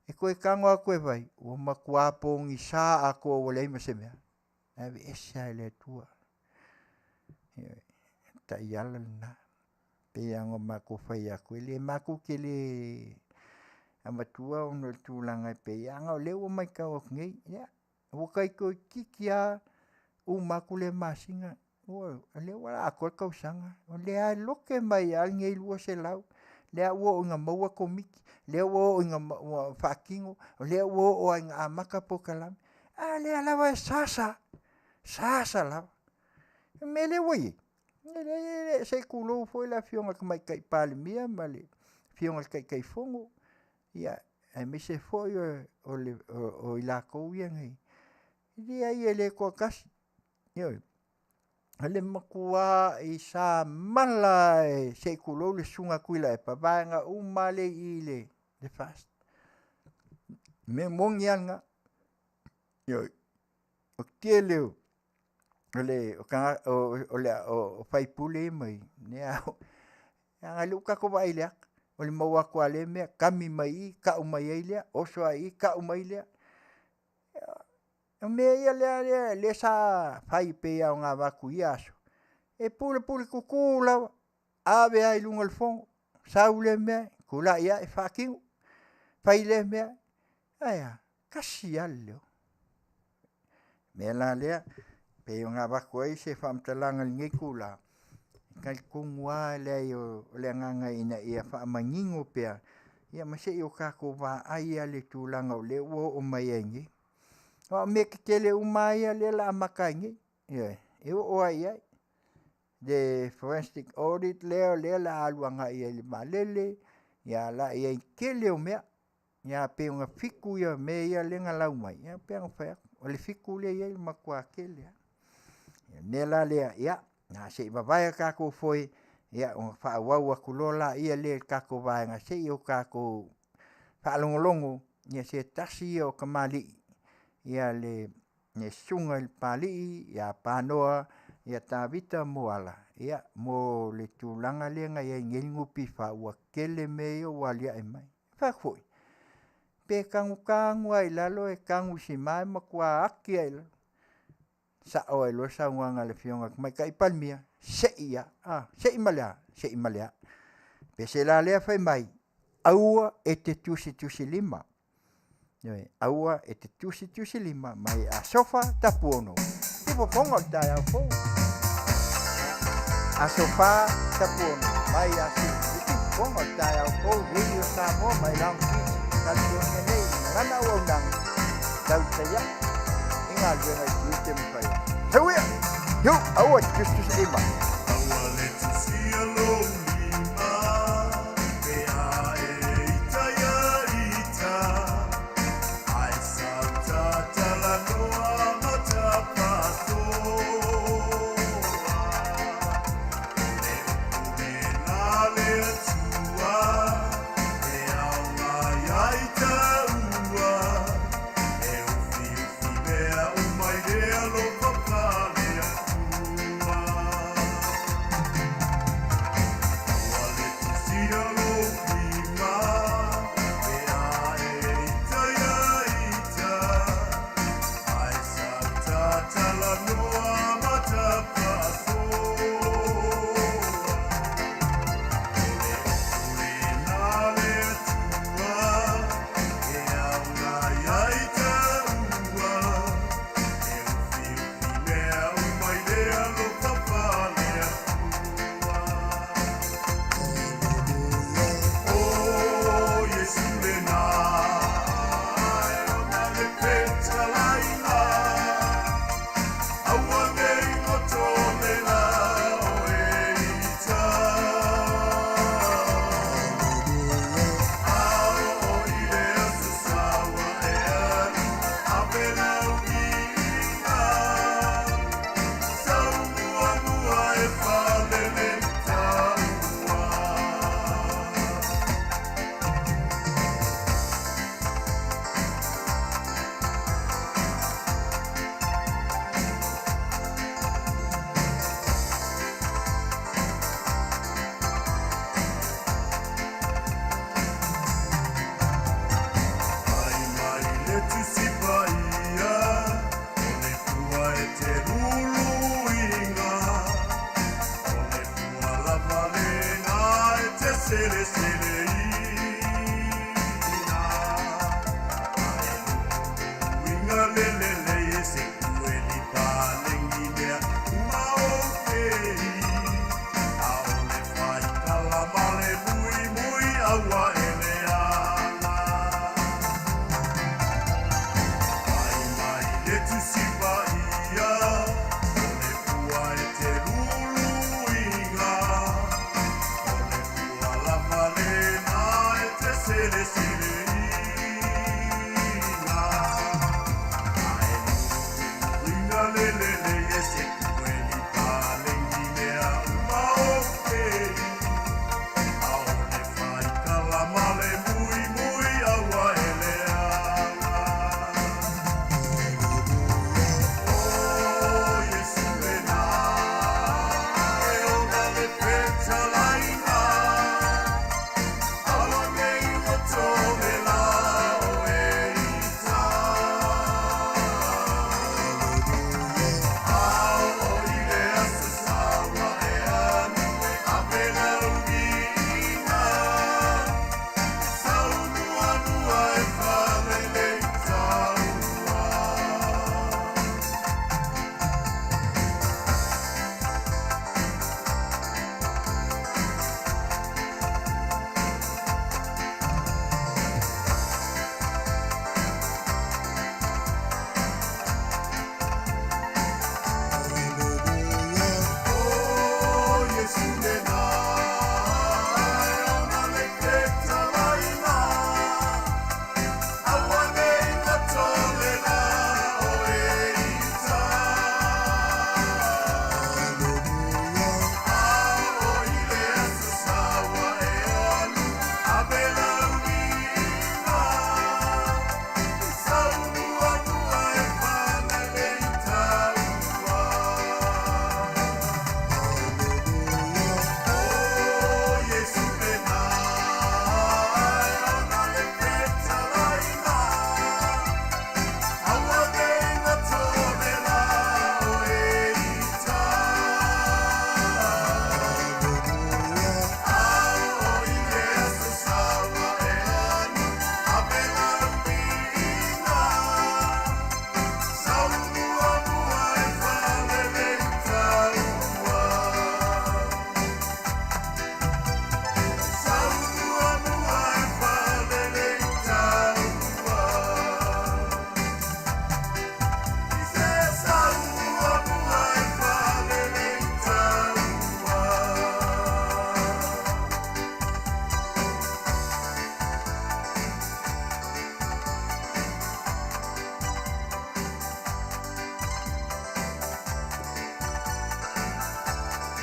e toe tago atu e fai, ua matua pogisa atoa ua leai ma se mea, ae aveese lava e le Atua. Ioe, o le taiala lena. E pei lava ona matou fai atu, e le matou te le avatua ona o le tulaga e pei ai, leaga o lea ua matau atu nei, ia, ua tai toeitiiti lava uma atu lea masina, o lea o le a atoa le tausaga, o lea lava e lote mai lava lenei $200, lea ua oo ina maua Komiti, lea ua oo ina faatino, o lea ua oo lava ina amata polokalame, a o lea lava e sasa, sasa lava. O le mea lea ua i ai, e leai se i tulou foi le Afioga i le Tamaitai Palemia ma le Afioga i le Taitaifono, aemaise foi o i latou ia e leai e le toatasi. Ioe. O le matuai samala lava se i tulou le Susuga a Tuilaepa, vaega uma lava lea e i i le FAST. O le mea moni lava lena. Ioe. O le tele o sui usufono ia ma ia, leaga o lea ua tatou vaai i le ata, o le maua atu lava o lea mea, kami mai i i, tau mai ai lea, oso lava i i, tau mai lea. O mea ia lea sa fai pei lava ona avatu i ia aso, e pulepule tutu lava, ave lava i luga o le Fono, sau lea mea, tulai ae faatino, fai lea mea. Ae a? Tasi lava le leo. O le mea la lea, e pei ona avatu ai se faamatalaga i lenei itula, talitonu lava leai o le agaga ina ia faamanino pea, ia ma se i o tatou vaai lava i le tulaga o lea ua oo mai ai nei. Aua o mea tetele uma lava ia lea o le a amata ai nei, ioe, e oo lava i ai le forensic audit lea o lea o le a alu agai i ai i le vaalele, ia o le a i ai le tele o mea. Ia pei ona 7 mea ia lea na lau mai, ia pei ona fai atu, o le 7 lea e i ai e matua tele lava. O le mea la lea, ia, se i vavae a tatou foe ona faaauau atu loa lea i le tatou vaega se i o tatou faalogologo i se tasi ia o tamalii, le Susuga i le Papalii ia Panoa Tavita Moala mo le tulaga lea na i ai nei le NPF ua tele mea ia ua aliae mai. Ou fai atu foi, pe tanutanu lava i lalo e tanu i sima e matua ati lava i lalo. Sao ai loa le saunoaga a le Afioga i le Tamaitai Palemia, se i lava, a, se i ma le a? Se i ma le a? Pese la lea fai mai, aua e te tusitusilima, ioe, aua e te tusitusilima mai Asofa Tapuono, siufofoga o le taeao fou. Asofa Tapuono mai Asini, le siufofoga o le taeao fou, Radio Samoa mai Long Beach, California nei, ma lana auaunaga tau taiao i galuega i tiute ma faiva. Sau ia! Yu, aua e te tusitusilima. Aua le tusia lou lima, pe a e ita ia ita, ae sau tatalanoa ma tapatoa. O le upu lena le Atua, e ao mai ai taua, e ufiufi mea uma i le alofa pa le Atua.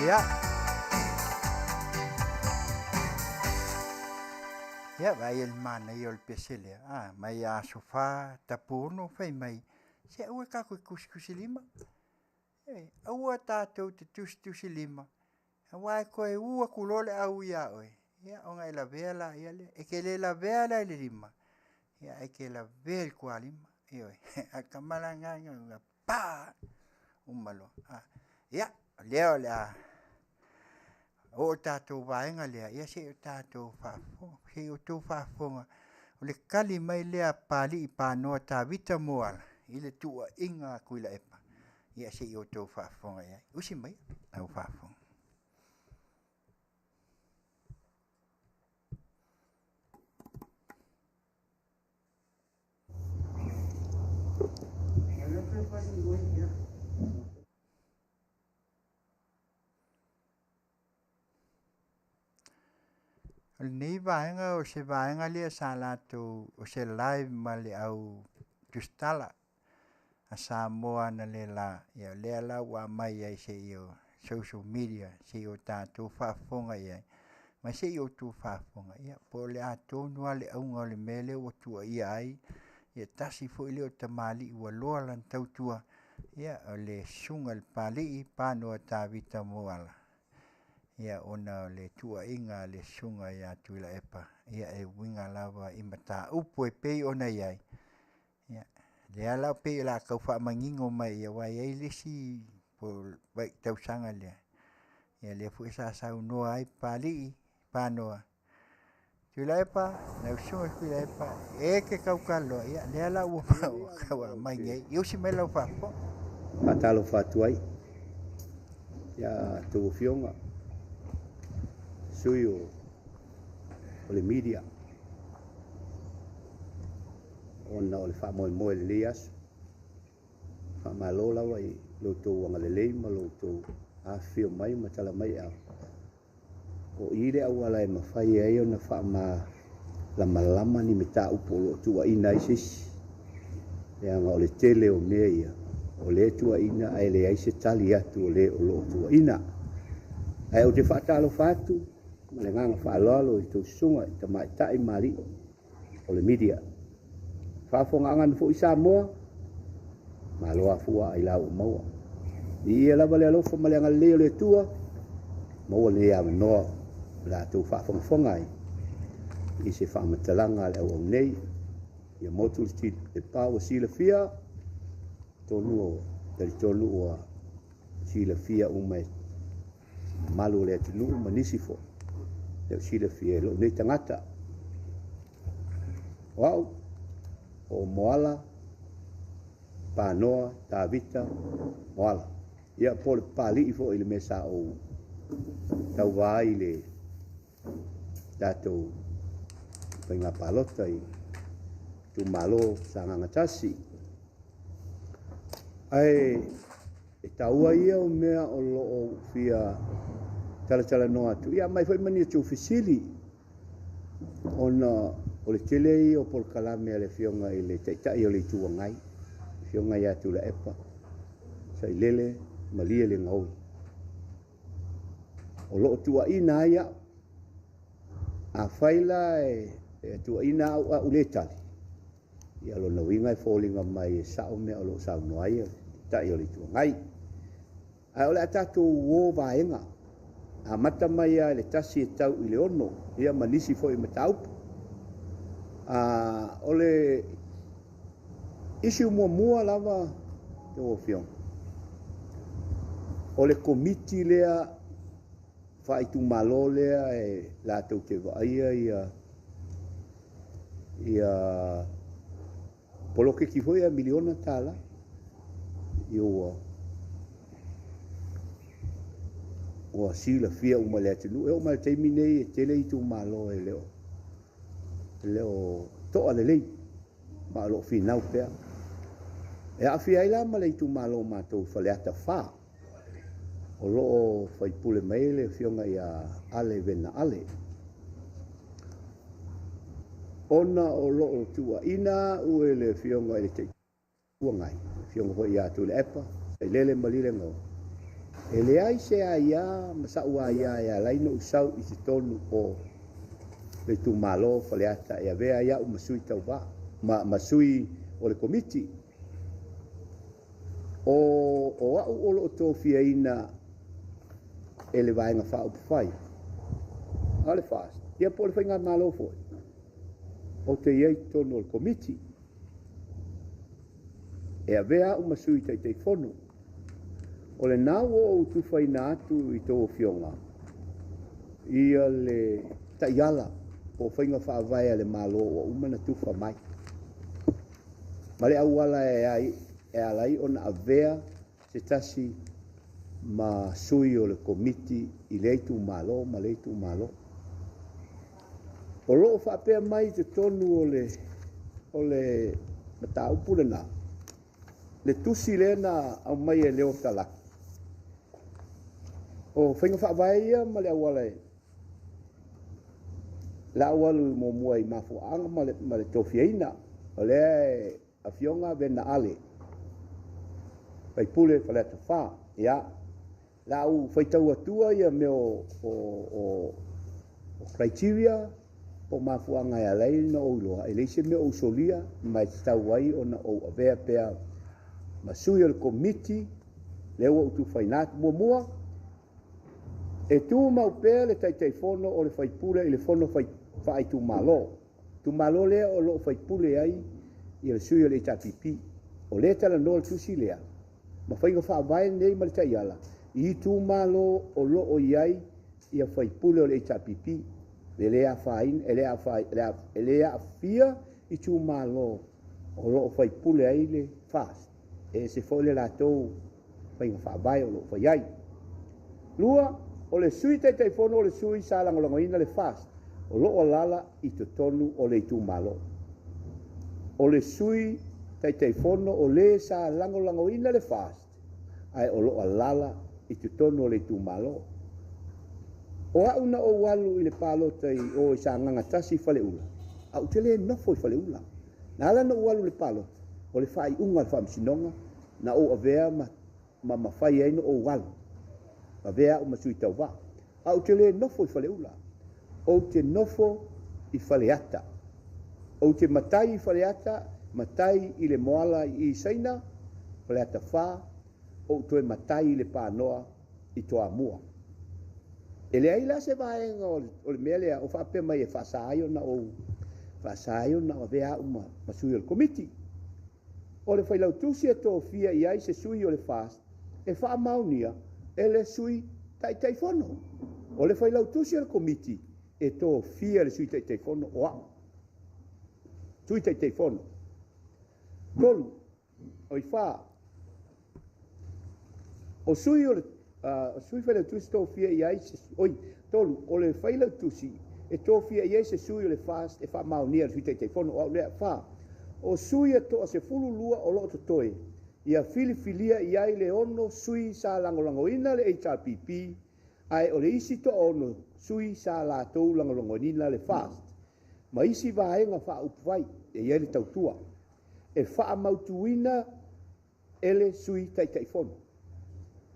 Ia. Ia, vaai e le manaia o le pese lea, a, mai ia Aso Fā Tapuono fai mai, se aua tatou te tusitusilima. E, aua tatou te tusitusilima, aua e toe u atu loa le au iā oe, ia ona e lavea laia lea. E te le lavea la i le lima, ia ae te lavea i le tualima. Ioe, a o le tama la lena na pa! Uma loa. Ia, o lea o le a oo le tatou vaega lea, ia se i o tatou faafofoga, se i outou faafofoga, o le tali mai lea a Papalii Panoa Tavita Moala i le tuuaiga a Tuilaepa. Ia se i outou faafofoga i ai. Usi maia lau faafofoga. O lenei vaega o se vaega lea sa latou, o se live ma le au tusitala a Samoa analeila, ia o lea la ua aumai ai se i o social media se i o tatou faafofoga i ai, ma se i outou faafofoga, ia po o le a tonu lava le auga o le mea lea ua tuuaia ai ia tasi foi lea o tamalii ua loa lana tautua, ia o le susuga i le Papalii Panoa Tavita Moala, ia ona o le tuuaiga a le susuga ia Tuilaepa, ia e uiga lava i mataupu e pei ona i ai, ia lea la pei o le a tau faamanino mai aua e i ai le isi tausaga lea, ia lea foi sa saunoa ai Papalii Panoa, Tuilaepa, lau susuga Tuilaepa, e te tautaloa, ia lea la ua tau aumai nei. Ia usi mai lau faafofoga. Faatalofa atu ai ia outou afioga, sui o le media, ona o le faamoemoe i lenei aso. Faamalo lava i lo outou agalelei ma lo outou afifio mai ma tala mai ao. O i le auala e mafai ai ona faamalamalama ni mataupu o lo o tuuaina ai se isi. Leaga o le tele o mea ia, o lea e tuuaina ae leai se tali atu o le o lo o tuuaina. Ae ou te faatalofa atu ma le agaga faaaloalo i tou susuga i tamaitai ma alii o le media. Faafofogaaga foi Samoa, malo afua ailao ua maua. Viia lava le alofa ma le agalelei o le Atua, maua lenei avanoa o le a outou faafogafoga ai i se faamatalaga a le auau nei. Ia motu le pa ua silafia, tonu o talitonu ua silafia uma e mamalu o le atunuu ma nisi foi lea ua silafia e lou nei tagata. O au, o Moala, Panoa, Tavita, Moala. Ia po o le Papalii foi i le mea sa ou tauva ai i le tatou faiga palota i itumalo Sagaga 1. Ae e taua ia o mea o lo o fia talatalanoa atu. Ia aumai foi ma ni outou fesili, ona o le tele ia o polokalame a le afioga i le Taitai o le Itu Agai, afioga ia Tuilaepa, Sailele, Malie le Gaoi. O lo o tuuaina ai au. Afai la e tuuaina au au le tali, ia lona uiga e foliga mai e sao mea o lo o saunoa ai le Taitai o le Itu Agai. Ae o le a tatou o vaega, amata mai lava i le 1 e tau i le 6, ia ma nisi foi mataupu. O le issue muamua lava, lau afioga, o le komiti lea faaitumalo lea e latou te vaaia ia poloketi foi a miliona tala, ia ua silafia uma i le atunuu. E oo mai le taimi nei e tele itumalo e le o toa lelei, ma o lo o finau pea. E aafia ai la ma le itumalo matou i Faleata 4, o lo o faipule mai le afioga ia Ale Vena Ale. Ona o lo o tuuaina au e le afioga i le Taitai Agai, le afioga foi ia Tuilaepa, Sailele ma Lilegaoi, E leai se aiā ma sa'u aiā e ala ai ona ou sau i totonu o le itumalo o Faleata e avea ai a'u ma sui tauvā ma ma sui o le Komiti. O o a'u o lo'o tofiaina e le Vaega Faaupufai a le FAST ia po o le Faigamalo foi, ou te i ai i totonu o le Komiti e avea a'u ma sui Taitaifono. O lena ua ou tufaina atu i tou afioga ia le taiala po o faiga faavae a le Malo ua uma ona tufa mai, ma le auala e ala ai ona avea se tasi ma sui o le Komiti i lea itumalo ma lea itumalo. O lo o faapea mai i totonu o le mataupu lena, le tusi lea na aumai e Leo Talaki, o faiga faavae ia ma le auala e le a ou alu muamua i mafuaaga ma le tofiaina. O lea e afioga Vena Ale, faipule Faleata 4. Ia, le a ou faitau atua ia mea o criteria po o mafuaaga e ala ai ona ou iloa, e leai se mea o ou solia ma e tatau ai ona ou avea pea ma sui o le Komiti lea ua ou tufaina atu. Muamua, e tumau pea le Taitaifono o le faipule i le fono faaitumalo. Itumalo lea o lo o faipule ai ia le sui o le HRPP. O lea e talanoa le tusi lea ma faiga faavae nei ma le taiala i itumalo o lo o i ai ia faipule o le HRPP. E le afaina, e le aafia itumalo o lo o faipule ai le FAST. E ese foi le latou faiga faavae o lo o fai ai. Lua, o le sui Taitaifono o le sui sa lagolagoina le FAST o lo o alaala i totonu o le itumalo. O le sui Taitaifono o le sa lagolagoina le FAST ae o lo o alaala i totonu o le itumalo. O a'u na ou alu i le palota i o i Sagaga 1 i Faleula, ae ou te le nofo i Faleula. Na ala ona ou alu i le palota, o le faaiuga a le Faamasinoga na ou avea ma mafai ai ona ou alu, avea a'u ma sui tauvā. Ae ou te le nofo i Faleula, ou te nofo i Faleata. Ou te matai i Faleata, matai i le Moala i Saina, Faleata 4, ou toe matai i le Panoa i Toamua. E leai la se vaega o le mea lea o faapea mai e faasa ai ona ou avea a'u ma sui o le Komiti. O le failautusi e tofia i ai se sui o le FAST e faamaonia e le sui Taitaifono. O le failautusi o le Komiti e tofia le sui Taitaifono o a'u. Sui Taitaifono. 3, oi 4. O sui o le sui failautusi tofia i ai oi 3, o le failautusi e tofia i ai se sui o le FAST e faamaonia le sui Taitaifono o a'u lea. 4, o sui e toa 12 o lo o totoe ia filifilia i ai le 6 sui sa lagolagoina le HRPP, ae o le isi toa 6 sui sa latou lagolagoina le FAST ma isi vaega faaupufai e i ai le tautua e faamautuina e le sui Taitaifono.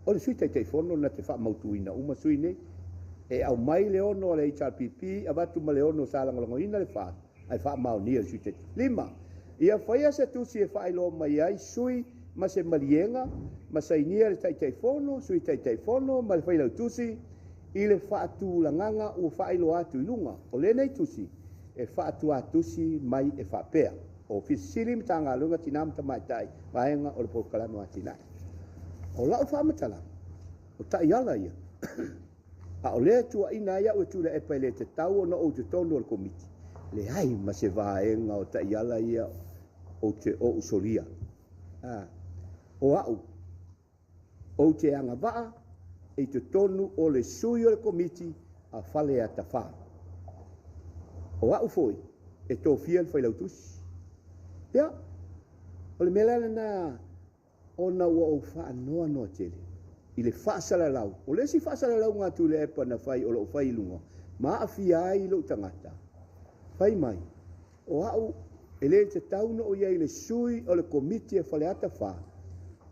O le sui Taitaifono na te faamautuina uma sui nei. E aumai le 6 a le HRPP, avatu ma le 6 sa lagolagoina le FAST, ae faamaonia le sui Taitaifono. 5, ia faia se tusi e faailoa mai ai sui ma se maliega ma sainia le Taitaifono, sui Taitaifono ma le failautusi i le faatulagaga ua faailoa atu i luga. O lenei tusi e faatuatusi mai e faapea: Ofisa Sili Matagaluega Tina ma Tamaitai, vaega o le Polokalame o Atinae. O lau faamatalaga, o taiala ia, a o lea tuuaina ai a'u e Tuilaepa e le tatau ona ou totonu o le Komiti, leai ma se vaega o taiala ia ou te ou solia. O a'u, ou te agavaa i totonu o le sui o le Komiti a Faleata 4. O a'u foi e tofia le failautusi. Ia, o le mea la lena ona ua ou faanoanoa tele i le faasalalau. O le isi faasalalauga a Tuilaepa na fai o loo fai i luga ma aafia ai lou tagata. Fai mai, o a'u e le tatau ona ou i ai i le sui o le Komiti a Faleata 4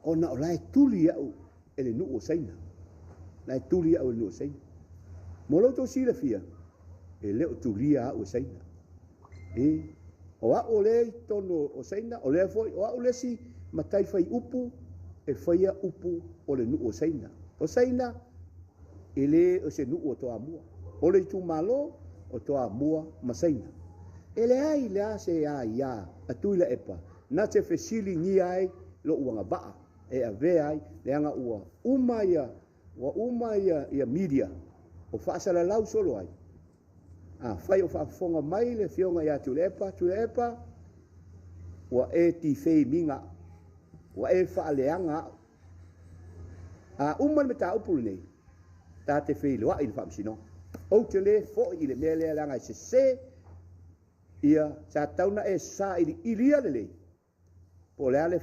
ona o la e tuli a'u e le nuu o Saina. Na e tuli au e le nuu o Saina. Mo lo outou silafia, e le o tulia au e Saina. E, o au o lea i totonu o Saina, o lea foi, o au le isi matai fai upu e faia upu o le nuu o Saina. O Saina, e le o se nuu o Toamua. O le itumalo o Toamua ma Saina. E leai le a se aia a Tuilaepa na te fesiligia ai lou agavaa e avea ai, leaga ua uma ia ua uma ia ia media o faasalalau solo ai. Afai o faafofoga mai le afioga ia Tuilaepa, Tuilaepa, ua e tifeimiga au, ua e faaleaga au. A uma le mataupu lenei, ta te feiloai i le faamasinoga. Ou te le foi i le mea lea leaga e sese ia sa tatau ona e sailiilia lelei po o le a le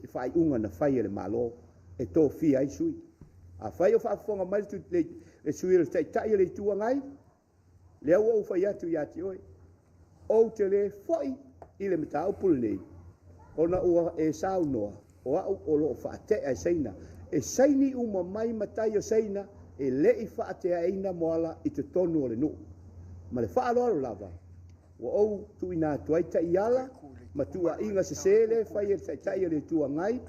faaiuga na fai e le Malo e tofia ai sui. Afai o faafofoga mai le sui o le Taitai o le Itu Agai, lea ua ou fai atu ia te oe, ou te le foi i le mataupu lenei ona ua e saunoa o au o lo o faatea e Saina. E saini uma mai matai o Saina e le i faateaina Moala i totonu o le nuu. Ma le faaaloalo lava, ua ou tuuina atu ai taiala ma tuuaiga sese lea e fai e le Taitai o le Itu Agai,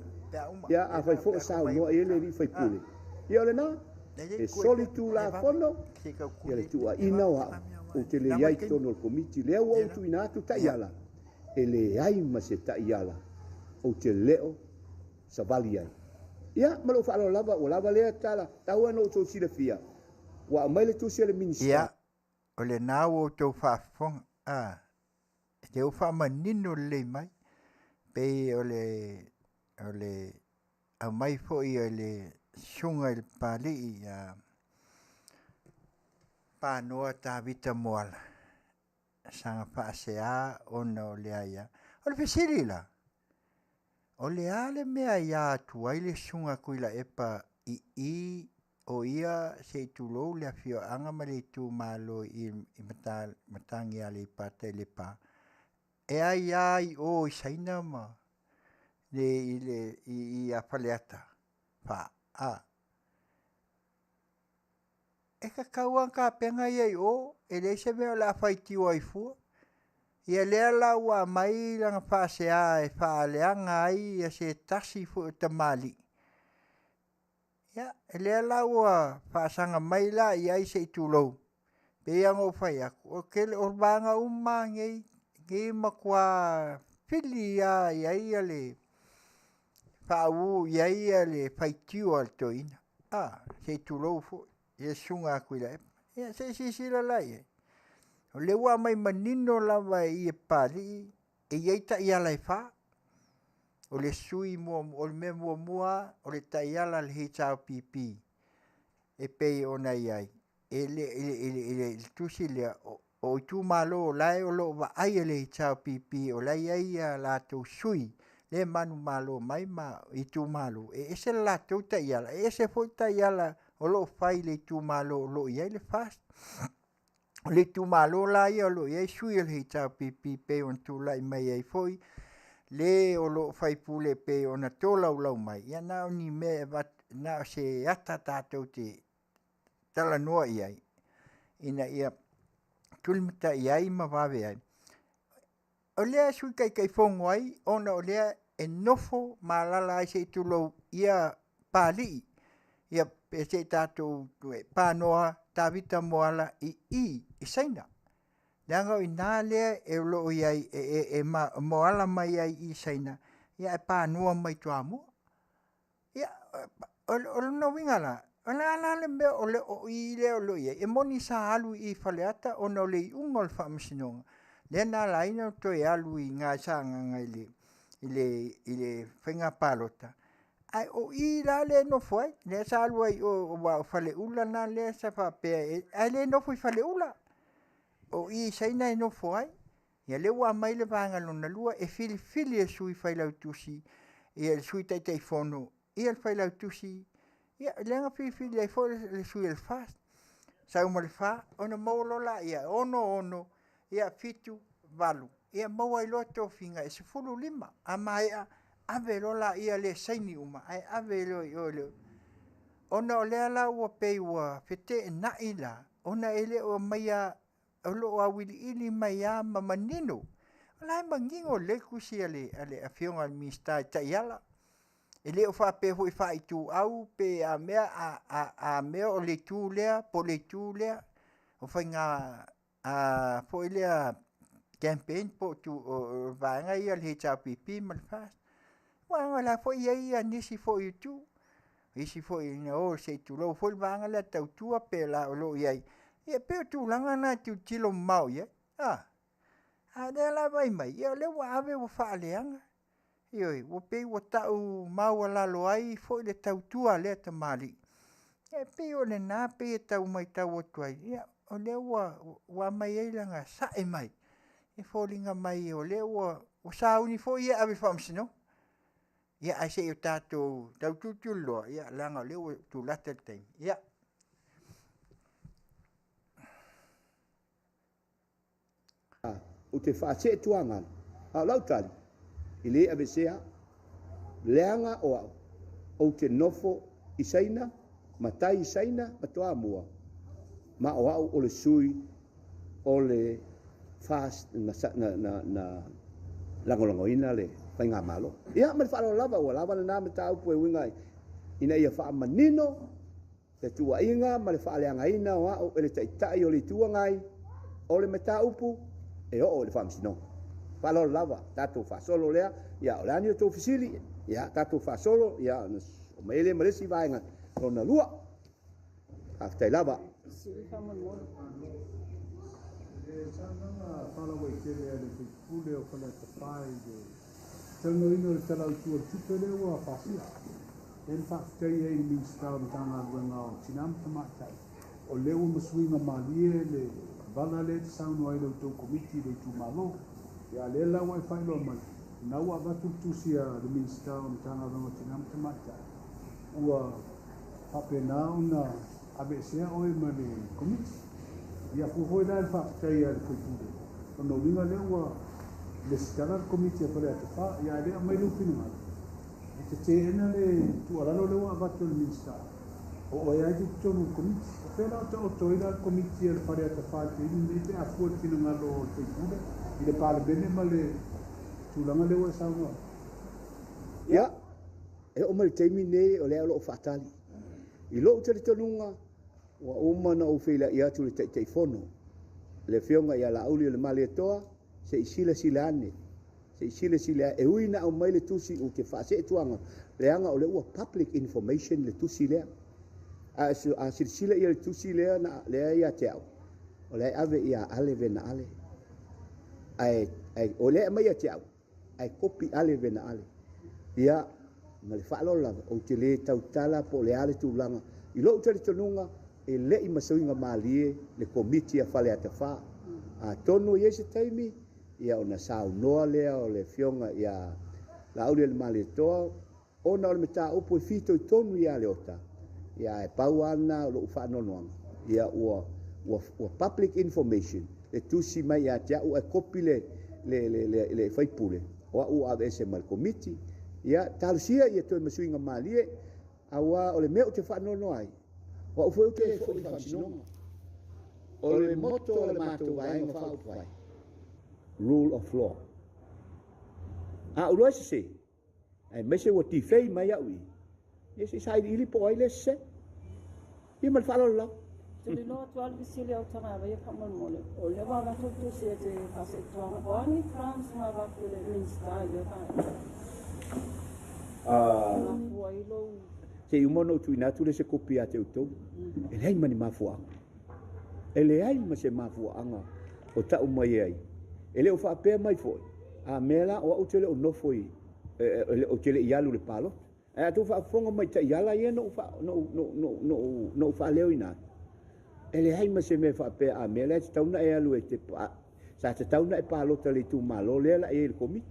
ia afai foi o saunoa i ai le alii faipule, ia o lena, e solitulafono ia le tuuaiina o au, ou te le i ai i totonu o le Komiti. Lea ua ou tuuina atu taiala, e leai ma se taiala ou te le o savali ai. Ia, ma lou faaaloalo lava, ua lava lea tala, tau lava ina outou silafia, ua aumai le tusi a le Minisita. Ia, o lena ua outou faafofoga, a, lea ua faamanino lelei mai, pei o le, o le aumai foi e le susuga i le Papalii ia Panoa Tavita Moala, saga faasea ona o le aia. O le fesili la, o le a le mea e aia atu ai le susuga a Tuilaepa i i o ia se i tulou le afioaga ma le itumalo i Matagi Aleipata i Lepa, e aia ai i o i Saina ma le i le i ia Faleata 4, a. E tatau lava ona tapena ia i o, e leai se mea o le a faitio ai fua. Ia lea la ua aumai lana faasea e faaleaga ai ia se tasi foi o tamalii. Ia, lea la ua faasaga mai la i ai se i tulou, pei lava ona ou fai atu, o le tele o vaega uma lava nei, e matua fili lava i ai le faauu i ai le faitio a le toeaina, a, se i tulou foi i le susuga ia Tuilaepa. Ia se i silasila la i ai, o lea ua aumai manino lava i i e Papalii, e i ai taiala e fa. O le sui muamua, o le mea muamua lava, o le taiala a le HRPP e pei ona i ai i le tusi lea, o itumalo o la e o lo o vaai e le HRPP o la e i ai a latou sui lea e manumalo mai ma itumalo, e ese le latou taiala, e ese foi taiala o lo o fai i le itumalo o lo o i ai le FAST. O le itumalo la ia o lo o i ai sui o le HRPP pei ona tulai mai ai foi le o lo o faipule pei ona tolaulau mai, ia na o ni mea e avatu, na o se ata tatou te talanoa i ai ina ia tulimatai ai ma vave ai. O lea e Sui Taitaifono ai ona o lea e nofo ma alaala ai se i tulou ia Papalii, ia se i tatou Panoa Tavita Moala i i i Saina. Leaga o i ina lea o lo o i ai e moala mai ai i Saina, ia ae panoa mai Toamua. Ia, o lona uiga la, o le a la le mea o i lea o lo o i ai? E moni sa alu i Faleata ona o le iuga o le faamasinoga, lea na ala ai ona toe alu i ina i Sagaga i le faiga palota, ae o i la lea e nofo ai, lea sa alu ai i o aua o Faleula lena lea sa faapea, ae le nofo i Faleula, o i i Saina e nofo ai. Ia lea ua aumai le vaega lona lua e filifili e sui failautusi, ia le sui taitaifono, ia le failautusi, ia lea na filifili ai foi le sui o le FAST. Sau ma le fa, ona maua loa lea, e 6, 6, ia 7, 8, ia maua ai loa tofiga e 15. A maea, ave loa lea le saini uma, ae ave loa i o i le... Ona o lea la ua pei ua feteenai la, ona e le o aumaia, o lo o auiliili mai lava ma manino. O la e manino lelei le tusi a le Afioga i le Minisita i taiala. E le o faapea foi faaituau pe a mea, a mea o le itu lea po o le itu lea. O faiga foi lea campaign po o vaega ia a le HRPP ma le FAST. Aua o la foi e i ai nisi foi itu, isi foi ina o se i tulou foi le vaega lea tautua pe la o lo o i ai. Ia e pei o tulaga na e tilotilo mamao i ai, a o lea la e vaai mai, ia o lea ua ave ua faaleaga. Ioe, ua pei ua tau maualalo ai foi le tautua a lea tamalii. Ia e pei o lena pei e tau matau atu ai, ia o lea ua aumai ai lana sae mai, e foliga mai o lea ua sauni foi ia e ave i le faamasinoga. Ia ae se i o tatou tau tulituliloa, ia leaga o lea ua tulata le taimi. Ia. Ou te faaseetuaga, a o lau tali, e le aveesea au, leaga o au, ou te nofo i Saina, matai i Saina ma Toamua, ma o au o le sui o le FAST na lagolagoina le faigamalo. Ia, ma le faaaloalo lava, ua lava lena mataupu e uiga ina ia faamanino le tuuaiga ma le faaleagaina o au e le Taitai o le Itu Agai, o le mataupu e oo i le Faamasinoga. Faaaloalo lava, tatou faasolo lea, ia o le a ni outou fesili, ia tatou faasolo, ia ona omai ai lea ma le isi vaega lona lua. Faafetai lava. Fesili faamolemole. Le saunoaga faalauaitele a le sui usufono o Faleata 4 i le talanoaina o le Tala Autu o le Tupe lea ua pasia. Lea na faafetai ai i le Minisita o Matagaluega o Tina ma Tamaitai, o lea ua masuiga malie le vala lea e te saunoa ai i la outou Komiti i le itumalo. Ia a o lea la ua e faailoa mai, o lena ua avatu le tusi a le Minisita o Matagaluega o Tina ma Tamaitai, ua faapena ona aveesea oe ma le Komiti. Ia fua foi la i le faafetai a le sui usufono, lona uiga lea ua lesitala le Komiti a Faleata 4, ia ae le aumai lou finagalo e te teena le tuualalo lea ua avatu e le Minisita, o oe lava e te i totonu o le Komiti. O fea la o taoto ai la le Komiti a le Faleata 4 i le taimi lenei pe a fua i le finagalo o le sui usufono i le Palemene ma le tulaga lea ua e saunoa ai? Ia, e oo mai i le taimi lenei o lea o lo o faatali. I lou talitonuga, ua uma ona ou feiloai atu i le Taitaifono, le Afioga ia Laauli o le Malietoa, se i silasila ane, se i silasila e ui na aumai le tusi ou te faaseetuaga, leaga o lea ua public information le tusi lea. A silasila ia le tusi lea na lea ia te au, o lea e ave ia Ale Vena Ale. Ae o lea e aumai ia te au, ae kopi Ale Vena Ale. Ia, ma le faaaloalo lava, ou te le tautala po o le a le tulaga. I lou talitonuga, e le i masuiga malie le Komiti a Faleata 4. Atonu e i ai se taimi, ia ona saunoa lea o le Afioga ia Laaulialemalietoa, ona o le mataupu e fitoitonu ia Leota, ia ae pau lava lena o lou faanoanoaga, ia ua public information le tusi mai ia te au ae kopi le faipule, o au ua aveese ma le Komiti. Ia talosia ia toe masuiga malie, aua o le mea ou te faanoanoa ai, o au foi ou te foi i le Faamasinoga. O le motto o le matou vaega faaupufai, rule of law. A ou iloa e sese, aemaise ua defame mai au i i, ia se i sailiili po o ai lea sese. Ia ma le faaaloalo lava. Te lilo atu lava le fesili a Utagavaia faamolemole, o lea ua avatu le tusi e te faaseetuaga, o a ni plans na avatu e le Minisita i lea vaega? Mafua ai lou... Se i uma ona ou tuuina atu lea se kopi ia te outou. E leai ma ni mafuaaga. E leai ma se mafuaaga o tau mai ai. E le o faapea mai foi, a mea la o au ou te le o nofo i, ou te le i alu i le palota. Ae a outou faafofoga mai i taiala ia na ou faaleoina atu, e leai ma se mea faapea a mea la e tatau ona e alu e te, sa tatau ona e palota i le itumalo lea la e i ai i le Komiti.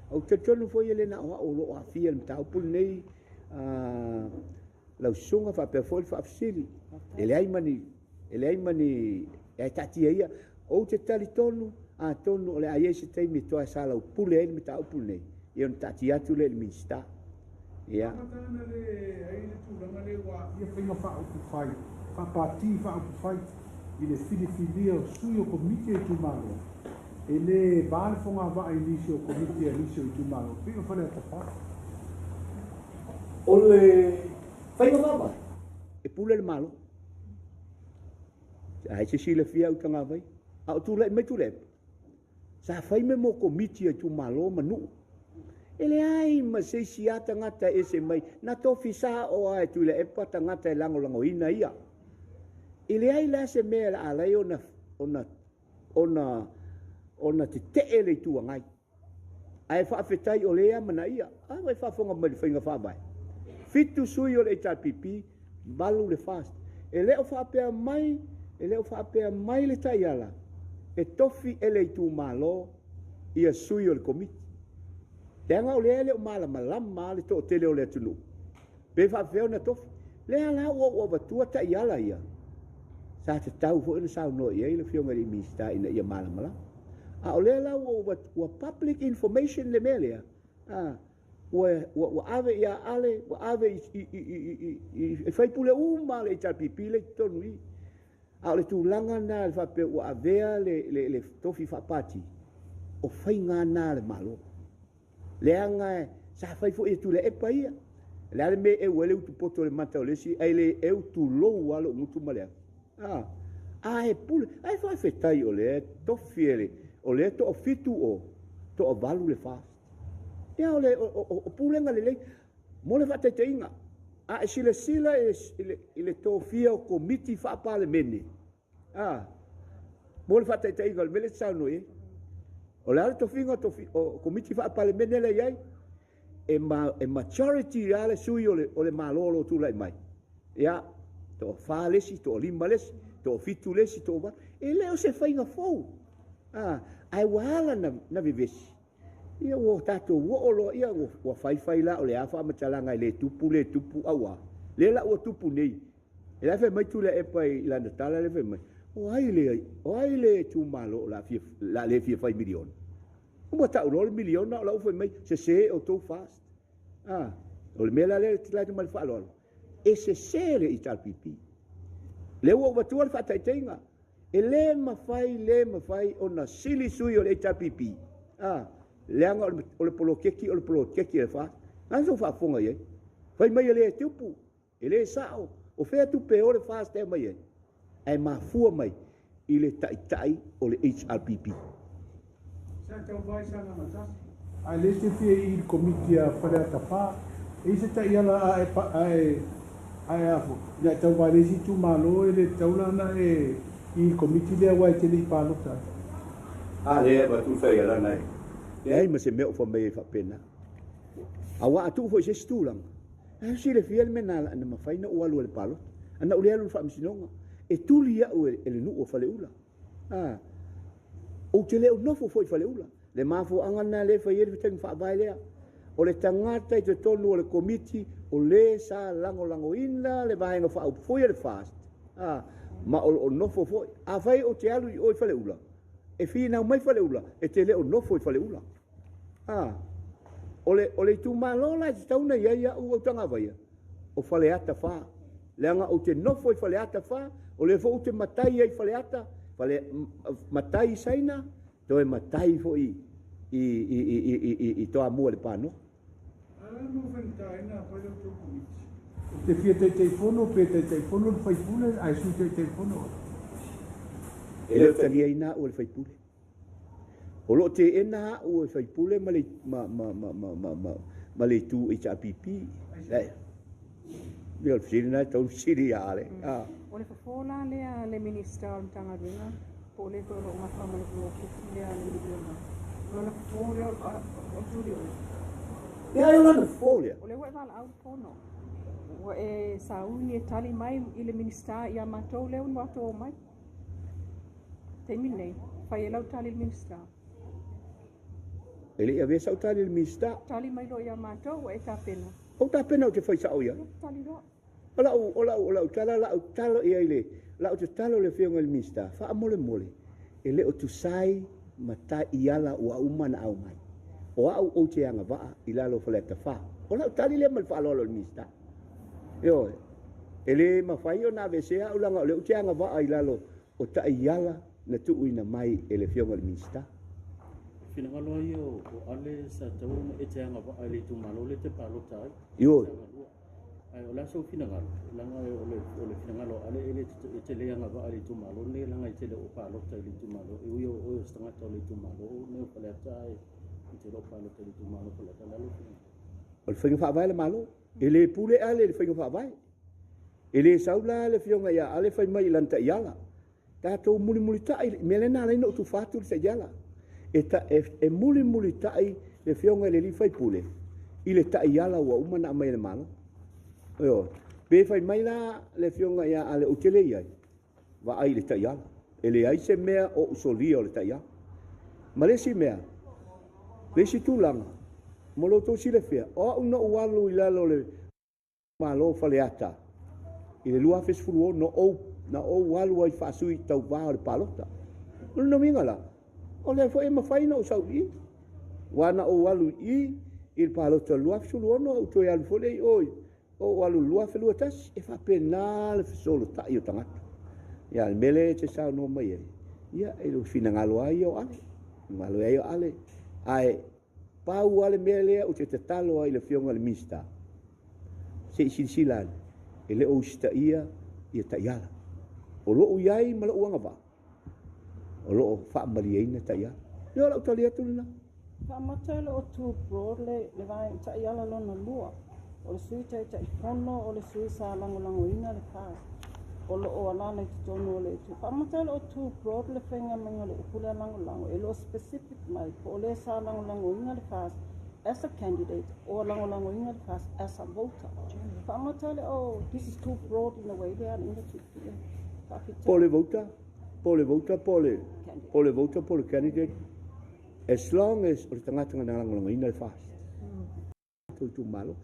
Ou te talitonu foi e le na o au o lo o aafia i le mataupu lenei, lau susuga faapea foi le faafesili. E leai ma ni, e leai ma ni, ae taatia ia. Ou te talitonu, atonu o le a i ai se taimi e toe salaupule ai le mataupu lenei, ia ona taatia atu lea i le Minisita. Ia. Amata ana le ai le tulaga lea ua aafia faiga faaupufai, faapati faaupufai i le filifilia o sui o Komiti a itumalo, e le va le fogavaa i nisi o Komiti a nisi o itumalo, e pei o Faleata 4. O le faiga faavae, e pule le Malo. Ai se silafia au tagavai, a o tulai mai Tuilaepa, sa fai mea mo Komiti a itumalo ma nuu. E leai ma se isi lava tagata e ese mai, na tofi sao lava e Tuilaepa tagata e lagolagoina ia. E leai la se mea o le a ala ai ona tetee le Itu Agai. Ae faafetai o lea e amanaia. A ua e faafofoga mai i le faiga faavae? 7 sui o le HRPP, 8 le FAST. E le o faapea mai, e le o faapea mai le taiala e tofi e le itumalo ia sui o le Komiti. Leaga o lea e le o malamalama lava le toatele o le atunuu, pe faapefea ona tofi. Lea la ua ou avatua taiala ia, sa tatau foi ona saunoa i ai le Afioga i le Minisita ina ia malamalama. A o lea la ua ou avatua, ua public information le mea lea, ua ave ia Ale, ua ave i faipule uma le HRPP lea i totonu i i. A o le tulaga lena e faapea ua avea le tofi faapati, o faiga na a le Malo. Leaga sa fai foi e Tuilaepa ia. O le a le mea e eu ai le utupoto i le mata o le isi, ae le eu tulou lava lou gutu ma le afi. A e pule, ae faafetai o lea tofi e le, o lea toafitu o, toavalu le FAST. Ia o le o pulega lelei. Mo le faataitaiga, a e silasila i le tofia o Komiti Faa-Palemene, mo le faataitaiga o le mea lea e te saunoa i ai, o le a le tofiga o Komiti Faa-Palemene lea e i ai? E majority lava le sui o le Malo o lo o tulai mai. Ia, toa-4 le isi, toa-5 le isi, toa-7 le isi, toa-8. E le o se faiga fou, ae ua ala na vevesi. Ia ua tatou oo loa, ia ua faifai la o le a faamatalaga e le tupu, le tupu, auā. Lea la ua tupu nei. E la e fai mai Tuilaepa i lana tala lea fai mai, o ai le, o ai le itumalo o le a le fia fai miliona? Ua tau loa le miliona o la ua fai mai, sese outou FAST. O le mea la lea e tilai mai le faaaloalo, e sese le HRPP. Lea ua ou avatua le faataitaiga, e le mafai, le mafai ona sili sui o le HRPP, leaga o le poloketi, o le poloketi a le FAST. Na sou faafofoga i ai. Fai mai e le tupu, e le sao, o fea tupe o le FAST e mai ai? Ae mafua mai i le taitai o le HRPP. Sa tau vai sa na matasi. Ae le te fia i le Komiti a Faleata 4, e i se taiala a e a e afo. Ina e tau vai le isi itumalo e le tatau la ona e i le Komiti lea aua e te le i palota ai. A lea e avatu le taiala na e leai ma se mea o fai mai ai faapena. Aua a tuu foi i se isi tulaga, e silafia le mea na mafai na ou alu ai i le palota. A na ou le alu i le faamasinoga, e tuli au e le nuu o Faleula. Ou te le o nofo foi i Faleula. Le mafuaaga lena lea e fai ai le faiga faavae lea. O le tagata i totonu o le Komiti o le sa lagolagoina le vaega faaupufai a le FAST, ma o lo o nofo foi. Afai ou te alu i o i Faleula, e finau mai Faleula, e te le o nofo i Faleula. O le itumalo la e tatau ona i ai au autagavaia, o Faleata 4. Leaga ou te nofo i Faleata 4, o lea foi ou te matai ai i Faleata, matai i Saina, toe matai foi i Toamua i le Panoa. A la mo faigata ai na fai le outou Komiti. E te fia Taitaifono pe Taitaifono le faipule ae Sui Taitaifono oe? E le o taliaina au e le faipule. O lo o teena au e faipule ma le itu HRPP. Ia o le fesili lena e tatau ona fesili ia Ale. O le fofo la lea a le Minisita o le Matagaluega, po o le foi o lo o gafa ma le poloketi lea a le miliona. O lona fofo lea o le tuli oe. Leai o lana fofo lea. O lea ua e valaau le fono. Ua e sauni e tali mai i le Minisita ia matou lea ua matou omai. Taimi lenei, fai ai lau tali i le Minisita. E le i avea sau tali i le Minisita. Tali mai loa ia matou ua e tapena. Ou tapena ou te fai sao i ai. Tali loa. O lau tala, lau tatalo i ai le, lau tatalo i le Afioga i le Minisita, faamolemole, e le o tusai ma taiala ua uma na aumai. O au ou te agavaa i lalo o Faleata 4. O lau tali lea ma le faaaloalo i le Minisita. Ioe, e le mafai ona aveesea au leaga o lea ou te agavaa i lalo o taiala na tuuina mai e le Afioga i le Minisita. Finagalo ai o Ale sa tatau ona e te agavaa i le itumalo lea e te palota ai. Ioe. Ae o le a sou finagalo, leaga o le finagalo o Ale e te le agavaa i le itumalo lenei leaga e te le o palota i le itumalo. E ui o oe o se tagata o le itumalo lenei o Faleata ae e te le o palota i le itumalo o Faleata. O le a lou finagalo? O le faiga faavae a le Malo. E le pule Ale i le faiga faavae. E le sau la le Afioga ia Ale fai mai i lana taiala. Tatou mulimulitai, le mea lea na ala ai ona ou tufa atu le taiala. E mulimulitai le Afioga i le alii faipule i le taiala ua uma ona aumai e le Malo. Ioe. Pe fai mai la le Afioga ia Ale ou te le i ai, vaai i le taiala. E leai se mea o ou solia o le taiala. Ma le isi mea, le isi tulaga, mo lo outou silafia, o au na ou alu i lalo o le Malo Faleata i le 2016 na ou alu ai faasui tauvā o le palota. O lona uiga la, o lea foi e mafai ona ou sau i i. Aua na ou alu i i i le palota o le 2016, ou toe alu foi lea i o, ou alu i le 2021. E faapena le fesolotai o tagata. Ia, le mea lea e te saunoa mai ai, ia, e le finagalo lava ia o Ale. Finagalo ai o Ale. Ae pau lava le mea lea ou te tatalo ai i le Afioga i le Minisita, se i silasila ane, e le o usitaia ia taiala. O lou i ai ma lou agavaa, o lo o faamalieina taiala. Ia, o lau tali atu lena. Faamata e le o too broad le vaega taiala lona lua. O le sui taitaifono o le sui sa lagolagoina le FAST. O lo o alala i totonu o le itu. Faamata e le o too broad le faiga maiga o le upu lea lagolago. E le o specific mai po o le sa lagolagoina le FAST as a candidate or lagolagoina le FAST as a voter. Faamata e le o, this is too broad in a way lea ina tuutia. Faafetai. Po o le voter, po o le voter, po o le voter, po o le candidate, as long as o le tagata na lagolagoina le FAST. Tou itumalo.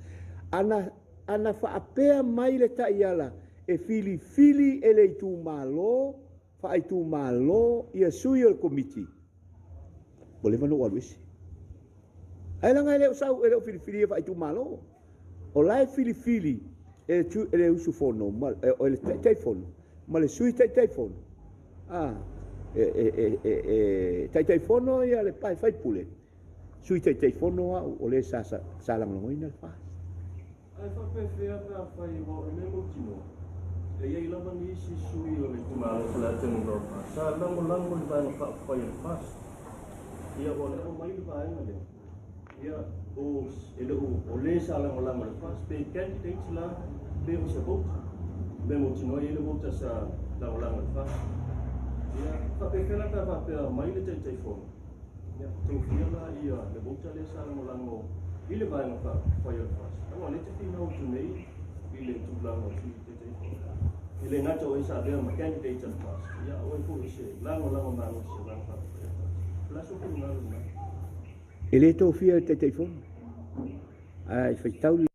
Ana faapea mai le taiala e filifili e le itumalo, faaitumalo ia sui o le komiti, ua leva ona ou alu ese. Ae leaga e le o sau, e le o filifilia faaitumalo. O la e filifili e le usufono, o le taitaifono, ma le sui taitaifono. E taitaifono ia le pae faipule, sui taitaifono au o le sa lagolagoina le FAST. Ae faapefea pe afai ua o le mea mautinoa, e iai lava nisi sui o le itumalo Faleata Nu.4 sa lagolago i le vaega faaupufai o le FAST. Ia ua lava mai le vaega lea. Ia o e le o le sa lagolago i le FAST pe candidates la pe o se voter. Mea mautinoa e i ai le voter sa lagolago i le FAST. Ia faapefea la pe a faapea mai le taitaifono. Ia tofia la ia le voter lea sa lagolago i le vaega faaupufai o le FAST. Aua o lea te finau atu nei i le tulaga o sui taitaifono. E le gata o e sa avea ma candidate a le FAST. Ia o e foi se lagolago malosi o vaega faaupufai o le FAST. O le a sou finagalo lena? E le tofia e le taitaifono. Ae faitau le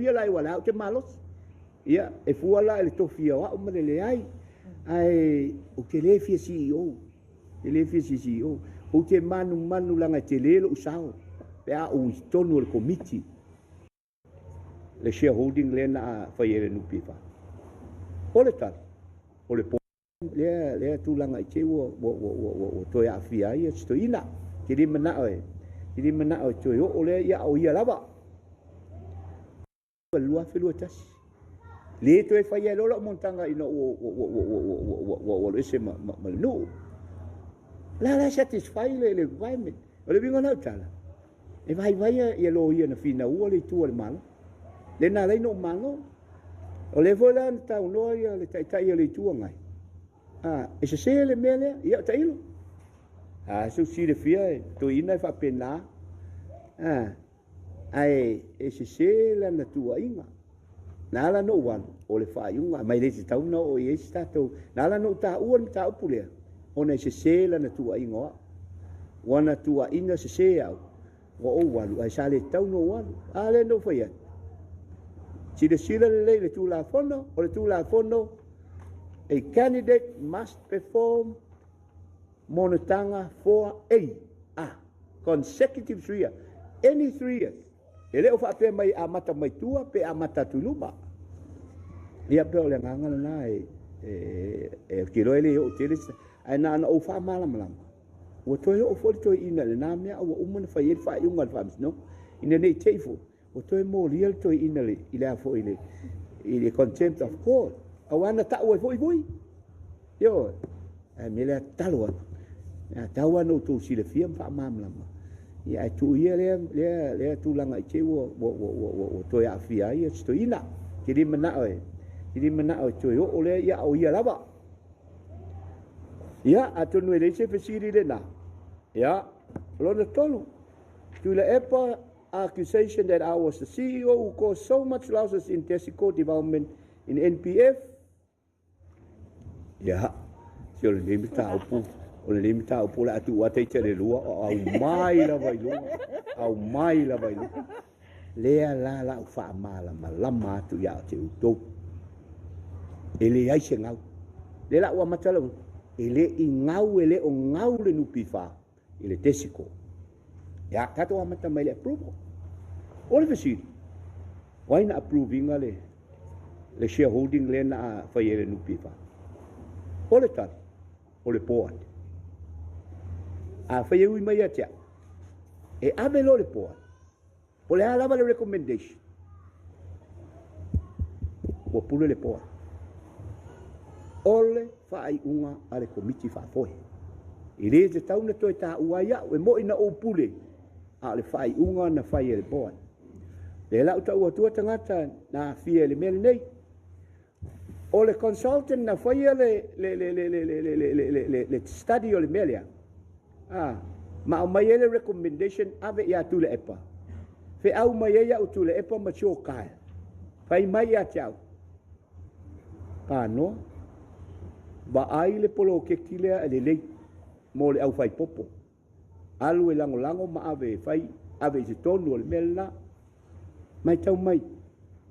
ia la e ua la ou te malosi. Ia, e fua la i le tofia o au ma le leai. Ae ou te le fia CEO. Te le fia CEO. Ou te manumanu leaga e tele lou sao pe a ou i totonu o le Komiti le shareholding lea na fai e le NPF. O le tali, o le lea lea tulaga i te ua ua ua ua ua, ua toe aafia ai ia si toeaina. Te le manao e te le manao e toe oo lea ia o ia lava. 2021. Le toe fai ai loa lau monotaga ina ua ua ua ua ua ua ua ua ua alu ese ma ma ma le nuu. La la satisfy le le requirement. O le uiga o lau tala, e vaivai ia loia na finaua le itu a le Malo. Le na alai na ou malo. O lea foi la na taunoa ia le taitai o le Itu Agai. A, e sese le mea lea, ia o tailo. A, se u silafia e toeaina e faapena. A, ae e sese lana tuuaiga. Na ala ona ou alu, o le faaiuga, ma e le tatau ona oo i ai se tatou. Na ala ona ou taua le mataupu lea, ona e sese lana tuuaiga o au. Ua na tuuaina sese au, ua ou alu, ae sa le tatau ona ou alu. A lea na ou fai atu. Silasila lelei i le Tulafono, o le Tulafono, a candidate must perform monotaga for a, a consecutive 3 years, any 3 years. E le o faapea mai e amata mai tua pe amata atu i luma. Ia pei o le agaga lena e e e ou te iloa e le oo tele se ae na ona ou faamalamalama ua toe oo foi le toeaina i lena mea a ua uma ona fai ai le faaiuga a le Faamasinoga ina ne i te i foi ua toe molia le toeaina i le a foi i le contempt of court aua na tau ai foi vui. Ioe. Ae mea lea tatalo atu, e tatau lava ona outou silafia ma faamalamalama, ia ae tuu ia lea, lea, lea tulaga i te i ua, ua, ua, ua, ua, ua toe aafia ai ia si toeaina. Te le manao e, te le manao e toe oo lea, ia a o ia lava. Ia, atonu e leai se fesili lena. Ia, o lona tolu, Tuilaepa accusation that I was the CEO who caused so much losses in Tesico development in NPF, Ia, se o lenei mataupu, o lenei mataupu o le a tuu ata i te lua, o au mai lava i luga, au mai lava i luga. Lea la lau faamalamalama atu ia te outou. E leai se gau. Lea la ua amata lau, e le i gau, e le o gau le NPF i le Tesico. Ia, tatou amata mai le approval. O le fesili, o ai na approve ina le le shareholding lea na fai e le NPF? O le tali, o le board. A fai e ui mai ia te au, e ave loa le board, o le a lava le recommendation, ua pule le board. O le faaiuga a le Komiti Faafoe. E le tatau ona toe taua ai au, e moi na ou pule, a o le faaiuga na fai e le board. Lea la ua tau atua tagata na aafia i le mea lenei. O le consultant na faia le, le, le, le, le, le, le, le, le, le, le study o le mea lea, a, ma aumai ai le recommendation ave ia Tuilaepa. Feau mai ai au Tuilaepa ma Joe Kyle. Fai mai ia te au, Panoa, vaai le poloketi lea e lelei mo le aufaipopo. Alu e lagolago ma ave e fai, ave i totonu o le mea lena. Matau mai,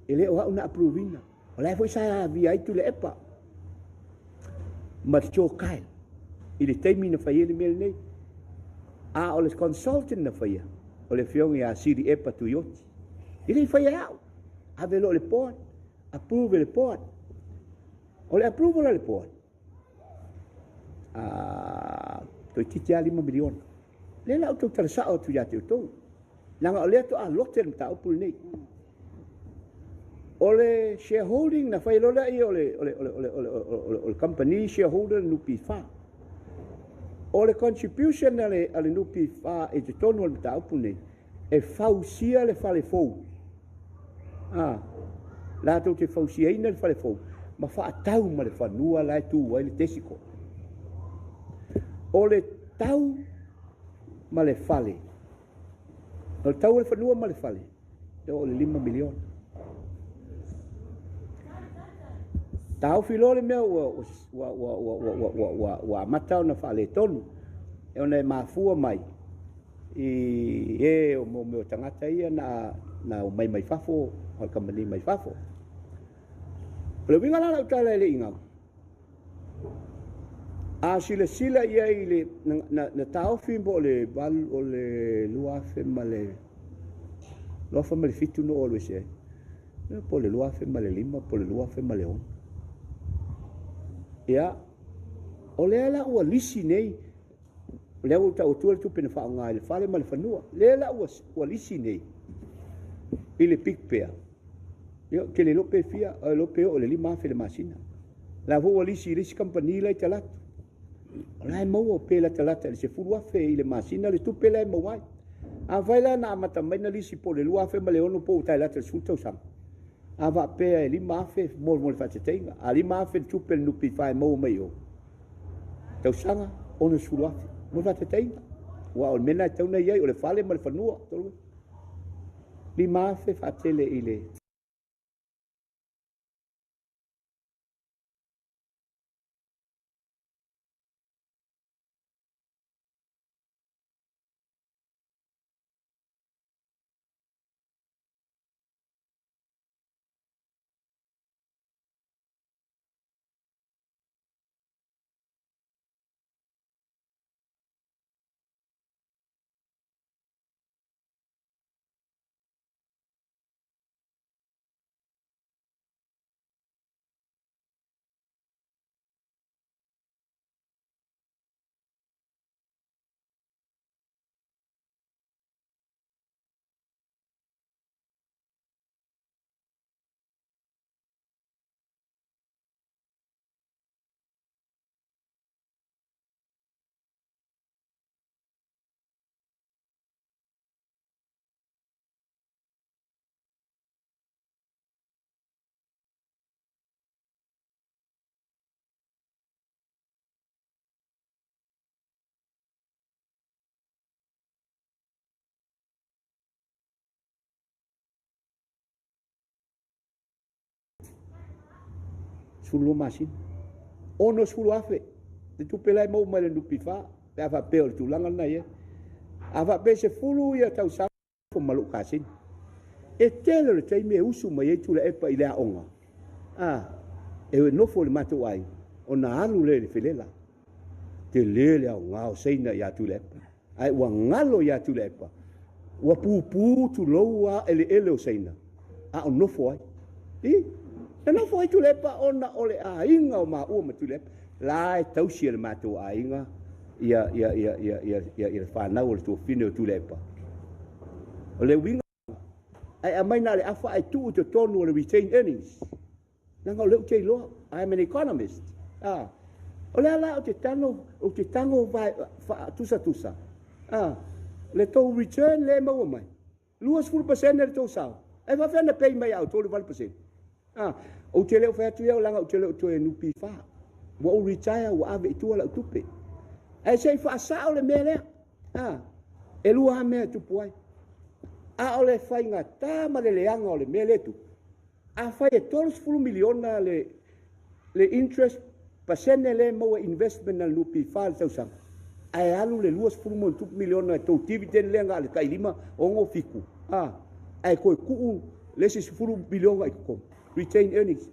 e le o au na approve ina. O la e foi sa avia ai Tuilaepa ma Joe Kyle i le taimi na fai ai le mea lenei. A o le consultant na faia, o le afioga ia Sili Epa Tuioti. E le i faia e au. Ave loa i le board, approve e le board. O le approval a le board, a toeitiiti lava $5 miliona. Lea la outou tala sao atu ia te outou. Leaga o lea toa lote le mataupu lenei. O le shareholding na fai loa lea o le, o le, o le, o le, o le, o le, o le company shareholder le NPF. O le contribution a le, a le NPF i totonu o le mataupu lenei, e fausia le fale fou. A, latou te fausiaina le fale fou ma faatau ma le fanua la e tu ai le Tesco. O le tau ma le fale, o le tau o le fanua ma le fale, e oo i le $5 miliona. Taofi loa le mea ua, ua, ua, ua, ua, ua, ua, ua, ua amata ona faaletonu, e ona e mafua mai i e o mo mea o tagata ia na, na omai mai fafo, o le kamupani mai fafo. O le uiga la lau tala e le i gau. A silasila i ai i le na, na taofi po o le 8 o le 2007 na ou alu ese ai. Ia po o le 2005 po o le 2006. Ia, o lea la ua lisi nei, o lea ua ou tau atua le tupe na faaaoga i le fale ma le fanua. Lea la ua lisi nei i le Big Bear. Ia, ou te le iloa pe fia, ae iloa pe oo i le 5,000 i le masina. La foi ua lisi i le isi kamupani la i talaatu. O la e maua pe latalata i le 10,000 i le masina le tupe la e maua ai. Afai la na amata mai na lisi po o le 2006 po ua tai lata i le 10 tausaga. A faapea e 5,000 mo le faateteiga, a 5,000 le tupe le NPF e maua mai i o, tausaga 60,000 mo le faateteiga. Aua o le mea lena e tatau ona i ai, o le fale ma le fanua. 5,000 faatele i le 12 masina. 60,000 le tupe la e maua mai le NPF pe a faapea o le tulaga lena e i ai. A faapea e 10 ia tausaga ma lou kasini. E tele o le taimi e usu mai ai Tuilaepa i le aoga, a, e nofo i le matou aiga, ona alu lea i le felela. Tele le aoga o Saina ia Tuilaepa, ae ua galo ia Tuilaepa, ua pupu tulou a eleele o Saina, a o nofo ai. I, na nofo ai Tuilaepa ona o le aiga o maua ma Tuilaepa. La e tausi e le matou aiga ia, ia, ia, ia, ia, ia, ia le fanau o le tuafafine o Tuilaepa. O le uiga, ae aumai na o le afa ae tuu i totonu o le retained earnings. Leaga o lea ou te iloa, I am an economist. Ah, o lea la ou te tago, ou te tago faatusatusa. Ah, le tou return lea e maua mai, 20% le tou sao. Ae faafefea ona pay mai ia outou le 8%? Ah, ou te le o fai atu iau leaga ou te le o toe NPF. Ua ou retire, ua ave i tua lau tupe. Ae se i faasao le mea lea. Ah, e lua lava mea e tupu ai. A o le faigata ma le leaga o le mea lea e tupu, afai e 30 miliona le interest pasene lea e maua investment a le NPF i le tausaga, ae alu le 20 miliona e tou dividend lea na o le tai 5, 6, 7, ae toe tuu le isi 10 miliona i totonu, retain earnings.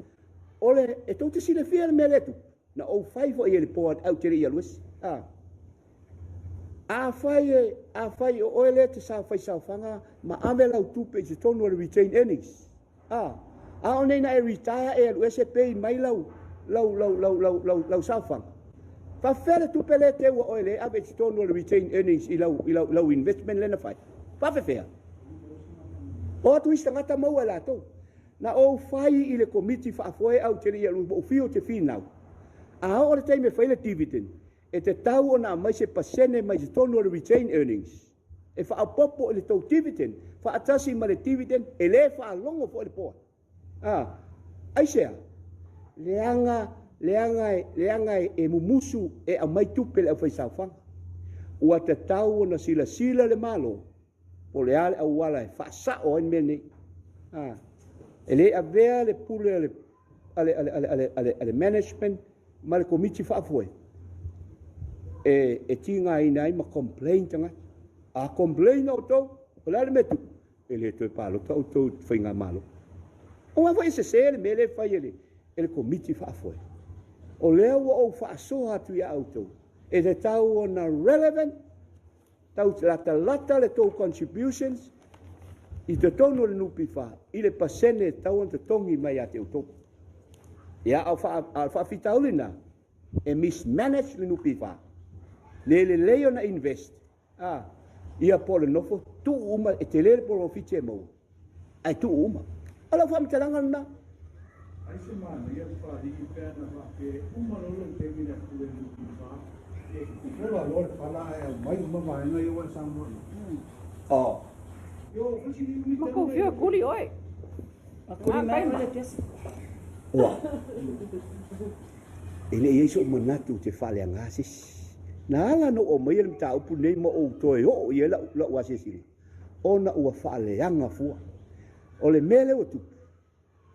O le, e tou te silafia le mea lea e tupu, na ou fai foi i le board ae ou te le i alu ese. Afai o oe lea e te fai saofaga ma ave lau tupe i totonu o le retain earnings, a o nei na e retire e alu ese pay mai lau saofaga. Faafefea le tupe lea te ua oe le ave i totonu o le retain earnings i lau investment lea na fai? Faafefea? O atu isi tagata maua e latou. Na ou fai i le komiti faafoe au te le i alu, ou fio te finau. A oo le taimi e fai le dividend, e tatau ona aumai se pasene mai totonu o le retain earnings. E faaopoopo i le tou dividend, faatasi ma le dividend, e le faalogo foi le board. Aisea? Leaga, leaga, leaga e mumusu e aumai tupe le aufaisaofaga. Ua tatau ona silasila le Malo, po o le a le auala e faasao ai le mea nei. E le avea le pule a le management ma le komiti faafoe e tigaina ai ma complain tagata. A complain outou, o le a le mea tupu? E le toe palota outou i faigamalo. Aua foi e sese le mea lea e fai e le komiti faafoe. O lea ua ou faasoa atu iā outou, e tatau ona relevant, tau latalata le tou contributions i totonu o le NPF i le pasene e tatau ona totogi mai ia te outou. Ia, a o le faafitauli lena, e mismanage le NPF, le lelei ona invest, a, ia po o le nofo tuu uma, e tele le polofiti e maua, ae tuu uma. O lau faamatalaga lena. Ai se manaia le Papalii pe ana faapea e uma loa lou taimi i le pule a le NPF, e fola loa le pala ae aumai uma vaega ia ua e saunoa i ai. Oh. Yo, fesili umi Ma kou fia kuli oe. Kuli mai oe le pesa. Ua. E le i ai so'u manatu ou te faaleaga se isi. Na ala ona ou aumaia le mataupu lenei ma ou toe oo i ai lau, lau asiasiga, ona ua faaleaga fua. O le mea lea ua tupu,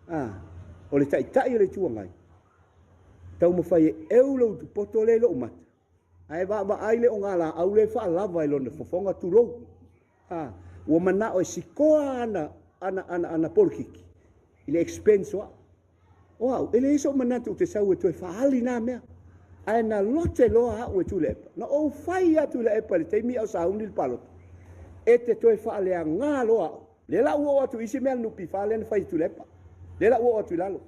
a, o le Taitai o le Itu Agai, taumafai e eu le utupoto lea i lou mata, ae vaavaai le ogalaau lea e faalava i lona fofoga, tulou. A, ua manao e sikoa ana, ana, ana, ana polokiki i le expense o au. O au, e leai sou manatu ou te sau e toe faaali na mea. Ae na lote loa au e Tuilaepa. Na ou fai lava Tuilaepa i le taimi a o sauni le palota, e te toe faaleaga loa au. Lea la ua oo atu i isi mea a le NPF lea na fai e Tuilaepa. Lea la ua oo atu i lalo.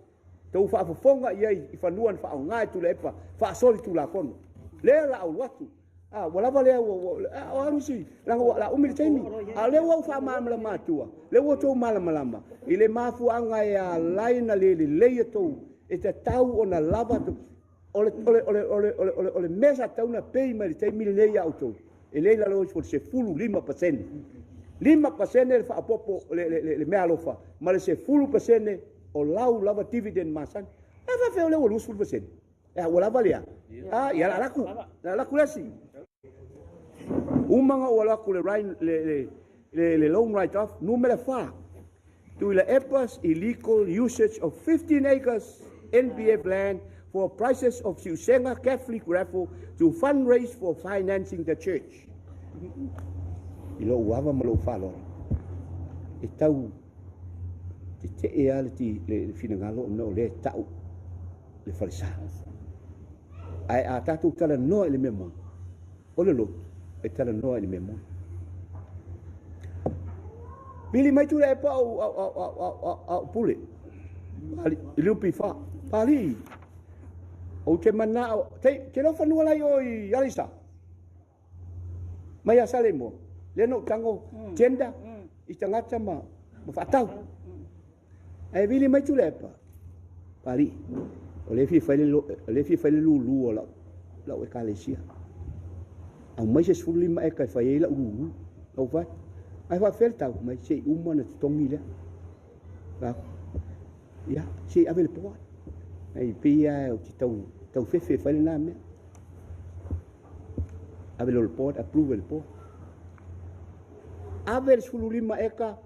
Tou faafofoga i ai i fanua na faaaoga e Tuilaepa faasolitulafono. Lea la ou alu atu. A, ua lava lea, ua, ua, a, o alu si, leaga ua, la umi le taimi. A o lea ua ou faamalamalama atua, lea ua outou malamalama i le mafuaaga e ala ai ona le lelei a outou, e tatau ona lava, o le, o le, o le, o le, o le, o le, o le mea sa tatau ona pay mai i le taimi lenei ia outou, e le i lalo ifo o le 15%. 5% le faaopoopo, le, le, le, le meaalofa, ma le 10% o lau lava dividend masani. A faapefea o lea ua 20%? Ia, ua lava lea. Ah, ia la laku. La laku le asi. Uma nga ua laku le, le, le, le, le loan write off, numera 4. Tuilaepa's illegal usage of 15 acres NPF land for prices of Siusenga Catholic raffle to fundraise for financing the church. I lou ava ma lou faaaloalo, e tau tetee lava le, le, le finagalo ona o lea e tau le falesa. Ae a tatou talanoa i le mea moni, o le lotu e talanoa i le mea moni. Pili mai Tuilaepa au, au, au, au, au, au, au pule. Pali, i Lupi fa. Pali. Ou te manao, te, te lo fanua lai o i Alisa. Mai a Saleimoa. Lea na ou tago tender i tagata ma, ma faatau. Ae vili mai Tuilaepa, Papalii, o lea e fia fai le, o lea e fia fai le lulu o lau, lau ekalesia. Aumai se 15 eka e fai ai lau lulu. Lau fai. Ae faafefea le tau mai se i uma ona totogi lea. Fai atu, ia, se i ave le board. Ai pei lava ou te tau, tau fefe e fai lena mea. Ave loa le board, approve e le board. Ave le 15 eka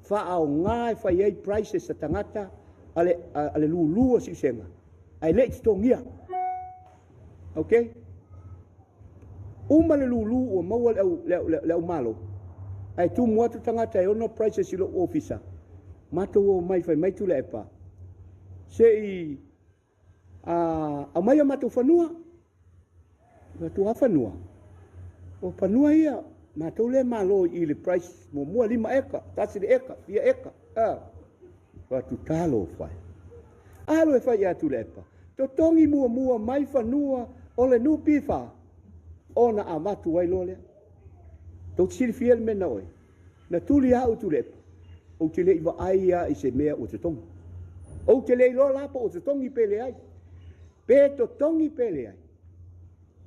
faaaoga e fai ai prices a tagata a le, a, a le lulu o Siusega, ae le i totogia. Ok? Uma le lulu ua maua le au, le, au, le, le au malo, ae tumu atu tagata e ono prices i lou ofisa. Matou o mai fai mai Tuilaepa, se i a, aumai o matou fanua. Ua atu fanua. O fanua ia, matou lea malo i le price muamua 5 eka, 1 le eka, fia eka. A. Ua atu talo fai. Alu e fai ia Tuilaepa. Totogi muamua mai fanua o le NPF ona avatu ai loa lea. Tou te silafia le mea na oe. Na tuli au Tuilaepa. Ou te le i vaai lava i se mea ua totogi. Ou te le iloa la po ua totogi pe leai. Pe totogi pe leai.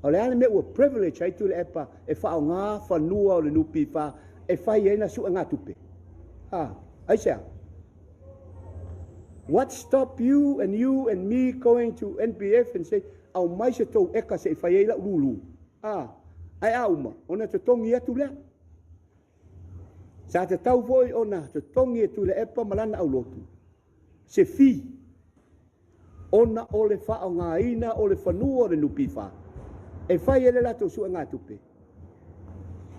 O le a le mea ua privilege ai Tuilaepa e faaaoga fanua o le NPF e fai ai na suegatupe? Ha, aisea? What stop you and you and me going to NPF and say, aumai se tou eka se i fai ai lau lulu? Ha, ae a uma, ona totogi atu lea. Sa tatau foi ona totogi e Tuilaepa ma lana aulotu se fee ona o le faaaogaina o le fanua o le NPF e fai ai le latou suegatupe.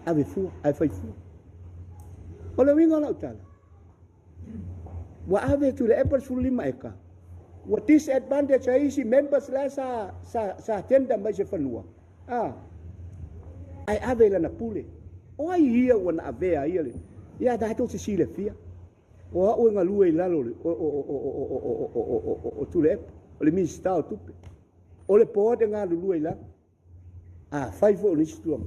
Ave fua, ae fai fua. O le uiga o lau tala, ua ave e Tuilaepa le 15 eka. Ua disadvantage ai isi members la sa tender mai se fanua. Ae ave i lana pule. O ai ia ua na avea ia le. Ia tatou se silafia. O au e galue i lalo o Tuilaepa, o le Minisita o Tupe. O le board e galulue i lalo. Afai foi o le isi tulaga,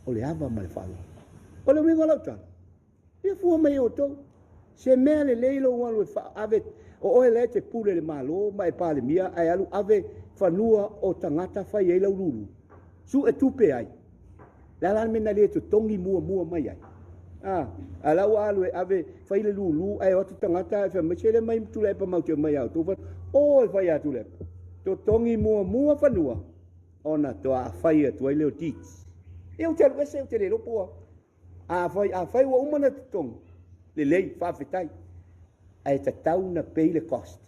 o le ava ma le faaaloalo. O le uiga o lau tala, ia fua mai e outou. Se mea lelei lou alu e ave, o oe la e te pule i le Malo ma e Palemia, ae alu ave fanua o tagata fai ai lau lulu. Su e tupe ai. Le a la le mea na le totogi muamua mai ai. A la ua alu e ave fai le lulu ae o atu tagata ae fai mai se le mai Tuilaepa mau te mai au tou fanua. O e fai atu Tuilaepa. Totogi muamua fanua ona toa fai atu ai leo deeds. Ia ou te alu ese ou te le lopo. A fai ua uma na totogi. Lelei faafetai. Ae tatau na pay le cost.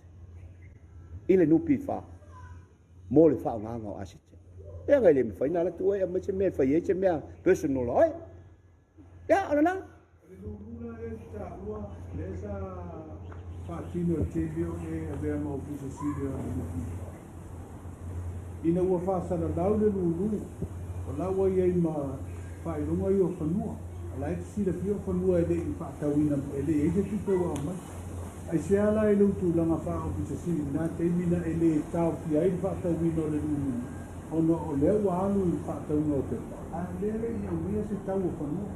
I le NPF. Mo le faaaogaga o asset. Ia ngai le mafai na ala tu ai mai se mea fai ai se mea personal ai. Ia ona na. Le lulu la e taua le sa faatino e te leo e avea ma ofisa sili o le NPF. Ina ua faasalalau le lulu, o la ua iai ma faailoga ia o fanua. A la e te silafia o fanua e le'i faatauina, e le i ai se tupe ua aumai. Ai se ala i lou tulaga faa-ofisa sili na taimi na e le taofia ai le faatauina o le lulu, ona o lea ua alu i le faatauga o pepa, a lea le i aumaia se tau o fanua.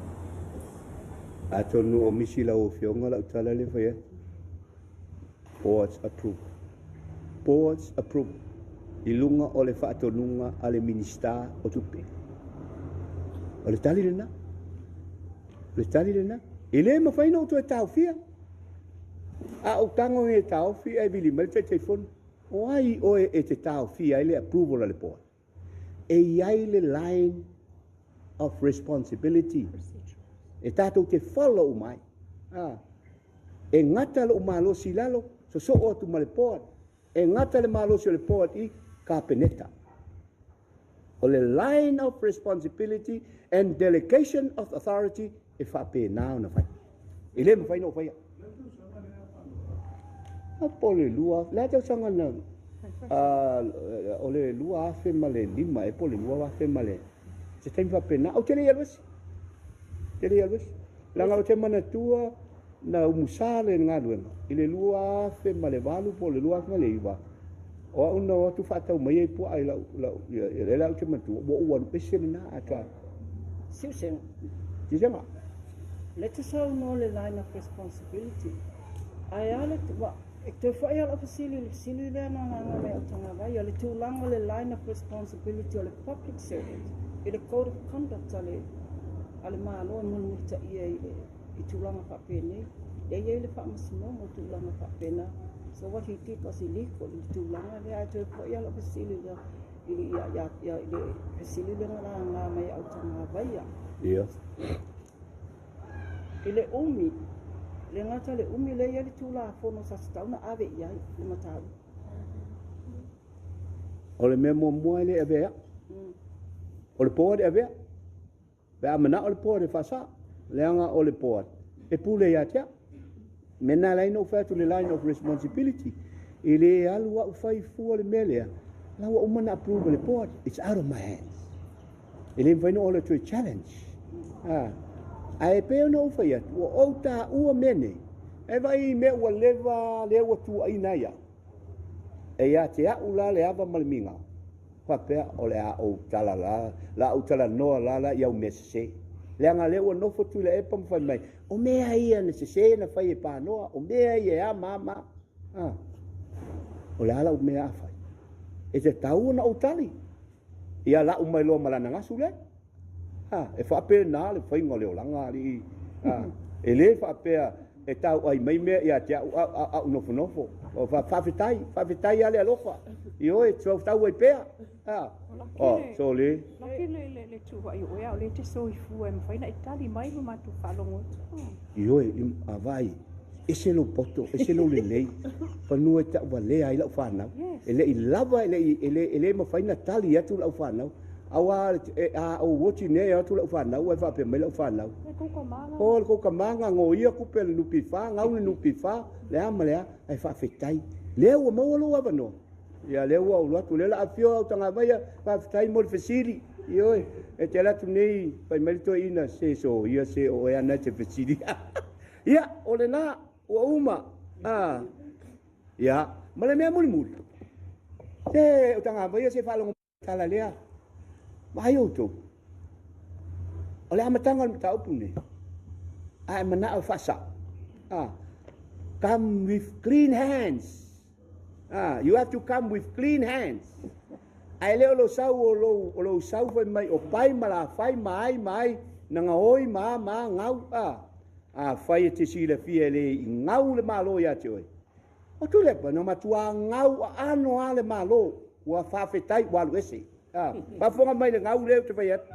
Atonu o misi lau afioga lau tala le fai atu. Boards approval. Boards approval. I luga o le faatonuga a le Minisita o Tupe. O le tali lena. O le tali lena. E le mafai ona ou toe taofia. A ou tago e taofi ae vili mai le Taitaifono. O ai oe e te taofia ai le approval a le board. E iai le line of responsibility. E tatou te follow mai. E gata lou malosi i lalo, sosoo atu ma le board. E gata le malosi o le board i Kapeneta. O le line of responsibility and delegation of authority e faapena ona fai. E le mafai ona ou faia. A po le lua, le a tausaga na, o le 2005 e po le 2000 ma le, se taimi faapena. Ou te le i alu ese. Te le i alu ese. Leaga ou te manatua na umusa le galuega i le 2008 po o le 2009. O au na o atu faatau mai ai puaa i lau ia le la ou te manatua ua ou alu ese lena ata. Siusega. Siusega. Le te saunoa le line of responsibility. Ae a le wa e toe foi ala fesili le fesili lea na laga mai au tagavai o le tulaga o le line of responsibility o le public servant i le code of conduct a le Malo e mulimulitaia i le i tulaga faapenei. E i ai le faamasinoga o tulaga faapena. So what he did was illegal i le tulaga lea ae toe foi ala fesili lea i le ia ia ia i le fesili lea na laga mai au tagavaia. Ia. I le umi, le gata le umi lea i ai le tulafono sa tatau na ave i ai le mataupu. O le mea muamua e le avea. O le board e avea. Pe a manao le board e faasa. Leaga o le board e pule ia te au. Mea na ala ai ona ou fai atu le line of responsibility. E le alu au fai fua le mea lea. La ua uma na approve le board. It's out of my hands. E le mafai ona ou alu atu e challenge. Ae pei ona ou fai atu, ua ou taua mea nei. E vaai i mea ua leva lea ua tuuaina ai au. E ia te au la le ava ma le miga. Faapea o le a ou tala la, la ou talanoa la la i au mea sese. Leaga lea ua nofo Tuilaepa ma fai mai, o mea ia na sese na fai e Panoa, o mea ia e a ma ma. O le a lau mea a fai. E te tau ona ou tali. Ia lau mai loa ma lana gasu lea. E faapena le faiga o le olaga alii. E le faapea e tau ai mai mea ia te au au nofonofo. O faafetai, faafetai ale alofa. I oe tau ai pea. O, so le. Laki le tuuai o ea o le te soifua e mafai na e tali mai ma matou faalogo atu. I oe, a vai, ese lou poto, ese lou lelei. Fanua e tau valea ai lau whanau. E le i lava, e le mafai na tali atu lau whanau. Auā a ou oti nei e o atu lau fanau ae faapea mai lau fanau, O le kou tama goia tupe a le NPF, gau le NPF, le a ma le a, ae faafetai. Lea ua maua lou avanoa. Ia lea ua ou alu atu, lea o le a afio au tagavaia, faafetai mo le fesili. Ioe, e te alu atu nei, fai mai le toeaina, se soia se o oe lava lena e te fesili. Ia, o lena, ua uma. A, ia, ma le mea mulimuli, se o tagavaia se faalogo tala lea. Vaai outou, o le amataga o le mataupu lenei, a e manao e faasao, a, come with clean hands. Ah, you have to come with clean hands. Ae le o lou sau o lou, o lou sau fai mai o pai ma lafai ma ai ma ai, na gaoi ma a ma a gau, a. Afai e te silafia e le i gau le Malo ia te oe, o Tuilaepa na matua gau aano a le Malo, ua faafetai ua alu ese. A, faafofoga mai le gau lea ou te fai atu.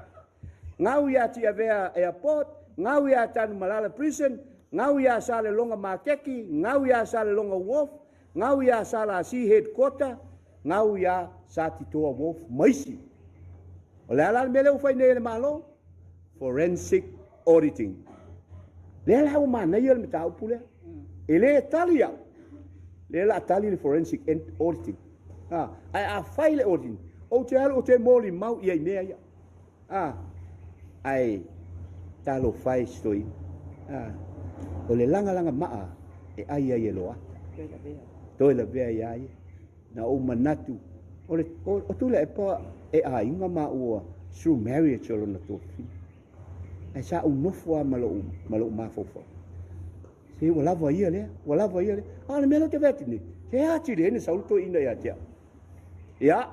Gau ia Tiavea Airport, gau ia Tanumalala Prison, gau ia Salelologa Makeki, gau ia Salelologa Wharf, gau ia SLC Headquarter, gau ia Satitoa Wharf ma isi. O le a la le mea lea ua fai nei e le Malo? Forensic Auditing. Lea la ua manaia le mataupu lea. E le tali au. Lea la tali le forensic auditing. Ah, ae a fai le auditing, ou te alu ou te molimau i ai mea ia. Ah, ae talofa e si toeaina. Ah, o le lagalaga maa e ai ai e loata. Toe lavea ia ia. Na ou manatu, o le o, o Tuilaepa e aiga maua through marriage o lona tuafafine. Ae sa ou nofo lava ma lou, ma lou mafaufau. Se ua lava ia lea, ua lava ia lea. A o le mea lea ou te vaai atu nei, se atili ai na sau le toeaina ia te au. Ia,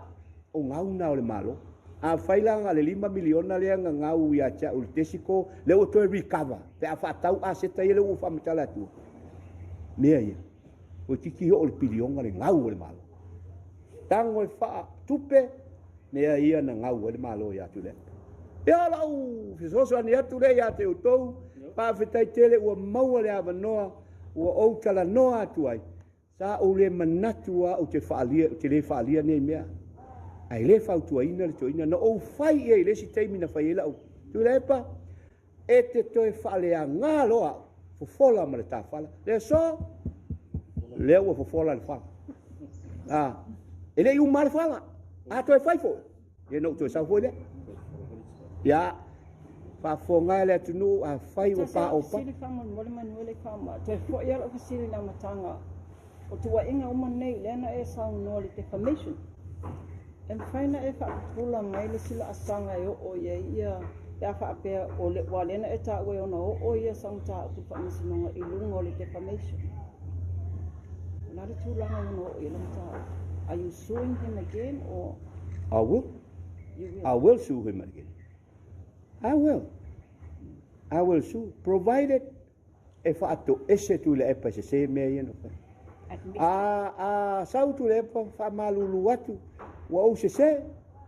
o gau na o le Malo. Afai la na o le $5 miliona lea na gau ia te au i le Tesco, lea ua toe recover pe a faatau aseta ia lea ua ou faamatala atua. Mea ia, toeitiiti oo i le piliona le gau a le Malo. Tago e faatupe mea ia na gau ai le Malo ia Tuilaepa. Ia, o lau fesoasoani atu lea ia te outou, faafetai tele ua maua le avanoa ua ou talanoa atu ai. Sa ou le manatu lava ou te faaalia, ou te le faaalia nei mea, ae le fautuaina le toeaina. Na ou fai i ai i le isi taimi na fai ai lau Tuilaepa, e te toe faaleaga loa au, fofola ma le tafala. Le aso, lea ua fofola le fala. A, e le i uma lava le fala, a toe fai foi, Ia na ou toe sau foi lea. Ia, faafofoga e le atunuu, afai ua paopapa. Fesili faamolemole Manuele Kauma, toe foi lava lau fesili i le amataga o tuuaiga uma nei lea na e saunoa i le defamation. E mafai ona e faapupula mai le isi laasaga e oo i ai ia pe a faapea o le, aua o lea na e taua e ono oo ia sau mataupu i le faamasinoga i luga o le defamation. O le a le tulaga e ono oo i ai le mataupu? Are you suing him again or? I will. You will. I will sue him again. I will. I will sue, provided e faatoese Tuilaepa i sesē mea ia na fai. A, a sau Tuilaepa faamalulu atu, ua ou sesē,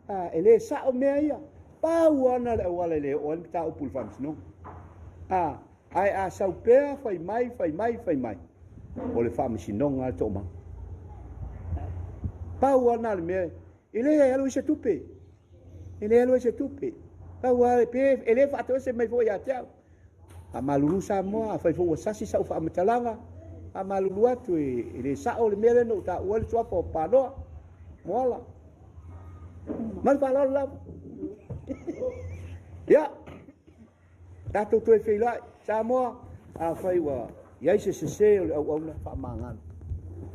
a, e le sao mea ia. Pau ana le auala e le oo ai le mataupu i le faamasinoga. A, ae a sau pea, fai mai, fai mai, fai mai, o le faamasinoga le toomaga. Pau ana le mea, e le alu ai se tupe. E le alu ai se tupe. Pau lava, pe e le faatoese mai foi ia te au. Faamalulu Samoa, afai foi ua sasi sau faamatalaga, faamalulu atu e le sao le mea lea na ou taua ai le suafa o Panoa, Moala. Ma le faaaloalo lava. Ia, tatou toe feiloai. Samoa, afai ua i ai se sese o le auauna, faamagalo.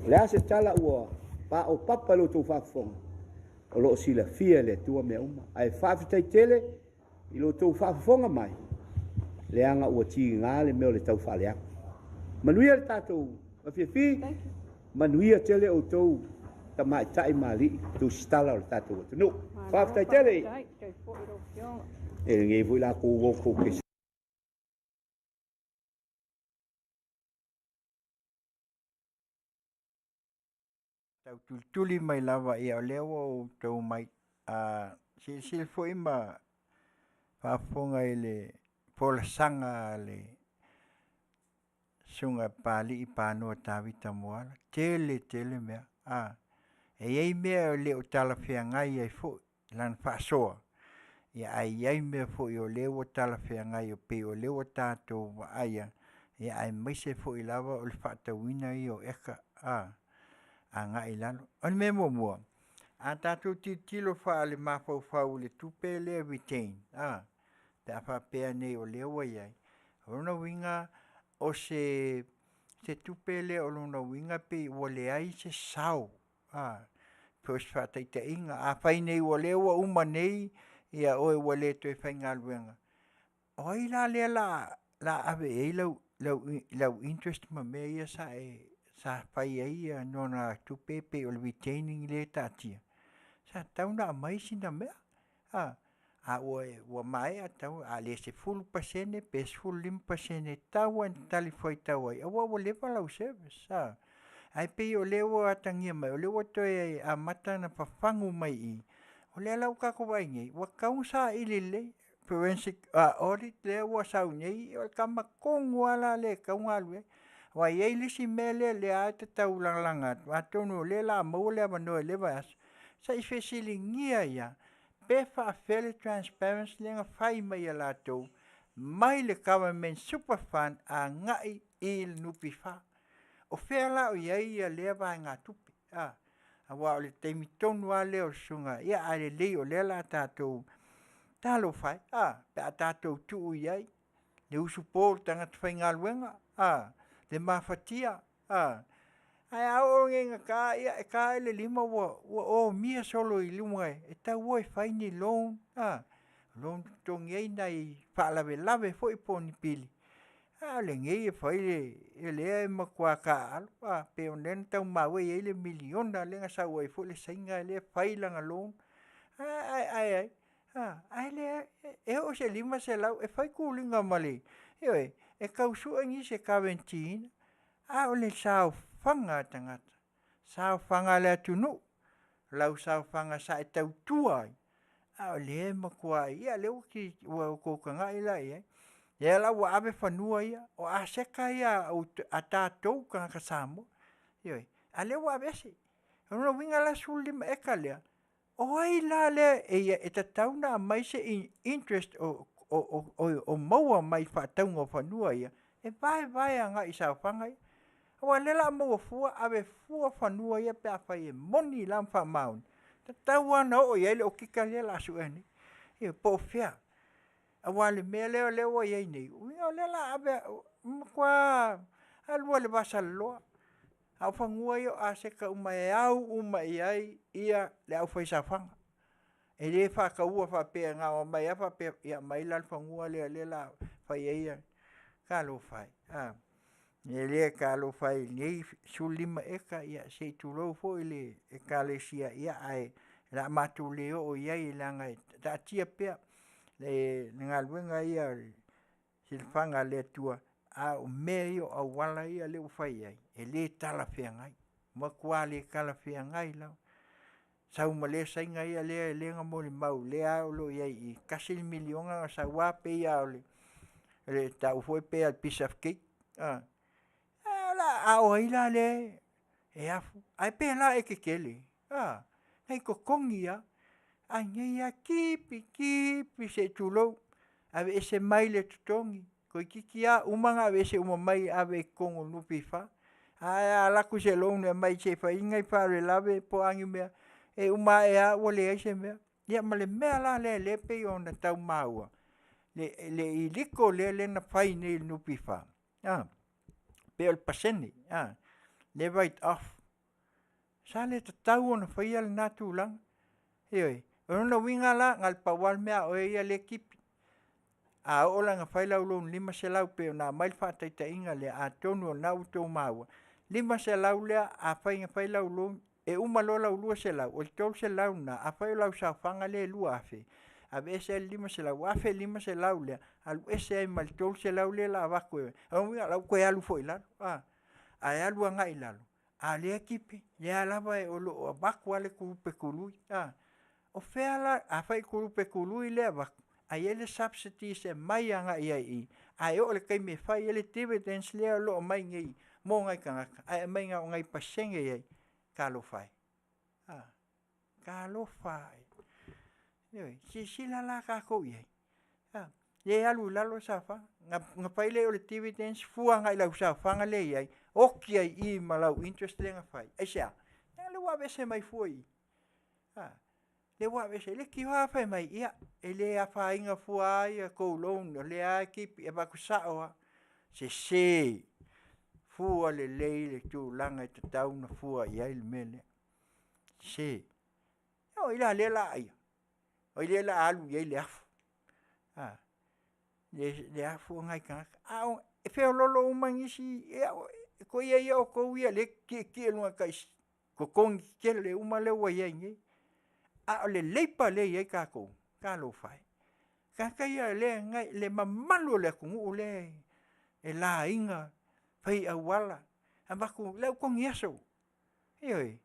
O le a se tala ua paopapa i lo outou faafofoga, o lo o silafia e le Atua mea uma. Ae faafetai tele i lo outou faafofoga mai, leaga ua tiga le mea o le tau faaleaga. Manuia le tatou afiafi, manuia tele outou tamaitai ma alii tusitala o le tatou atunuu. Faafetai tele. E lenei foi la kou outou ke Tautulituli mai lava ia o lea ua ou tau mai a silasila foi ma faafofoga i le folasaga a le Susuga Papalii Panoa Tavita Moala, tele tele mea a e i ai mea e le o talafeagai ai foi lana faasoa. Ia ae i ai mea foi o lea ua talafeagai e pei o lea ua tatou vaaia, ia aemaise foi lava o le faatauina ia o eka agai i lalo. O le mea muamua, a tatou tilotilo faale-mafaufau i le tupe lea e retain pe a faapea nei o lea ua i ai, o lona uiga o se tupe lea o lona uiga pei ua leai se sao po o se faataitaiga, afai nei o lea ua uma nei oe ua le toe faigaluega, o ai la lea o le a ave i ai lau interest ma mea ia sa fai ai nonogatupe ia pei o le retaining lea e taatia? Sa tatau ona aumai sina mea, a ua maea a le 10% pe 15% e tatau lava ona talifuaitau ai aua ua leva lau service. Ae pei o lea ua atagia mai o lea ua toe amata ona fafagu mai i i, o lea la ua tatou vaai nei, ua tatau ona saili lelei, forensic audit lea ua sau nei, o le tama tonu lava la lea e tatau ona alu i ai. Aua e i ai le isi mea lea lava e te tau lagalaga atu, atonu o lea o le a maua le avanoa i lea vaiaso, se i fesiligia ai lava, pe faapefea le transparent lea na fai mai e latou mai le Government Super Fund agai i le NPF. O fea la o i ai lea vaegatupe? Aua o le taimi tonu lava lea o le Susuga, ia ae lelei o lea o le a tatou… Talofa e, a, pe a tatou tuu i ai le usupo o le tagata faigaluega, a, le mafatia, a. Ae a oo nei ina ta, e ta ea le lima ua omia solo i luga e tau o e fai ni loan, loan e totogi ai nai faalavelave foi po o ni pili, a o lenei e fai o lea e matua taaalo. E pei o lea na tau maua e i ai le $1miliona lea na sau ai foi le Saina lea fai lana loan, ae a? Ae leai, e oo i se $500 e fai tuliga ma le… ioe, e tau sue nisi e guarantee ina, a o le saofaga a tagata, saofaga a le atunuu, lau saofaga sa e tautua ai, a o lea e matuai… ia o lea ua outou tagai la i ai, lea la ua ave fanua ia, o aseta ia a tatou tagata Samoa, ioe. A o lea ua aveese. O lona uiga la e 15 eka lea, o ai la lea e i ai? E tatau ona aumai se interest o maua mai i le faatauga o fanua ia e vaevae agai i saofaga ia. Aua o lea o le a maua fua, ave fua fanua ia pe afai e moni la ma faamaoni, e tatau lava ona oo i ai le okika lea o le a suea nei, ioe, po o fea. Aua o le mea lea ua i ai nei, o lea o le a ave, matua alu lava i le vasaloloa, a o fanua ia o aseta uma e au uma i ai le aufaisaofaga. E le faataua faapea na ona omai lava faapea, ia aumai la le fanua lea o le a fai ai… Talofa e, a! O le mea lea talofa e i lenei 15 eka, ia se i tulou foi le Ekalesia, ae o le a matou le oo i ai leaga e taatia pea le galuega ia i le silafaga a le Atua, a o mea ia o auala lea ua fai ai, e le talafeagai, matua le talafeagai lava. Sau ma lea Saina ia lea na molimau lea lava o lo o i ai i i, $1 miliona na sau lava pei lava e tau foi pei lava o le piece of cake. A o ai la lea e afu? Ae pei la e tetele, a, na i totogi lava, a nei lava tipi tipi se i tulou, aveese mai le totogi, toeitiiti lava uma ona aveese mai ave i totonu o le NPF. Ae a alu atu i se loan e aumai se i fai ai ni faalavelave po o a ni mea, e uma ae lava ua leai se mea. Ia ma le mea la lea e pei ona tau maua, le illegal lea na fai nei e le NPF, pei o le pasene le write off. Sa le tatau ona faia lena tulaga, ioe. O lona uiga la, na o le pau lava le mea a oe ia lea e tipi, a oo la ina fai lau loan e $500 pei ona aumai le faataitaiga lea, atonu o lena ua outou maua, e $500 lea afai na fai lau loan, e uma loa lau $200, o le $300 lena, afai o lau saofaga lea e $2,000, aveese ai le $500, ua $1,500 lea, alu ese ai ma le $300 lea o le a avatu, o lona uiga o la e ua toe alu foi i lalo, ae alu agai i lalo, a o lea e tipi, o lea lava o lo o avatu lava le tupe tului. O fea la, afai o tupe tului lea e avatu, ae i ai le subsidies e aumai agai i ai i i, ae oo i le taimi e fai ai le dividends lea o lo o aumai nei mo nai tagata, ae aumai na o nai pasene e i ai, talofa e, talofa e. Ioe, silasila la tatou i ai. A, le alu i lalo le saofaga. Na, na fai lea o le dividends fua agai i lau saofaga lea e i ai, oti ai i i ma lau interest lea na fai. Aisea? Leaga o lea ua aveese mai fua i i. A, lea ua aveese, leitioa lava fai mai, ia, e le afaina fua lava ia tou loan, o lea lava e keep, e avatu sao lava. Sese, fua lelei le tulaga e tatau ona fua i ai le mea lea. Sese. O ai la lea o le a aia? O ai lea o le a alu i ai le afu? A, le afu o nai tagata. A o, e feoloolo uma nisi, ia toia ia outou ia o lea e tietie i luga tai totogi tetele uma lea ua i ai nei. A o le leipa lea e i ai tatou, talofa e, tagata ia lea e le mamalu o le atunuu lea e laina, fai auala, avatu le au togi aso, ioe.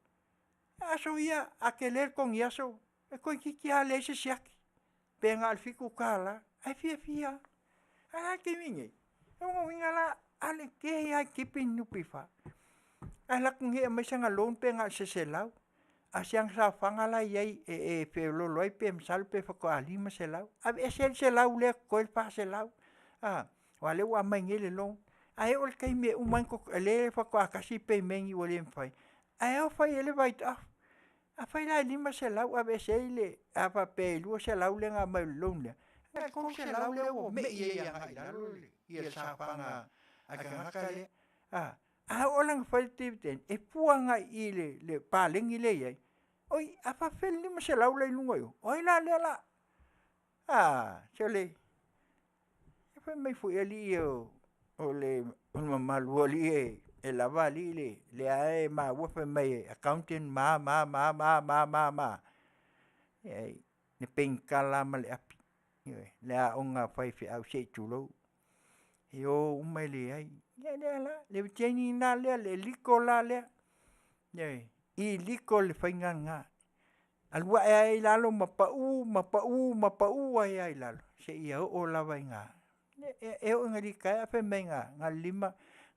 Aso ia a tele le togi aso, e toeitiiti lava leai se siaki, pe na o le $7 ae fiafia lava. Ae a le taimi lenei? O lona uiga la, a le tele lava e tipi le NPF, ae alu atu nei aumai sana loan pe na o se $100, a o si ana saofaga la e i ai e feoloolo ai pe masalo pe faatoa $500, aveese ai le $100 lea totoe le $400, a, aua o lea ua aumai nei le loan. Ae oo i le taimi e uma ai ona lea faatoa tasi le pemeni ua le mafai, ae o fai ai le write off. Afai la e $500 aveese ai le, a faapea e $200 lea na aumai o le loan lea, na o le $300 lea ua mei ai agai i lalo le saofaga a le tagata lea. A, a oo la ina fai le dividend, e fua agai i i le paleni lea e i ai, oi, a faapefea le $500 la e i luga i o? O ai la lea o le a… A, sole, fai mai foi alii ia o le mamalu o alii e lava alii, lea lava e maua fai mai e accountant ma a ma a, le penitala lava ma le api, ioe, le aoga a faifeau se i tulou, e o uma e leai. Ia lea la, le training la lea, le legal la lea, ioe, illegal le faiga lena. Alu ae ai i lalo ma pau ma pau ma pau ai lava i lalo seia oo lava ina, e oo ina litaea ae fai mai na o le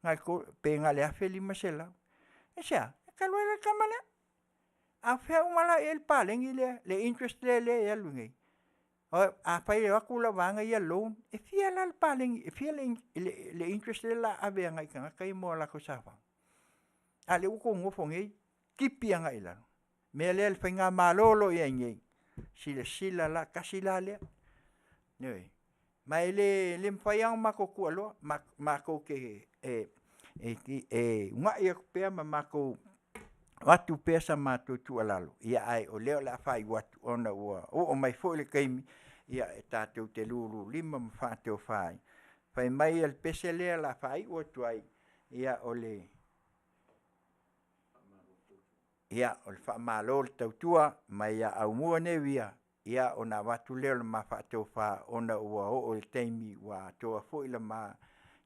$5, pe na o le $1500. Aisea? Talu ai la le tama lea. A o fea uma la e i ai le paleni lea, le interest lea e alu nei? Afai e o atu lau vaega ia loan, e fia la le paleni, e fia le interest lea o le a ave agai i tagata ia mo a latou saofaga? A o lea ua outou nonofo nei tipi agai i lalo. O le mea lea le faigamalo o lo o i ai nei, silasila la, tasi la lea, ioe. Ma e le mafai lava ona matou tuualoa, matou te uunai atu pea ma matou avatu pea sa matou tuualalo, ae o lea o le a faaiu atu ona ua oo mai foi le taimi e tatou te lululima ma faatofa ai. Fai mai o le pese lea o le a faaiu atu ai, ia o le faamalo le tautua mai ia Aumua Neuia, ia ona avatu lea o le ma faatofa ona ua oo i le taimi ua atoa foi le ma,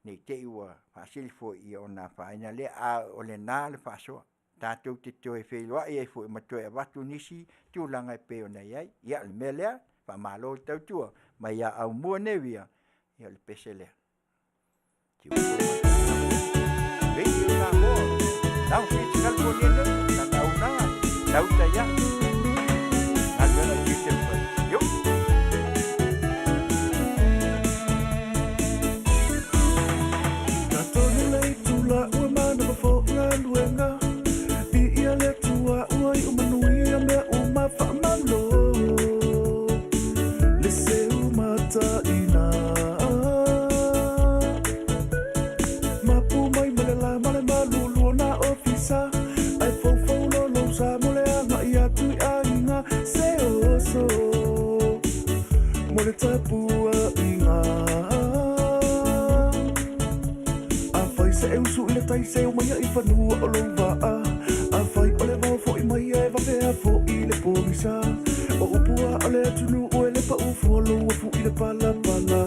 ne i te i ua faasili foi, ia ona afaina lea, a o lena le faasoa. Tatou te toe feiloai ai foi ma toe avatu nisi tulaga e pei ona i ai. Ia o le mea lea, faamalo le tautua mai ia Aumua Neuia, ia o le pese lea. Mapu mai ma le la ma le malulu o nā ofisa Ae foufou lolo sa mo le agai atu i aiga Se oso mo le tapuaiga Afai se e usu i le tai se o mai i fanua o lou vaa Afai o le vao fo'i mai e vavea fo'i le pogisa O upu a o le atunuu e le pau fua lou afu i le palapala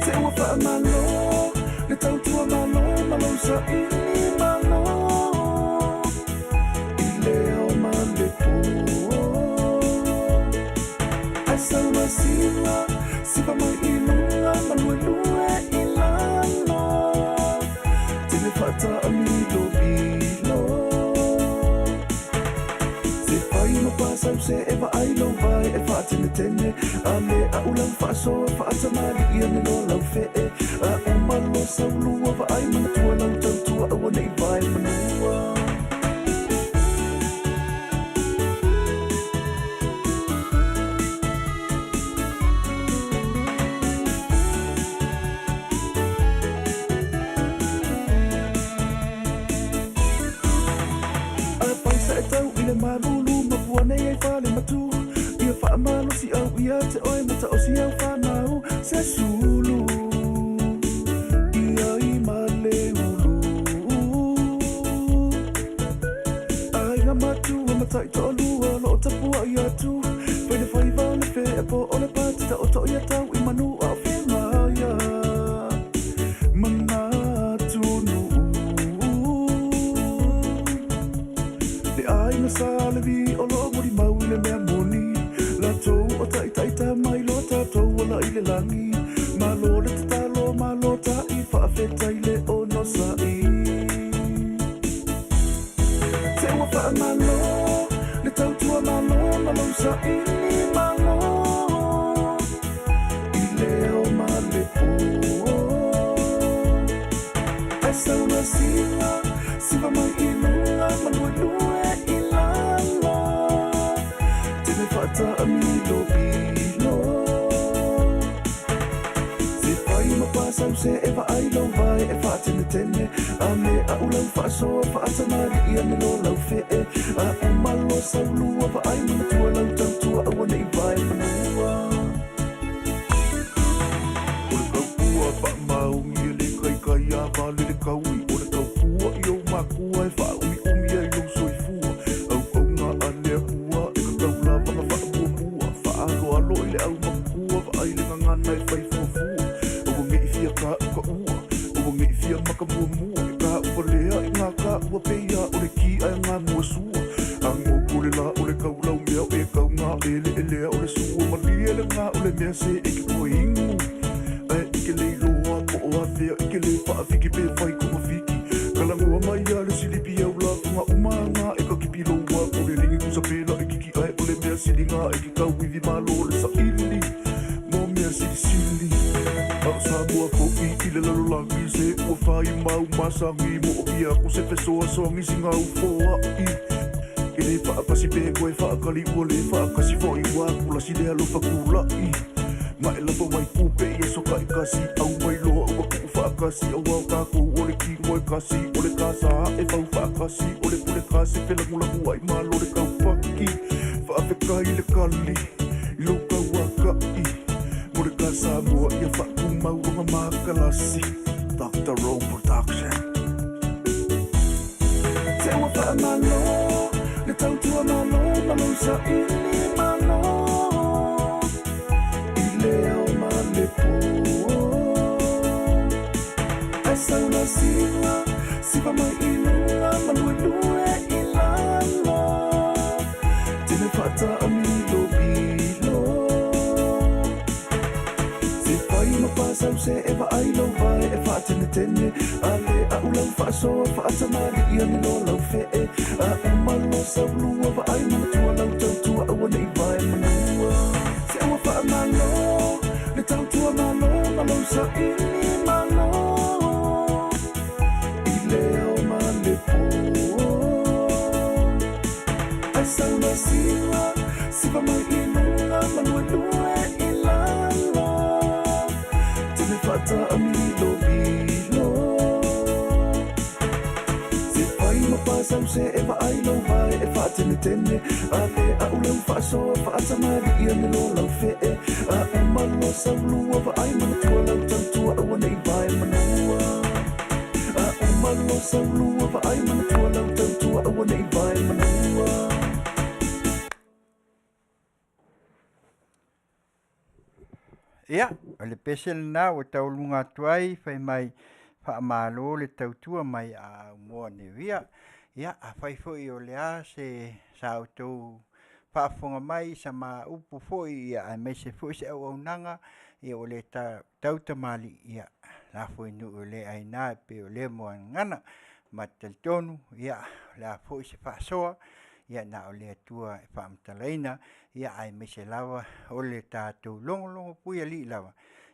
Se ua faamalo le tautua malo ma lou saili malo I le ao ma le po Ae sau masina siva mai i luga ma luelue i lalo Tele faataamilomilo Se fai ma pasa se e vaai lou vae e faatenetene, a le a'u lau faasoa faatamali'i ane loa lau fe'e. A uma loa saulua vaai manatua lau tautua aua ne'i vae manua. Afai sa e tau i le malulu ma pua nei ai fale matu, ia faamalosi au ia te oe ma taosi au fanau se sulu ia i ma le ulu. Aiga matua ma taitoalua o loo tapuai atu, fai le faiva o le fea po o le pati taoto ia tau i manu a o fegaia manatu nuu. Le aiga sa Levi o loo molimau i le mea moni, latou o taitaita mai loa tatou ala i le lagi. Malo le tatalo, malo ta'i, faafetai le onosa'i. Se ua faamalo le tautua malo ma lou saili malo i le ao ma le po. Ae sau loa siga, siva mai i luga ma luelue i lalo. Tele faataamilomilo. Se fai ma pasau se e vaai lou vae e faatenetene, a le a'u lau faasoa faatamali'i ane loa lau fe'e. A uma loa saulua vaai manatua lau tautua aua ne'i vae manua. O le taupua faamaoni e le kaikai a vale le taui. O le taupua i ou makua e faaumiumi ai lou soifua. Auauna a le Atua e tatau lava na faamuamua. Faaaloalo i le aumatua vaai le gagana e fai fuafua. Aua ne'i fia tautaua, aua ne'i fia makamuamua. E taʻuvalea i gā taua peia o le ki ae gā muasua. Agogo le la o le kaulaumea o e kaugā eleelea o le sua. Malie le gā o le mea se e ke toe inu. Ae i ke le iloa po o afea i ke le faafiki pe fai kogafiki. Kalagoa mai a le silipi au lafoga uma gā e ka kipi loua. O le ligi kusa pela e kiki ae o le mea sili gā e ke kauivi malo le saili mo mea silisili. A o Samoa fo'i i le lalolagi se ua fai mau masagi moomia aku se fesoasoagi sigaufoa'i. Ke lē faapasi pe koe faakali ua lē faakasi fo'i ua kulasi le alofa kula'i. Ma e lava mai kupe i aso taʻikasi au mai loa ua kuʻu faakasi auā o tatou o le kino e kasi o le kasa aʻe fau faakasi o le pule kasi felagolago ai malo le taupaki. Faafetai le kali i lou tauakaʻi mo le ka Samoa ia faatumau lona makalasi. Dr. Rome Production. Se ua faamalo le tautua malo ma lou saili malo i le ao ma le po. Ae sau loa siga, siva mai i luga ma luelue i lalo. Tele faataamilomilo. Se fai ma pasau se e vaai lou vae e faatenetene, a le a'u lau faasoa faatamali'i ane loa lau fe'e. A uma loa saulua vaai manatua lau tautua aua ne'i vae manua. Se ua faamalo le tautua malo ma lou saili malo i le ao ma le po. Ae sau loa siga, siva mai i luga ma luelue i lalo. Tele faataamilomilo. Se fai ma pasau se e vaai lou vae e faatenetene, a le a'u lau faasoa faatamali'i ane loa lau fe'e. A uma loa saulua vaai manatua lau tautua aua ne'i vae manua. A uma loa saulua vaai manatua lau tautua aua ne'i vae manua. Ia, o le pese lenā ua taualuga atu ai fai mai faamalo le tautua mai a Aumua Nevia. Ia, afai foi o le a se sa outou faafofoga mai i sa ma upu foi ia aemaise foi se auaunaga ia ua le tautamalii ia lafo i nuu e le aina e pei o lea moagana. Ma te talitonu ia o le a foi se faasoa Ia na o le Atua e faamatalaina, ia aemaise lava o le tatou logologo puialii lava,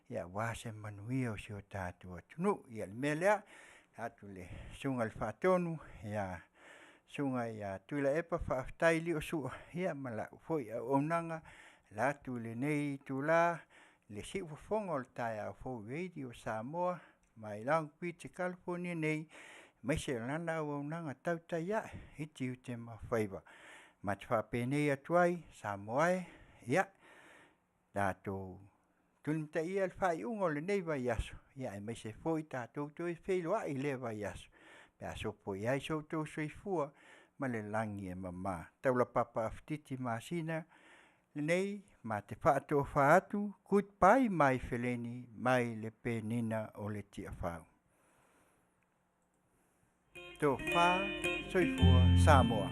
ia aua se manuia o si o tatou atunuu. Ia le mea lea, atu le susuga i le Faatonu, ia susuga ia Tuilaepa faafetai Liosua, ia ma lau foi auaunaga la atu i lenei itula le siufofoga o le taeao fou Radio Samoa mai Long Beach California nei, aemaise o lana auaunaga tautai ae i tiute ma faiva. Ma te faapenei atu ai, Samoa e, ia, tatou tulimataia le faaiuga o lenei vaiaso, ia aemaise foi tatou toe feiloai i lea vaiaso, pe a sopo i ai so outou soifua ma le lagi e mama. Taulapapa Aufititi Masina lenei ma te faatofa atu, goodbye my feleni mai le penina o le Tiafau. Tofa soifua Samoa.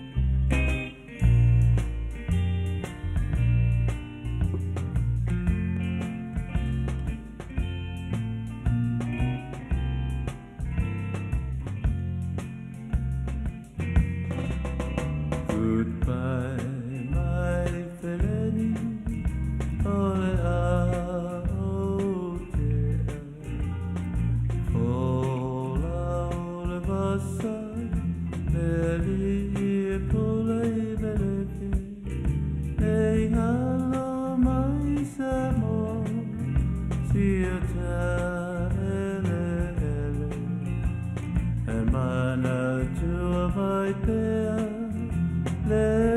Goodbye, my feleni, o le a o te Fola o le vasa, le li e pula i velepe, e i ngalo mai sa mo, si o ta ele ele. E mana tua vai pea, le